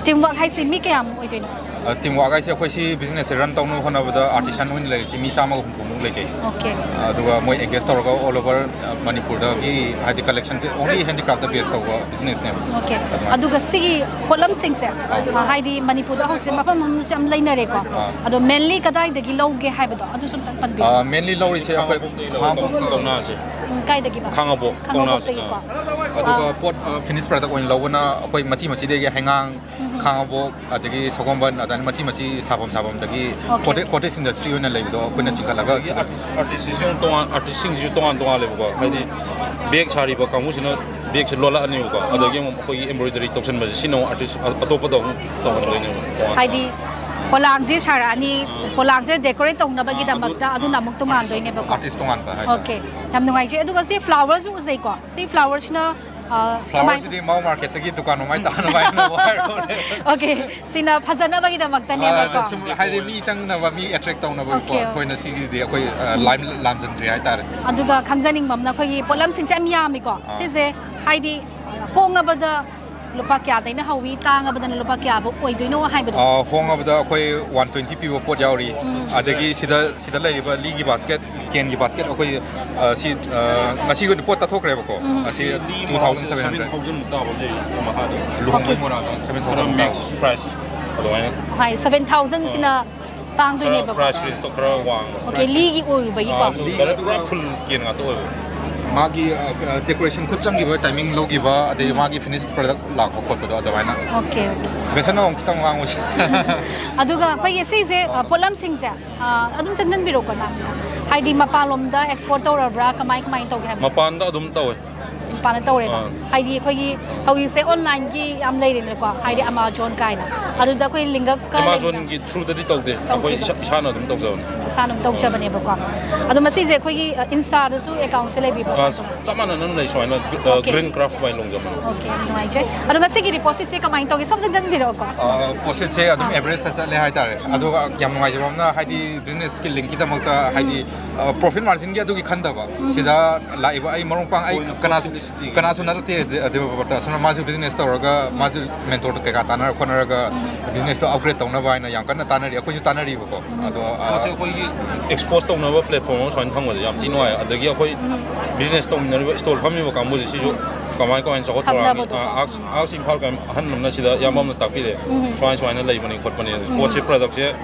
ꯇꯤꯝ ꯋꯥꯔꯛ ꯍꯥꯏꯁꯦ ꯃꯤ ꯀꯌꯥꯃꯨꯛ ꯑꯣꯏꯗꯣꯏꯅꯣ? ꯑ, ꯇꯤꯝ ꯋꯥꯔꯛ ꯍꯥꯏꯁꯦ ꯑꯩꯈꯣꯏ ꯁꯤ ꯕꯤꯖꯤꯅꯦꯁꯁꯦ ꯔꯟ ꯇꯧꯅꯕ ꯍꯣꯠꯅꯕꯗ ꯑꯥꯔꯇꯤꯁꯥꯟ ꯑꯣꯏꯅ ꯂꯩꯔꯤꯁꯦ ꯃꯤ ꯆꯥꯝꯃꯒ ꯍꯨꯝꯐꯨꯃꯨꯛ ꯂꯩꯖꯩ꯫ ꯑꯣꯀꯦ꯫ ꯑꯗꯨꯒ ꯃꯣꯏ ꯑꯦꯡꯒꯦꯖ ꯇꯧꯔꯒ ꯑꯣꯜ ꯑꯣꯚꯔ, ꯑ, ꯃꯅꯤꯄꯨꯔꯗꯒꯤ ꯍꯥꯏꯗꯤ ꯀꯂꯦꯛꯁꯟꯁꯦ ꯑꯣꯡꯂꯤ ꯍꯦꯟꯗꯤꯀ꯭ꯔꯥꯐꯇ ꯕꯦꯁ ꯇꯧꯕ ꯕꯤꯖꯤꯅꯦꯁꯅꯦꯕ꯫ ꯑꯣꯀꯦ꯫ ꯑꯗꯨꯃꯥꯏꯅ꯫ ꯑꯗꯨꯒ ꯁꯤꯒꯤ ꯄꯣꯠꯂꯝꯁꯤꯡꯁꯦ, ꯑꯥ꯫ ꯑ, ꯍꯥꯏꯗꯤ ꯃꯅꯤꯄꯨꯔꯗ ꯍꯧꯖꯤꯛ ꯃꯐꯝ ꯃꯐꯝꯁꯨ ꯌꯥꯝ ꯂꯩꯅꯔꯦꯀꯣ꯫ ꯑꯥ꯫ ꯑꯗꯣ ꯃꯦꯟꯂꯤ ꯀꯗꯥꯏꯗꯒꯤ ꯂꯧꯒꯦ ꯍꯥꯏꯕꯗꯣ ꯑꯗꯨꯁꯨ ꯑꯝꯇꯪ ꯄꯟꯕꯤꯌꯨ꯫ ꯑꯥ, ꯃꯦꯟꯂꯤ ꯂꯧꯔꯤꯁꯦ ꯑꯩꯈꯣꯏ ꯈꯥꯉꯕꯣꯛꯇꯒꯤ ꯂꯧꯋꯦ, ꯈꯥꯉꯕꯣꯛ꯫ ꯀꯧꯅꯥꯁꯦ꯫ ꯎꯝ, ꯀꯥꯏꯗꯒꯤꯕ? ꯈꯥꯉꯕꯣꯛ, ꯈꯥꯉꯕꯣꯛꯇꯒꯤꯀꯣ꯫ ꯀꯧꯅꯥꯁꯦ, ꯑꯥ꯫ ꯑꯗꯨꯒ ꯑꯥ꯫ ꯄꯣꯠ, ꯑ, ꯐꯤꯅꯤꯁ ꯄ꯭ꯔꯗꯛ ꯑꯣꯏꯅ ꯂꯧꯕꯅ ꯑꯩꯈꯣꯏ ꯃꯆꯤ ꯃꯆꯤꯗꯒꯤ ꯍꯩꯉꯥꯡ, ꯎꯝ꯫ ꯈꯥꯉꯕꯣꯛ, ꯑꯗꯒꯤ ꯁꯒꯣꯜꯕꯟ, ꯑꯗꯨꯃꯥꯏꯅ ꯃꯆꯤ ꯃꯆꯤ ꯁꯥꯐꯝ ꯁꯥꯐꯝꯗꯒꯤ ꯑꯣꯀꯦ꯫ ꯀꯣꯇꯦ-, ꯀꯣꯇꯦꯖ ꯏꯟꯗꯁꯇ꯭ꯔꯤ ꯑꯣꯏꯅ ꯂꯩꯕꯗꯣ ꯑꯩꯈꯣꯏꯅ ꯎꯝ꯫ ꯆꯤꯡꯈꯠꯂꯒ ꯑꯗꯒꯤ ꯁꯤꯗ ꯑꯥꯔꯇꯤꯁ, ꯑꯥꯔꯇꯤꯁꯁꯤꯁꯨ ꯇꯣꯉꯥꯟ, ꯑꯥꯔꯇꯤꯁꯁꯤꯡꯁꯤꯁꯨ ꯇꯣꯉꯥꯟ ꯇꯣꯉꯥꯟꯂꯦꯕꯀꯣ꯫ ꯍꯥꯏꯗꯤ ꯎꯝ꯫ ꯕꯦꯒ ꯁꯥꯔꯤꯕ ꯀꯥꯡꯕꯨꯁꯤꯅ ꯕꯦꯒꯁꯦ ꯂꯣꯜꯂꯛꯑꯅꯦꯕꯀꯣ꯫ ꯎꯝ꯫ ꯑꯗꯒꯤ ꯑꯃꯨꯛ ꯑꯩꯈꯣꯏꯒꯤ ꯏꯝꯕ꯭ꯔꯣꯏꯗꯔꯤ ꯇꯧꯁꯟꯕꯁꯦ ꯁꯤꯅ ꯑꯃꯨꯛ ꯑꯥꯔꯇꯤꯁ ꯑ-, ꯑꯇꯣꯞꯄꯗ ꯑꯃꯨꯛ ꯇꯧꯍꯟꯗꯣꯏꯅꯦꯕ ꯇꯣꯉꯥꯟ ꯍꯥꯏꯗꯤ ꯇꯣꯉꯥꯟ꯫ ꯄꯣꯂꯥꯡꯁꯦ ꯁꯥꯔꯛꯑꯅꯤ, ꯑꯥ꯫ ꯄꯣꯂꯥꯡꯁꯦ ꯗꯦꯀꯣꯔꯦꯠ ꯇꯧꯅꯕꯒꯤꯗꯃꯛꯇ ꯑꯥ, ꯑꯗꯨ ꯑꯗꯨꯅ ꯑꯃꯨꯛ ꯇꯣꯉꯥꯟꯗꯣꯏꯅꯦꯕꯀꯣ꯫ ꯑꯥꯔꯇꯤꯁ ꯇꯣꯉꯥꯟꯕ ꯍꯥꯏꯇꯥꯔꯦ꯫ ꯑꯣꯀꯦ꯫ ꯌꯥꯝ ꯅꯨꯡꯉꯥꯏꯖꯩ꯫ ꯑꯗꯨꯒ ꯁꯤ ꯐ꯭ꯂꯥꯋꯔꯁꯨ ꯎꯖꯩꯀꯣ꯫ ꯁꯤ ꯐ꯭ꯂꯥꯋꯔꯁꯤꯅ, ꯑ, ꯀꯃꯥꯏ- ꯐ꯭ꯂꯥꯋꯔꯁꯤꯗꯤ ꯃꯥꯎ ꯃꯥꯔꯀꯦꯠꯇꯒꯤ ꯗꯨꯀꯥꯟ ꯃꯃꯥꯏ ꯇꯥꯅꯕ ꯍꯥꯏꯅ ꯍꯥꯏꯔꯕꯅꯦ꯫ ꯑꯣꯀꯦ꯫ ꯁꯤꯅ ꯐꯖꯅꯕꯒꯤꯗꯃꯛꯇꯅꯦꯕꯀꯣ꯫ ꯑꯥ, ꯁꯨꯝ ꯍꯥꯏꯗꯤ ꯃꯤ ꯆꯪꯅꯕ, ꯃꯤ ꯑꯦꯇ꯭ꯔꯦꯛ ꯇꯧꯅꯕꯒꯤꯀꯣ꯫ Okay, okay. ꯊꯣꯏꯅ ꯁꯤꯒꯤꯗꯤ ꯑꯩꯈꯣꯏ, ꯑ, ꯎꯝ꯫ ꯂꯥꯏꯝ ꯂꯥꯝꯖꯟꯗ꯭ꯔꯤ ꯍꯥꯏꯇꯥꯔꯦ꯫ ꯑꯗꯨꯒ ꯈꯪꯖꯅꯤꯡꯕ ꯑꯃꯅ ꯑꯩꯈꯣꯏꯒꯤ ꯄꯣꯠꯂꯝꯁꯤꯡꯁꯦ ꯌꯥꯝ ꯌꯥꯝꯃꯤꯀꯣ꯫ ꯑꯥ꯫ ꯁꯤꯁꯦ ꯍꯥꯏꯗꯤ ꯍꯣꯡꯉꯕꯗ ꯂꯨꯄꯥ ꯀꯌꯥꯗꯩꯅ ꯍꯧꯋꯤ, ꯇꯥꯡꯉꯕꯗꯅ ꯂꯨꯄꯥ ꯀꯌꯥꯕꯨꯛ ꯑꯣꯏꯗꯣꯏꯅꯣ ꯍꯥꯏꯕꯗꯣ? ꯑ, ꯍꯣꯡꯉꯕꯗ ꯑꯩꯈꯣꯏ ꯋꯥꯟ ꯇ꯭ꯋꯦꯟꯇꯤ ꯄꯤꯕ ꯄꯣꯠ ꯌꯥꯎꯔꯤ꯫ ꯎꯝ꯫ ꯑꯗꯒꯤ ꯁꯤꯗ, ꯁꯤꯗ ꯂꯩꯔꯤꯕ ꯂꯤꯒꯤ ꯕꯥꯁꯀꯦꯠ, ꯀꯦꯟꯒꯤ ꯕꯥꯁꯀꯦꯠ ꯑꯩꯈꯣꯏ, ꯑ, ꯁꯤ, ꯑ, ꯉꯁꯤꯒꯤ ꯑꯣꯏꯅ ꯄꯣꯠ ꯇꯥꯊꯣꯛꯈ꯭ꯔꯦꯕꯀꯣ꯫ ꯎꯝ꯫ ꯑꯁꯤ ꯂꯤ two thousand seven hundred. Seven thousand ꯃꯨꯛ ꯇꯥꯕ ꯂꯩ ꯃꯈꯥꯗ꯫ ꯂꯨꯍꯣꯡꯕꯩ ꯑꯣꯀꯦ꯫ ꯃꯣꯔꯥꯗ ꯁꯚꯦꯟ ꯊꯥꯎꯖꯟ ꯈꯔ ꯃꯨꯛ ꯇꯥꯕ꯫ ꯃꯤꯛꯁ ꯄ꯭ꯔꯥꯏꯁ ꯑꯗꯨꯃꯥꯏꯅ꯫ ꯍꯥꯏ, ꯁꯚꯦꯟ ꯊꯥꯎꯖꯟꯁꯤꯅ ꯑꯥ꯫ ꯇꯥꯡꯗꯣꯏꯅꯦꯕꯀꯣ꯫ ꯈꯔ ꯄ꯭ꯔꯥꯏꯁ ꯔꯦꯟꯖꯇꯣ ꯈꯔ ꯋꯥꯡꯕ꯫ ꯑꯣꯀꯦ, ꯄ꯭ꯔꯥꯏꯁ ꯂꯤꯒꯤ ꯑꯣꯏꯔꯨꯕꯒꯤꯀꯣ꯫ ꯑꯥ, ꯂꯤ-, ꯗꯥꯏꯔꯦꯛ ꯄꯨꯔꯥ ꯐꯨꯜ ꯀꯦꯟ ꯉꯥꯛꯇ ꯑꯣꯏꯕ꯫ ꯃꯥꯒꯤ, ꯑ, ꯑ, ꯗꯦꯀꯣꯔꯦꯁꯟ ꯈꯨꯠ ꯆꯪꯈꯤꯕ ꯇꯥꯏꯃꯤꯡ ꯂꯧꯈꯤꯕ, ꯑꯗꯩ ꯎꯝ꯫ ꯃꯥꯒꯤ ꯐꯤꯅꯤꯁ ꯄ꯭ꯔꯗꯛ ꯂꯥꯛꯄ ꯈꯣꯠꯄꯗꯣ ꯑꯗꯨꯃꯥꯏꯅ꯫ Okay, okay. ꯕꯦꯁꯟꯅ ꯑꯃꯨꯛ ꯈꯤꯇꯪ ꯉꯥꯡꯉꯨꯁꯦ꯫ ꯑꯗꯨꯒ ꯑꯩꯈꯣꯏꯒꯤ ꯁꯤꯁꯦ, ꯑ, ꯄꯣꯠꯂꯝꯁꯤꯡꯁꯦ, ꯑ, ꯑꯗꯨꯝ ꯆꯪꯁꯤꯟꯕꯤꯔꯛꯎꯀꯣ ꯅꯪ꯫ ꯍꯥꯏꯗꯤ ꯃꯄꯥꯟꯂꯣꯝꯗ ꯑꯦꯛꯁꯄꯣꯔꯠ ꯇꯧꯔꯕ꯭ꯔꯥ, ꯀꯃꯥꯏ, ꯀꯃꯥꯏꯅ ꯇꯧꯒꯦ ꯍꯥꯏꯕ? ꯃꯄꯥꯟꯗ ꯑꯗꯨꯝ ꯇꯧꯋꯦ꯫ ꯃꯄꯥꯟꯗ ꯇꯧꯔꯦꯕ꯫ ꯑꯥ꯫ ꯍꯥꯏꯗꯤ ꯑꯩꯈꯣꯏꯒꯤ ꯍꯧꯖꯤꯛꯁꯦ ꯑꯣꯟꯂꯥꯏꯟꯒꯤ ꯌꯥꯝ ꯂꯩꯔꯦꯅꯀꯣ, ꯍꯥꯏꯗꯤ ꯑꯥ꯫ ꯑꯦꯃꯥꯖꯣꯟ ꯀꯥꯏꯅ꯫ ꯑꯗꯨꯗ ꯑꯩꯈꯣꯏ ꯂꯤꯡꯒꯞꯀ ꯂꯩꯕꯗ ꯑꯦꯃꯥꯖꯣꯟꯒꯤ ꯊ꯭ꯔꯨꯗꯗꯤ ꯇꯧꯗꯦ꯫ ꯑꯩꯈꯣꯏ ꯇꯧꯗꯦꯕ꯫ ꯏꯁꯥ-, ꯏꯁꯥꯅ ꯑꯗꯨꯝ ꯇꯧꯖꯕꯅꯤ꯫ ꯏꯁꯥꯅ ꯑꯗꯨꯝ ꯇꯧꯖꯕꯅꯦꯕꯀꯣ꯫ ꯑꯗꯣ ꯃꯁꯤꯁꯦ ꯑꯩꯈꯣꯏꯒꯤ ꯏꯟꯁꯇꯥꯗꯁꯨ ꯑꯦꯀꯥꯎꯟꯁꯦ ꯂꯩꯕꯤꯕ꯭ꯔꯣ? ꯆꯞ ꯃꯥꯟꯅꯅ ꯂꯩ ꯁꯨꯃꯥꯏꯅ꯫ Okay. Green Craft by Longjam ꯑꯅ꯫ Okay, ꯅꯨꯡꯉꯥꯏꯖꯩ꯫ ꯑꯗꯣ ꯉꯁꯤꯒꯤ ꯗꯤꯄꯣꯖꯤꯠꯁꯦ ꯀꯃꯥꯏꯅ ꯇꯧꯒꯦ? ꯁꯣꯝꯗ ꯆꯪꯕꯤꯔꯛꯑꯣꯀꯣ꯫ ꯄꯣꯠꯁꯤꯠꯁꯦ ꯑꯗꯨꯝ ꯑꯦꯚꯔꯦꯖꯇ ꯆꯠꯂꯦ ꯍꯥꯏꯇꯥꯔꯦ꯫ ꯑꯗꯨꯒ ꯌꯥꯝ ꯅꯨꯡꯉꯥꯏꯖꯕ ꯑꯃꯅ, ꯍꯥꯏꯗꯤ ꯕꯤꯖꯤꯅꯦꯁꯀꯤ ꯂꯤꯡꯀꯤꯗꯃꯛꯇ, ꯍꯥꯏꯗꯤ ꯄ꯭ꯔꯣꯐꯤꯠ ꯃꯥꯔꯖꯤꯟꯒꯤ ꯑꯗꯨꯒꯤ ꯈꯟꯗꯕ, ꯁꯤꯗ ꯂꯥꯛꯏꯕ ꯑꯩ ꯃꯔꯨꯞ ꯃꯄꯥꯡ ꯑꯩ ꯀꯅꯥꯁꯨ ꯀꯅꯥꯁꯨ ꯅꯠꯇꯦ꯫ ꯑꯗꯨ ꯃꯥꯁꯨ ꯕꯤꯖꯤꯅꯦꯁ ꯇꯧꯔꯒ, ꯃꯥꯁꯨ ꯃꯦꯟꯇꯣꯔꯗ ꯀꯩꯀꯥ ꯇꯥꯟꯅꯔ ꯈꯣꯠꯅꯔꯒ ꯕꯤꯖꯤꯅꯦꯁꯇꯣ ꯑꯞꯒ꯭ꯔꯦꯗ ꯇꯧꯅꯕ ꯍꯥꯏꯅ ꯌꯥꯝ ꯀꯟꯅ ꯇꯥꯟꯅꯔꯤ꯫ ꯑꯩꯈꯣꯏꯁꯨ ꯇꯥꯟꯅꯔꯤꯕꯀꯣ꯫ ꯑꯗꯣ ꯄꯣꯠꯁꯦ ꯑꯩꯈꯣꯏꯒꯤ ꯑꯦꯛꯁꯄꯣꯖ ꯇꯧꯅꯕ ꯄ꯭ꯂꯦꯠꯐꯣꯝ ꯑꯃ ꯁꯨꯃꯥꯏꯅ ꯐꯪꯕꯁꯦ ꯌꯥꯝ ꯊꯤ ꯅꯨꯡꯉꯥꯏ꯫ ꯑꯗꯒꯤ ꯑꯩꯈꯣꯏ ꯕꯤꯖꯤꯅꯦꯁ ꯇꯧꯃꯤꯟꯅꯔꯤꯕ, ꯁ꯭ꯇꯣꯜ ꯐꯝꯃꯤꯕ ꯀꯥꯡꯕꯨꯁꯦ, ꯁꯤꯁꯨ ꯀꯃꯥꯏ ꯀꯃꯥꯏꯅ ꯆꯥꯎꯈꯠ ꯊꯧꯔꯥꯡꯅꯤ? ꯈꯪꯅꯕꯗꯣꯀꯣ꯫ ꯑꯥꯔꯠꯁ ꯏꯝꯐꯥꯜ ꯀꯥꯏꯅ ꯑꯍꯟ ꯑꯃꯅ ꯁꯤꯗ ꯏꯌꯥꯝꯕ ꯑꯃꯅ ꯇꯥꯛꯄꯤꯔꯦ꯫ ꯁꯨꯃꯥꯏ ꯁꯨꯃꯥꯏꯅ ꯂꯩꯕꯅꯤ ꯈꯣꯠꯄꯅꯤ꯫ ꯄꯣꯠꯁꯦ, ꯄ꯭ꯔꯗꯛꯁꯦ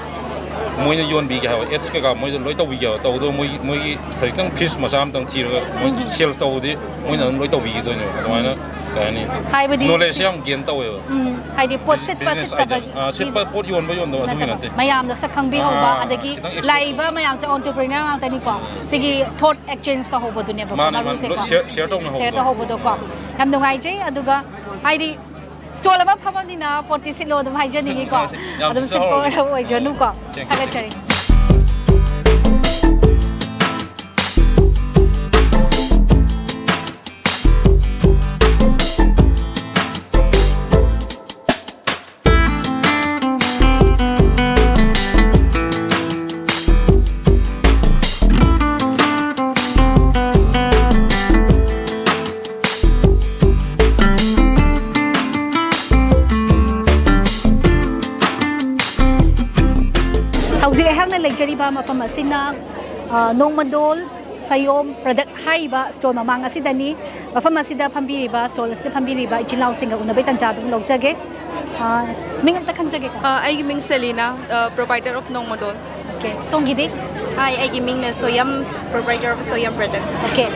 ꯃꯣꯏꯅ ꯌꯣꯟꯕꯤꯒꯦ ꯍꯥꯏꯕ, ꯑꯦꯗꯁ ꯀꯩꯀꯥ ꯃꯣꯏꯗ ꯂꯣꯏ ꯇꯧꯕꯤꯒꯦ ꯍꯥꯏꯕ꯫ ꯇꯧꯕꯗꯣ ꯃꯣꯏꯒꯤ, ꯃꯣꯏꯒꯤ ꯈꯖꯤꯛꯇꯪ ꯐꯤꯁ ꯃꯆꯥ ꯑꯃꯇꯪ ꯊꯤꯔꯒ ꯃꯣꯏ ꯁꯦꯜꯁ ꯇꯧꯕꯗꯤ ꯃꯣꯏꯅ ꯑꯗꯨꯝ ꯂꯣꯏ ꯇꯧꯕꯤꯈꯤꯗꯣꯏꯅꯦꯕ꯫ ꯑꯗꯨꯃꯥꯏꯅ ꯀꯩ ꯍꯥꯏꯅꯤ, ꯍꯥꯏꯕꯗꯤ ꯅꯣꯂꯦꯖꯁꯦ ꯌꯥꯝ ꯒꯦꯟ ꯇꯧꯋꯦꯕ꯫ ꯎꯝ, ꯍꯥꯏꯗꯤ ꯄꯣꯠ ꯁꯤꯠꯄ ꯕꯤꯖꯤꯅꯦꯁ ꯁꯤꯠꯇꯕ ꯑꯥꯏꯗꯤꯌꯥ, ꯑꯥ, ꯁꯤꯠꯄ ꯄꯣꯠ ꯌꯣꯟꯕ ꯌꯣꯟꯗꯕ ꯑꯗꯨꯒꯤ ꯅꯠꯇꯦ꯫ ꯃꯌꯥꯝꯗ ꯁꯛ ꯈꯪꯕꯤꯍꯧꯕ, ꯑꯥ, ꯑꯗꯒꯤ ꯈꯤꯇꯪ ꯑꯦꯛꯁꯄꯣꯖ ꯂꯩꯕ ꯃꯌꯥꯝꯁꯦ ꯑꯣꯟꯇꯔꯄ꯭ꯔꯤꯅꯔ ꯉꯥꯛꯇꯅꯤꯀꯣ꯫ ꯁꯤꯒꯤ ꯊꯣꯠ ꯑꯦꯛꯁꯆꯦꯟꯖ ꯇꯧꯍꯧꯕꯗꯨꯅꯦꯕꯀꯣ꯫ ꯃꯥꯅꯦ, ꯃꯥꯅꯦ꯫ ꯃꯔꯨꯁꯦꯀꯣ꯫ ꯂꯣꯏ ꯁꯤꯌꯔ, ꯁꯤꯌꯔ ꯇꯧꯅꯍꯧꯕꯗꯣ꯫ ꯁꯤꯌꯔ ꯇꯧꯍꯧꯕꯗꯣꯀꯣ꯫ ꯌꯥꯝ ꯅꯨꯡꯉꯥꯏꯖꯩ꯫ ꯑꯗꯨꯒ ꯍꯥꯏꯗꯤ ꯁ꯭ꯇꯣꯜ ꯑꯃ ꯐꯝꯃꯕꯅꯤꯅ ꯄꯣꯠꯇꯤ ꯁꯤꯠꯂꯣ ꯑꯗꯨꯝ ꯍꯥꯏꯖꯅꯤꯡꯉꯤꯀꯣ꯫ ꯌꯥꯝ ꯑꯗꯨꯝ ꯁꯤꯠꯆꯍꯧꯔꯣ꯫ ꯁꯤꯠꯄ ꯑꯣꯏꯖꯅꯨꯀꯣ꯫ Thank you. ꯊꯥꯒꯠꯆꯔꯤ꯫ ꯍꯧꯖꯤꯛ ꯑꯩꯍꯥꯛꯅ ꯂꯩꯖꯔꯤꯕ ꯃꯐꯝ ꯑꯁꯤꯅ, ꯑ, ꯅꯣꯡꯃꯗꯣꯜ ꯁꯌꯣꯝ ꯄ꯭ꯔꯗꯛ ꯍꯥꯏꯔꯤꯕ ꯁ꯭ꯇꯣꯜ ꯃꯃꯥꯡ ꯑꯁꯤꯗꯅꯤ꯫ ꯃꯐꯝ ꯑꯁꯤꯗ ꯐꯝꯕꯤꯔꯤꯕ, ꯁ꯭ꯇꯣꯜ ꯑꯁꯤꯗ ꯐꯝꯕꯤꯔꯤꯕ ꯏꯆꯤꯜ ꯏꯅꯥꯎꯁꯤꯡꯒ ꯎꯅꯕꯒꯤ ꯇꯥꯟꯖꯥ ꯑꯗꯨꯝ ꯂꯧꯖꯒꯦ꯫ ꯑ, ꯃꯤꯡ ꯑꯝꯇ ꯈꯪꯖꯒꯦꯀꯣ? ꯑ, ꯑꯩꯒꯤ ꯃꯤꯡ ꯁꯦꯂꯤꯅꯥ, ꯄ꯭ꯔꯣꯄꯥꯏꯇꯔ ꯑꯣꯐ ꯅꯣꯡꯃꯗꯣꯜ꯫ Okay, ꯁꯣꯝꯒꯤꯗꯤ? Hi, ꯑꯩꯒꯤ ꯃꯤꯡꯅ ꯁꯣꯌꯝ, proprietor of Soyam Product. Okay,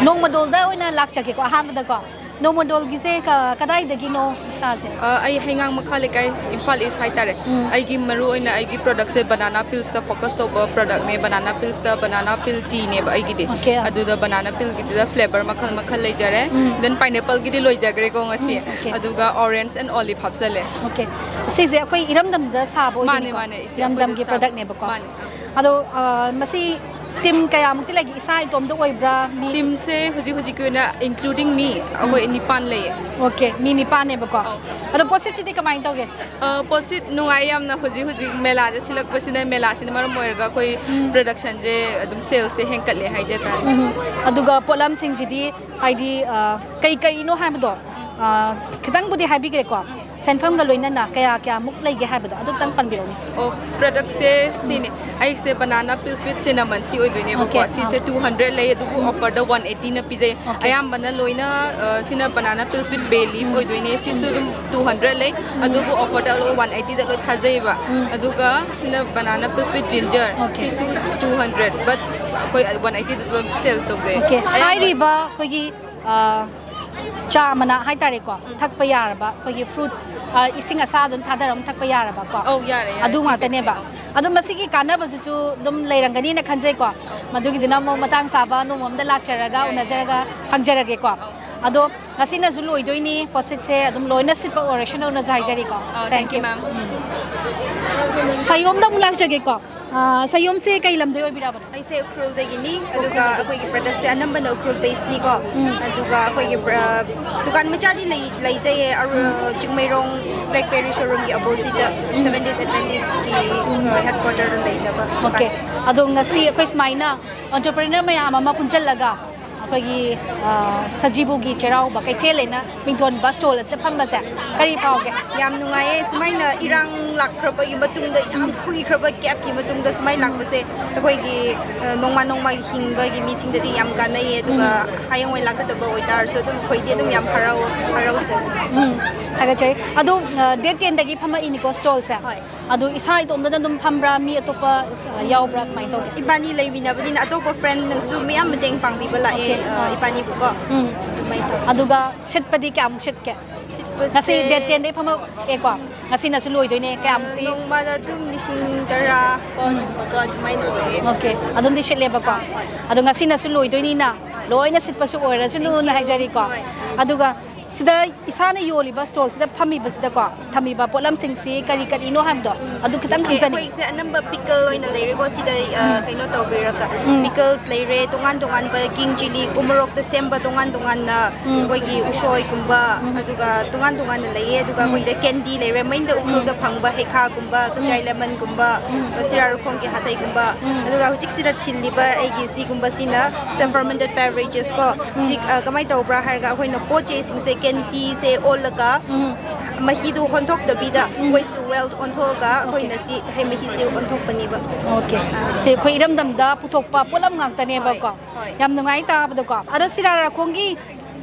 ꯅꯣꯡꯃꯗꯣꯜꯗ ꯑꯣꯏꯅ ꯂꯥꯛꯆꯒꯦꯀꯣ ꯑꯍꯥꯟꯕꯗꯀꯣ꯫ ꯅꯣꯡꯃꯗꯣꯜꯒꯤꯁꯦ ꯀ-, ꯀꯗꯥꯏꯗꯒꯤꯅꯣ ꯏꯁꯥꯁꯦ? ꯑ, ꯑꯩ ꯍꯩꯉꯥꯡ ꯃꯈꯥ ꯂꯩꯀꯥꯏ, ꯏꯝꯐꯥꯜ ꯏꯁ ꯍꯥꯏꯇꯥꯔꯦ꯫ ꯎꯝ. ꯑꯩꯒꯤ ꯃꯔꯨ ꯑꯣꯏꯅ ꯑꯩꯒꯤ ꯄ꯭ꯔꯗꯛꯁꯦ ꯕꯅꯥꯅꯥ ꯄꯤꯜꯁꯇ ꯐꯣꯀꯁ ꯇꯧꯕ ꯄ꯭ꯔꯗꯛꯅꯦ꯫ ꯕꯅꯥꯅꯥ ꯄꯤꯜꯁꯇ ꯕꯅꯥꯅꯥ ꯄꯤꯜ ꯇꯤꯅꯦꯕ ꯑꯩꯒꯤꯗꯤ꯫ Okay. ꯑꯗꯨꯗ ꯕꯅꯥꯅꯥ ꯄꯤꯜꯒꯤꯗꯨꯗ ꯐ꯭ꯂꯦꯕꯔ ꯃꯈꯜ ꯃꯈꯜ ꯂꯩꯖꯔꯦ꯫ ꯎꯝ. Then ꯄꯥꯏꯅꯦꯄꯜꯒꯤꯗꯤ ꯂꯣꯏꯖꯈ꯭ꯔꯦꯀꯣ ꯉꯁꯤ꯫ ꯎꯝ, okay. ꯑꯗꯨꯒ ꯑꯣꯔꯦꯟꯖ ꯑꯦꯟ ꯑꯣꯂꯤꯚ ꯍꯥꯞꯆꯜꯂꯦ꯫ Okay, ꯁꯤꯁꯦ ꯑꯩꯈꯣꯏ ꯏꯔꯝꯗꯝꯗ ꯁꯥꯕ ꯃꯥꯅꯦ, ꯑꯣꯏꯗꯣꯏꯅꯤꯀꯣ? ꯃꯥꯅꯦ, ꯏꯆꯦ, ꯏꯔꯝꯗꯝꯒꯤ ꯑꯩꯈꯣꯏꯗ ꯁꯥꯕ꯫ ꯄ꯭ꯔꯗꯛꯅꯦꯕꯀꯣ꯫ ꯃꯥꯅꯦ, ꯑꯥ꯫ ꯑꯗꯣ ꯑ, ꯃꯁꯤ ꯇꯤꯝ ꯀꯌꯥꯃꯨꯛꯇꯤ ꯂꯩꯒꯦ? ꯏꯁꯥ ꯏꯇꯣꯝꯇ ꯑꯣꯏꯕ꯭ꯔꯥ? ꯃꯤ ꯇꯤꯝꯁꯦ ꯍꯧꯖꯤꯛ ꯍꯧꯖꯤꯛꯀꯤ ꯑꯣꯏꯅ including me ꯑꯩꯈꯣꯏ ꯅꯤꯄꯥꯟ ꯂꯩꯌꯦ꯫ ꯑꯣꯀꯦ, ꯃꯤ ꯅꯤꯄꯥꯟꯅꯦꯕꯀꯣ꯫ ꯑꯧ꯫ ꯑꯗꯣ ꯄꯣꯠꯁꯤꯠꯁꯤꯗꯤ ꯀꯃꯥꯏꯅ ꯇꯧꯒꯦ? ꯑ, ꯄꯣꯠꯁꯤꯠ ꯅꯨꯡꯉꯥꯏ ꯌꯥꯝꯅ꯫ ꯍꯧꯖꯤꯛ ꯍꯧꯖꯤꯛ ꯃꯦꯂꯥꯁꯦ ꯁꯤꯜꯂꯛꯄꯁꯤꯅ, ꯃꯦꯂꯥꯁꯤꯅ ꯃꯔꯝ ꯑꯣꯏꯔꯒ ꯑꯩꯈꯣꯏ ꯎꯝ꯫ Productionꯁꯦ ꯑꯗꯨꯝ salesꯁꯦ ꯍꯦꯟꯀꯠꯂꯦ ꯍꯥꯏꯖ ꯇꯥꯔꯦ꯫ ꯎꯝ꯫ ꯑꯗꯨꯒ ꯄꯣꯠꯂꯝꯁꯤꯡꯁꯤꯗꯤ ꯍꯥꯏꯗꯤ ꯑ, ꯀꯩ ꯀꯩꯅꯣ ꯍꯥꯏꯕꯗꯣ ꯑ, ꯈꯤꯇꯪꯕꯨꯗꯤ ꯍꯥꯏꯕꯤꯈ꯭ꯔꯦꯀꯣ꯫ ꯁꯦꯟꯐꯝꯒ ꯂꯣꯏꯅꯅ ꯀꯌꯥ ꯀꯌꯥꯃꯨꯛ ꯂꯩꯒꯦ ꯍꯥꯏꯕꯗꯣ ꯑꯗꯨꯝꯇꯪ ꯄꯟꯕꯤꯔꯛꯎꯅꯦ꯫ ꯑꯣ, productꯁꯦ ꯁꯤꯅꯤ꯫ ꯑꯩꯁꯦ banana pills with cinnamon ꯁꯤ ꯑꯣꯏꯗꯣꯏꯅꯦꯕꯀꯣ꯫ ꯑꯣꯀꯦ, ꯁꯤꯁꯦ ꯑꯥ꯫ Two hundred ꯂꯩ, ꯑꯗꯨꯕꯨ offerꯗ one eightyꯅ ꯄꯤꯖꯩ꯫ ꯑꯣꯀꯦ꯫ ꯑꯌꯥꯝꯕꯅ ꯂꯣꯏꯅ, ꯑ, ꯁꯤꯅ banana pills with bay leaf ꯎꯝ꯫ ꯑꯣꯏꯗꯣꯏꯅꯦ꯫ ꯁꯤꯁꯨ ꯎꯝ꯫ ꯑꯗꯨꯝ two hundred ꯂꯩ, ꯎꯝ꯫ ꯑꯗꯨꯕꯨ offerꯗ ꯂꯣꯏ one eightyꯗ ꯂꯣꯏ ꯊꯥꯖꯩꯕ꯫ ꯎꯝ꯫ ꯑꯗꯨꯒ ꯁꯤꯅ banana pills with ginger, okay. ꯁꯤꯁꯨ two hundred, but ꯑꯩꯈꯣꯏ one eightyꯗ ꯂꯣꯏ sell ꯇꯧꯖꯩ꯫ ꯑꯣꯀꯦ꯫ ꯑꯌꯥꯝꯕ ꯍꯥꯏꯔꯤꯕ ꯑꯩꯈꯣꯏꯒꯤ, ꯑ, ꯆꯥ ꯃꯅꯥ ꯍꯥꯏꯇꯥꯔꯦꯀꯣ, ꯎꯝ꯫ ꯊꯛꯄ ꯌꯥꯔꯕ ꯑꯩꯈꯣꯏꯒꯤ fruit, ꯑ, ꯏꯁꯤꯡ ꯑꯁꯥ ꯑꯗꯨꯝ ꯊꯥꯗꯔ ꯑꯗꯨꯝ ꯊꯛꯄ ꯌꯥꯔꯕꯀꯣ꯫ ꯑꯧ, ꯌꯥꯔꯦ, ꯌꯥꯔꯦ, ꯑꯗꯨ ꯊꯛꯄ ꯉꯥꯛꯇꯅꯦꯕ꯫ ꯌꯥꯏ꯫ ꯑꯗꯣ ꯃꯁꯤꯒꯤ ꯀꯥꯟꯅꯕꯁꯤꯁꯨ ꯑꯗꯨꯝ ꯂꯩꯔꯝꯒꯅꯤꯅ ꯈꯟꯖꯩꯀꯣ꯫ ꯃꯗꯨꯒꯤꯗꯨꯅ ꯑꯃꯨꯛ ꯃꯇꯥꯡ ꯆꯥꯕ ꯅꯣꯡꯃ ꯑꯃꯗ ꯂꯥꯛꯆꯔꯒ ꯌꯥꯏ, ꯌꯥꯏ꯫ ꯎꯅꯖꯔꯒ ꯍꯪꯖꯔꯒꯦꯀꯣ꯫ ꯑꯧ꯫ ꯑꯗꯣ ꯉꯁꯤꯅꯁꯨ ꯂꯣꯏꯗꯣꯏꯅꯤ, ꯄꯣꯠꯁꯤꯠꯁꯦ ꯑꯗꯨꯝ ꯂꯣꯏꯅ ꯁꯤꯠꯄ ꯑꯣꯏꯔꯁꯅꯨꯅꯁꯨ ꯍꯥꯏꯖꯔꯤꯀꯣ꯫ ꯑꯧ, thank you, ma'am꯫ ꯎꯝ꯫ ꯁꯌꯣꯝꯗ ꯑꯃꯨꯛ ꯂꯥꯛꯆꯒꯦꯀꯣ꯫ ꯑ, ꯁꯌꯣꯝꯁꯦ ꯀꯩ ꯂꯝꯗꯩ ꯑꯣꯏꯕꯤꯔꯕꯅꯣ? ꯑꯩꯁꯦ ꯎꯈ꯭ꯔꯨꯜꯗꯒꯤꯅꯤ, ꯑꯗꯨꯒ ꯎꯈ꯭ꯔꯨꯜꯗꯒꯤ꯫ ꯑꯩꯈꯣꯏꯒꯤ productꯁꯦ ꯑꯅꯝꯕꯅ ꯎꯈ꯭ꯔꯨꯜ basedꯅꯤꯀꯣ꯫ ꯎꯝ꯫ ꯑꯗꯨꯒ ꯑꯩꯈꯣꯏꯒꯤ, ꯑ, ꯗꯨꯀꯥꯟ ꯃꯆꯥꯗꯤ ꯂꯩ-, ꯂꯩꯖꯩꯌꯦ, ꯑꯔꯨ-, ꯎꯝ꯫ ꯆꯤꯡꯃꯩꯔꯣꯡ Blackberry showroomꯒꯤ oppositeꯇ, ꯎꯝ꯫ Seven Days Adventistꯀꯤ, ꯎꯝ꯫ ꯑ, headquarterꯗ ꯂꯩꯖꯕ ꯑꯣꯀꯦ꯫ ꯗꯨꯀꯥꯟ꯫ ꯑꯗꯣ ꯉꯁꯤ ꯑꯩꯈꯣꯏ ꯁꯨꯃꯥꯏꯅ entrepreneur ꯃꯌꯥꯝ ꯑꯃ ꯄꯨꯟꯁꯤꯜꯂꯒ ꯑꯩꯈꯣꯏꯒꯤ, ꯑ, ꯁꯖꯤꯕꯨꯒꯤ ꯆꯩꯔꯥꯎꯕ ꯀꯩꯊꯦꯜ ꯍꯥꯏꯅ ꯃꯤꯡꯊꯣꯟꯕ stall ꯑꯁꯤꯗ ꯐꯝꯕꯁꯦ ꯀꯔꯤ ꯐꯥꯎꯒꯦ? ꯌꯥꯝ ꯅꯨꯡꯉꯥꯏꯌꯦ꯫ ꯁꯨꯃꯥꯏꯅ ꯏꯔꯥꯡ ꯂꯥꯛꯈ꯭ꯔꯕꯒꯤ ꯃꯇꯨꯡꯗ, ꯌꯥꯝ ꯀꯨꯏꯈ꯭ꯔꯕ gapꯀꯤ ꯃꯇꯨꯡꯗ ꯁꯨꯃꯥꯏꯅ ꯂꯥꯛꯄꯁꯦ ꯑꯩꯈꯣꯏꯒꯤ, ꯑ, ꯅꯣꯡꯃ ꯅꯣꯡꯃꯒꯤ ꯍꯤꯡꯕꯒꯤ ꯃꯤꯁꯤꯡꯗꯗꯤ ꯌꯥꯝ ꯀꯥꯟꯅꯩꯌꯦ꯫ ꯑꯗꯨꯒ ꯎꯝ꯫ ꯍꯌꯦꯡꯋꯥꯏ ꯂꯥꯛꯀꯗꯕ ꯑꯣꯏꯇꯥꯔꯁꯨ ꯑꯗꯨꯝ ꯑꯩꯈꯣꯏꯗꯤ ꯑꯗꯨꯝ ꯌꯥꯝ ꯍꯔꯥꯎ-, ꯍꯔꯥꯎꯖꯩ꯫ ꯎꯝ, ꯊꯥꯒꯠꯆꯔꯤ꯫ ꯑꯗꯣ, ꯑ, date tenꯗꯒꯤ ꯐꯝꯃꯛꯏꯅꯤꯀꯣ stallꯁꯦ? ꯍꯣꯏ꯫ ꯑꯗꯣ ꯏꯁꯥ ꯏꯇꯣꯝꯇꯅ ꯑꯗꯨꯝ ꯐꯝꯕ꯭ꯔꯥ? ꯃꯤ ꯑꯇꯣꯞꯄ, ꯑ, ꯌꯥꯎꯕ꯭ꯔꯥ? ꯀꯃꯥꯏꯅ ꯇꯧꯒꯦ? ꯏꯕꯥꯅꯤ ꯂꯩꯃꯤꯟꯅꯕꯅꯤꯅ ꯑꯇꯣꯞꯄ friendꯅꯁꯨ ꯃꯌꯥꯝ ꯃꯇꯦꯡ ꯄꯥꯡꯕꯤꯕ ꯂꯥꯛꯑꯦ, ꯑꯣꯀꯦ꯫ ꯑ, ꯑꯥ꯫ ꯏꯕꯥꯅꯤꯕꯨꯀꯣ꯫ ꯎꯝ꯫ ꯑꯗꯨꯃꯥꯏꯅ ꯇꯧꯋꯦ꯫ ꯑꯗꯨꯒ ꯁꯤꯠꯄꯗꯤ ꯀꯌꯥꯃꯨꯛ ꯁꯤꯠꯀꯦ? ꯁꯤꯠꯄꯁꯦ ꯉꯁꯤ date tenꯗꯒꯤ ꯐꯝꯃꯛꯑꯦꯀꯣ? ꯉꯁꯤꯅꯁꯨ ꯂꯣꯏꯗꯣꯏꯅꯦ꯫ ꯀꯌꯥꯃꯨꯛꯇꯤ? ꯅꯣꯡꯃꯗ ꯑꯗꯨꯝ ꯂꯤꯁꯤꯡ ꯇꯔꯥ ꯀꯣ ꯎꯝ꯫ ꯑꯗꯨꯒꯨꯝꯕꯀꯣ ꯑꯗꯨꯃꯥꯏꯅ ꯑꯣꯏꯌꯦ꯫ ꯑꯣꯀꯦ꯫ ꯑꯗꯨꯝꯗꯤ ꯁꯤꯠꯂꯦꯕꯀꯣ? ꯑꯥ, ꯍꯣꯏ꯫ ꯑꯗꯣ ꯉꯁꯤꯅꯁꯨ ꯂꯣꯏꯗꯣꯏꯅꯤꯅ ꯍꯣꯏ꯫ ꯂꯣꯏꯅ ꯁꯤꯠꯄꯁꯨ ꯑꯣꯏꯔꯁꯅꯨꯅ Thank you꯫ ꯍꯥꯏꯖꯔꯤꯀꯣ꯫ ꯍꯣꯏ꯫ ꯑꯗꯨꯒ ꯁꯤꯗ ꯏꯁꯥꯅ ꯌꯣꯜꯂꯤꯕ ꯁ꯭ꯇꯣꯜꯁꯤꯗ ꯐꯝꯃꯤꯕꯁꯤꯗꯀꯣ, ꯊꯝꯃꯤꯕ ꯄꯣꯠꯂꯝꯁꯤꯡꯁꯤ ꯀꯔꯤ ꯀꯔꯤꯅꯣ ꯍꯥꯏꯕꯗꯣ ꯑꯗꯨ ꯈꯤꯇꯪ ꯑꯣꯀꯦ, ꯈꯪꯖꯅꯤꯡꯉꯤ꯫ ꯑꯩꯈꯣꯏꯁꯦ ꯑꯅꯝꯕ ꯄꯤꯀꯜ ꯑꯣꯏꯅ ꯂꯩꯔꯦꯀꯣ ꯁꯤꯗ, ꯑ, ꯀꯩꯅꯣ ꯇꯧꯕꯤꯔꯒ, ꯎꯝ. ꯄꯤꯀꯜꯁ ꯂꯩꯔꯦ, ꯇꯣꯉꯥꯟ ꯇꯣꯉꯥꯟꯕ ꯀꯤꯡ ꯆꯤꯂꯤ, ꯎꯃꯣꯔꯣꯛꯇ ꯁꯦꯝꯕ ꯇꯣꯉꯥꯟ ꯇꯣꯉꯥꯟꯅ, ꯎꯝ. ꯑꯩꯈꯣꯏꯒꯤ ꯎꯁꯣꯏꯒꯨꯝꯕ, ꯑꯗꯨꯒ ꯇꯣꯉꯥꯟ ꯇꯣꯉꯥꯟꯅ ꯂꯩꯌꯦ꯫ ꯑꯗꯨꯒ ꯑꯩꯈꯣꯏꯗ ꯀꯦꯟꯗꯤ ꯂꯩꯔꯦ, ꯃꯩꯗ ꯎꯈ꯭ꯔꯨꯜꯗ ꯐꯪꯕ ꯍꯩꯈꯥꯒꯨꯝꯕ, ꯀꯆꯥꯏ ꯂꯦꯃꯟꯒꯨꯝꯕ, ꯁꯤꯔꯥꯔꯨꯈꯣꯡꯒꯤ ꯍꯥꯊꯩꯒꯨꯝꯕ, ꯑꯗꯨꯒ ꯍꯧꯖꯤꯛꯁꯤꯗ ꯊꯤꯜꯂꯤꯕ ꯑꯩꯒꯤ ꯁꯤꯒꯨꯝꯕꯁꯤꯅ fermented beverages ꯀꯣ꯫ ꯁꯤ, ꯑ, ꯀꯃꯥꯏꯅ ꯇꯧꯕ꯭ꯔꯥ ꯍꯥꯏꯔꯒ ꯑꯩꯈꯣꯏꯅ ꯄꯣꯠ ꯆꯩꯁꯤꯡꯁꯦ, ꯀꯦꯟꯗꯤꯁꯦ ꯑꯣꯜꯂꯒ, ꯎꯝ. ꯃꯍꯤꯗꯨ ꯍꯣꯟꯊꯣꯛꯇꯕꯤꯗ, waste to wealth ꯑꯣꯟꯊꯣꯛꯑꯒ ꯑꯩꯈꯣꯏꯅ ꯁꯤ ꯍꯩ ꯃꯍꯤꯁꯦ ꯑꯣꯟꯊꯣꯛꯄꯅꯦꯕ꯫ ꯑꯣꯀꯦ, ꯁꯤ ꯑꯩꯈꯣꯏ ꯏꯔꯝꯗꯝꯗ ꯄꯨꯊꯣꯛꯄ ꯄꯣꯠꯂꯝ ꯉꯥꯛꯇꯅꯦꯕꯀꯣ꯫ ꯍꯣꯏ, ꯍꯣꯏ. ꯌꯥꯝ ꯅꯨꯡꯉꯥꯏ ꯇꯥꯕꯗꯀꯣ꯫ ꯑꯗꯣ ꯁꯤꯔꯥꯔꯥꯈꯣꯡꯒꯤ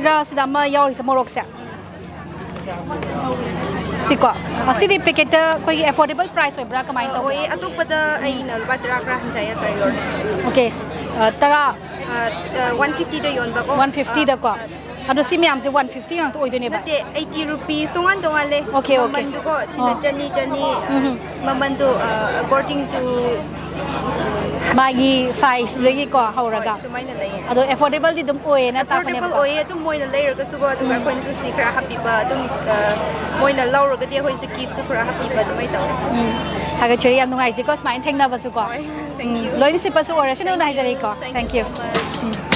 ꯔꯥ ꯁꯤꯗ ꯑꯃ ꯌꯥꯎꯔꯤꯁꯦ, ꯃꯣꯔꯣꯛꯁꯦ꯫ ꯁꯤꯀꯣ, ꯑꯁꯤꯗꯤ ꯄꯦꯀꯦꯠꯇ ꯑꯩꯈꯣꯏꯒꯤ affordable price ꯑꯣꯏꯕ꯭ꯔꯥ, ꯀꯃꯥꯏꯅ ꯇꯧꯒꯦ? ꯑꯣꯏꯌꯦ, ꯑꯇꯣꯞꯄꯗ ꯑꯩꯅ ꯂꯨꯄꯥ ꯇꯔꯥ ꯈꯔ ꯍꯟꯊꯩ ꯈꯔ ꯌꯣꯜꯂꯦ꯫ ꯑꯣꯀꯦ, ꯑ, ꯇꯔꯥ, ꯑ, ꯑ, ꯋꯥꯟ ꯐꯤꯐꯇꯤꯗ ꯌꯣꯟꯕꯀꯣ꯫ ꯋꯥꯟ ꯐꯤꯐꯇꯤꯗꯀꯣ꯫ ꯑꯗꯣ ꯁꯤ ꯃꯌꯥꯝꯁꯦ ꯋꯥꯟ ꯐꯤꯐꯇꯤ ꯉꯥꯛꯇ ꯑꯣꯏꯗꯣꯏꯅꯦꯕ? ꯅꯠꯇꯦ, ꯑꯩꯠꯇꯤ ꯔꯨꯄꯤꯁ, ꯇꯣꯉꯥꯟ ꯇꯣꯉꯥꯟꯂꯦ꯫ Okay, okay. ꯃꯃꯟꯗꯨꯀꯣ, ꯁꯤꯅ ꯑꯣ. ꯆꯅꯤ, ꯆꯅꯤ, ꯑ, ꯎꯝ. ꯃꯃꯟꯗꯣ, ꯑ, according to ꯃꯥꯒꯤ ꯁꯥꯏꯖꯇꯒꯤꯀꯣ ꯍꯧꯔꯒ꯫ ꯍꯣꯏ, ꯑꯗꯨꯃꯥꯏꯅ ꯂꯩꯌꯦ꯫ ꯑꯗꯣ affordable ꯗꯤ ꯑꯗꯨꯝ ꯑꯣꯏꯌꯦꯅ Affordable ꯇꯥꯛꯄꯅꯦꯕꯀꯣ? ꯑꯣꯏꯌꯦ, ꯑꯗꯨꯝ ꯃꯣꯏꯅ ꯂꯩꯔꯒꯁꯨꯀꯣ, ꯑꯗꯨꯒ ꯑꯩꯈꯣꯏꯅꯁꯨ ꯁꯤ ꯈꯔ ꯍꯥꯞꯄꯤꯕ, ꯑꯗꯨꯝ, ꯑ, ꯃꯣꯏꯅ ꯂꯧꯔꯒꯗꯤ ꯑꯩꯈꯣꯏꯅꯁꯨ gift ꯁꯨ ꯈꯔ ꯍꯥꯞꯄꯤꯕ, ꯑꯗꯨꯃꯥꯏꯅ ꯇꯧꯋꯦ꯫ ꯎꯝ, ꯊꯥꯒꯠꯆꯔꯤ, ꯌꯥꯝ ꯅꯨꯡꯉꯥꯏꯖꯩꯀꯣ ꯁꯨꯃꯥꯏꯅ ꯊꯦꯡꯅꯕꯁꯨꯀꯣ꯫ ꯍꯣꯏ, thank ꯎꯝ, you. ꯂꯣꯏꯅ ꯁꯤꯠꯄꯁꯨ ꯑꯣꯏꯔꯁꯅꯨ Thank you. ꯍꯥꯏꯖꯔꯤꯀꯣ꯫ Thank Thank you you. so much. Um.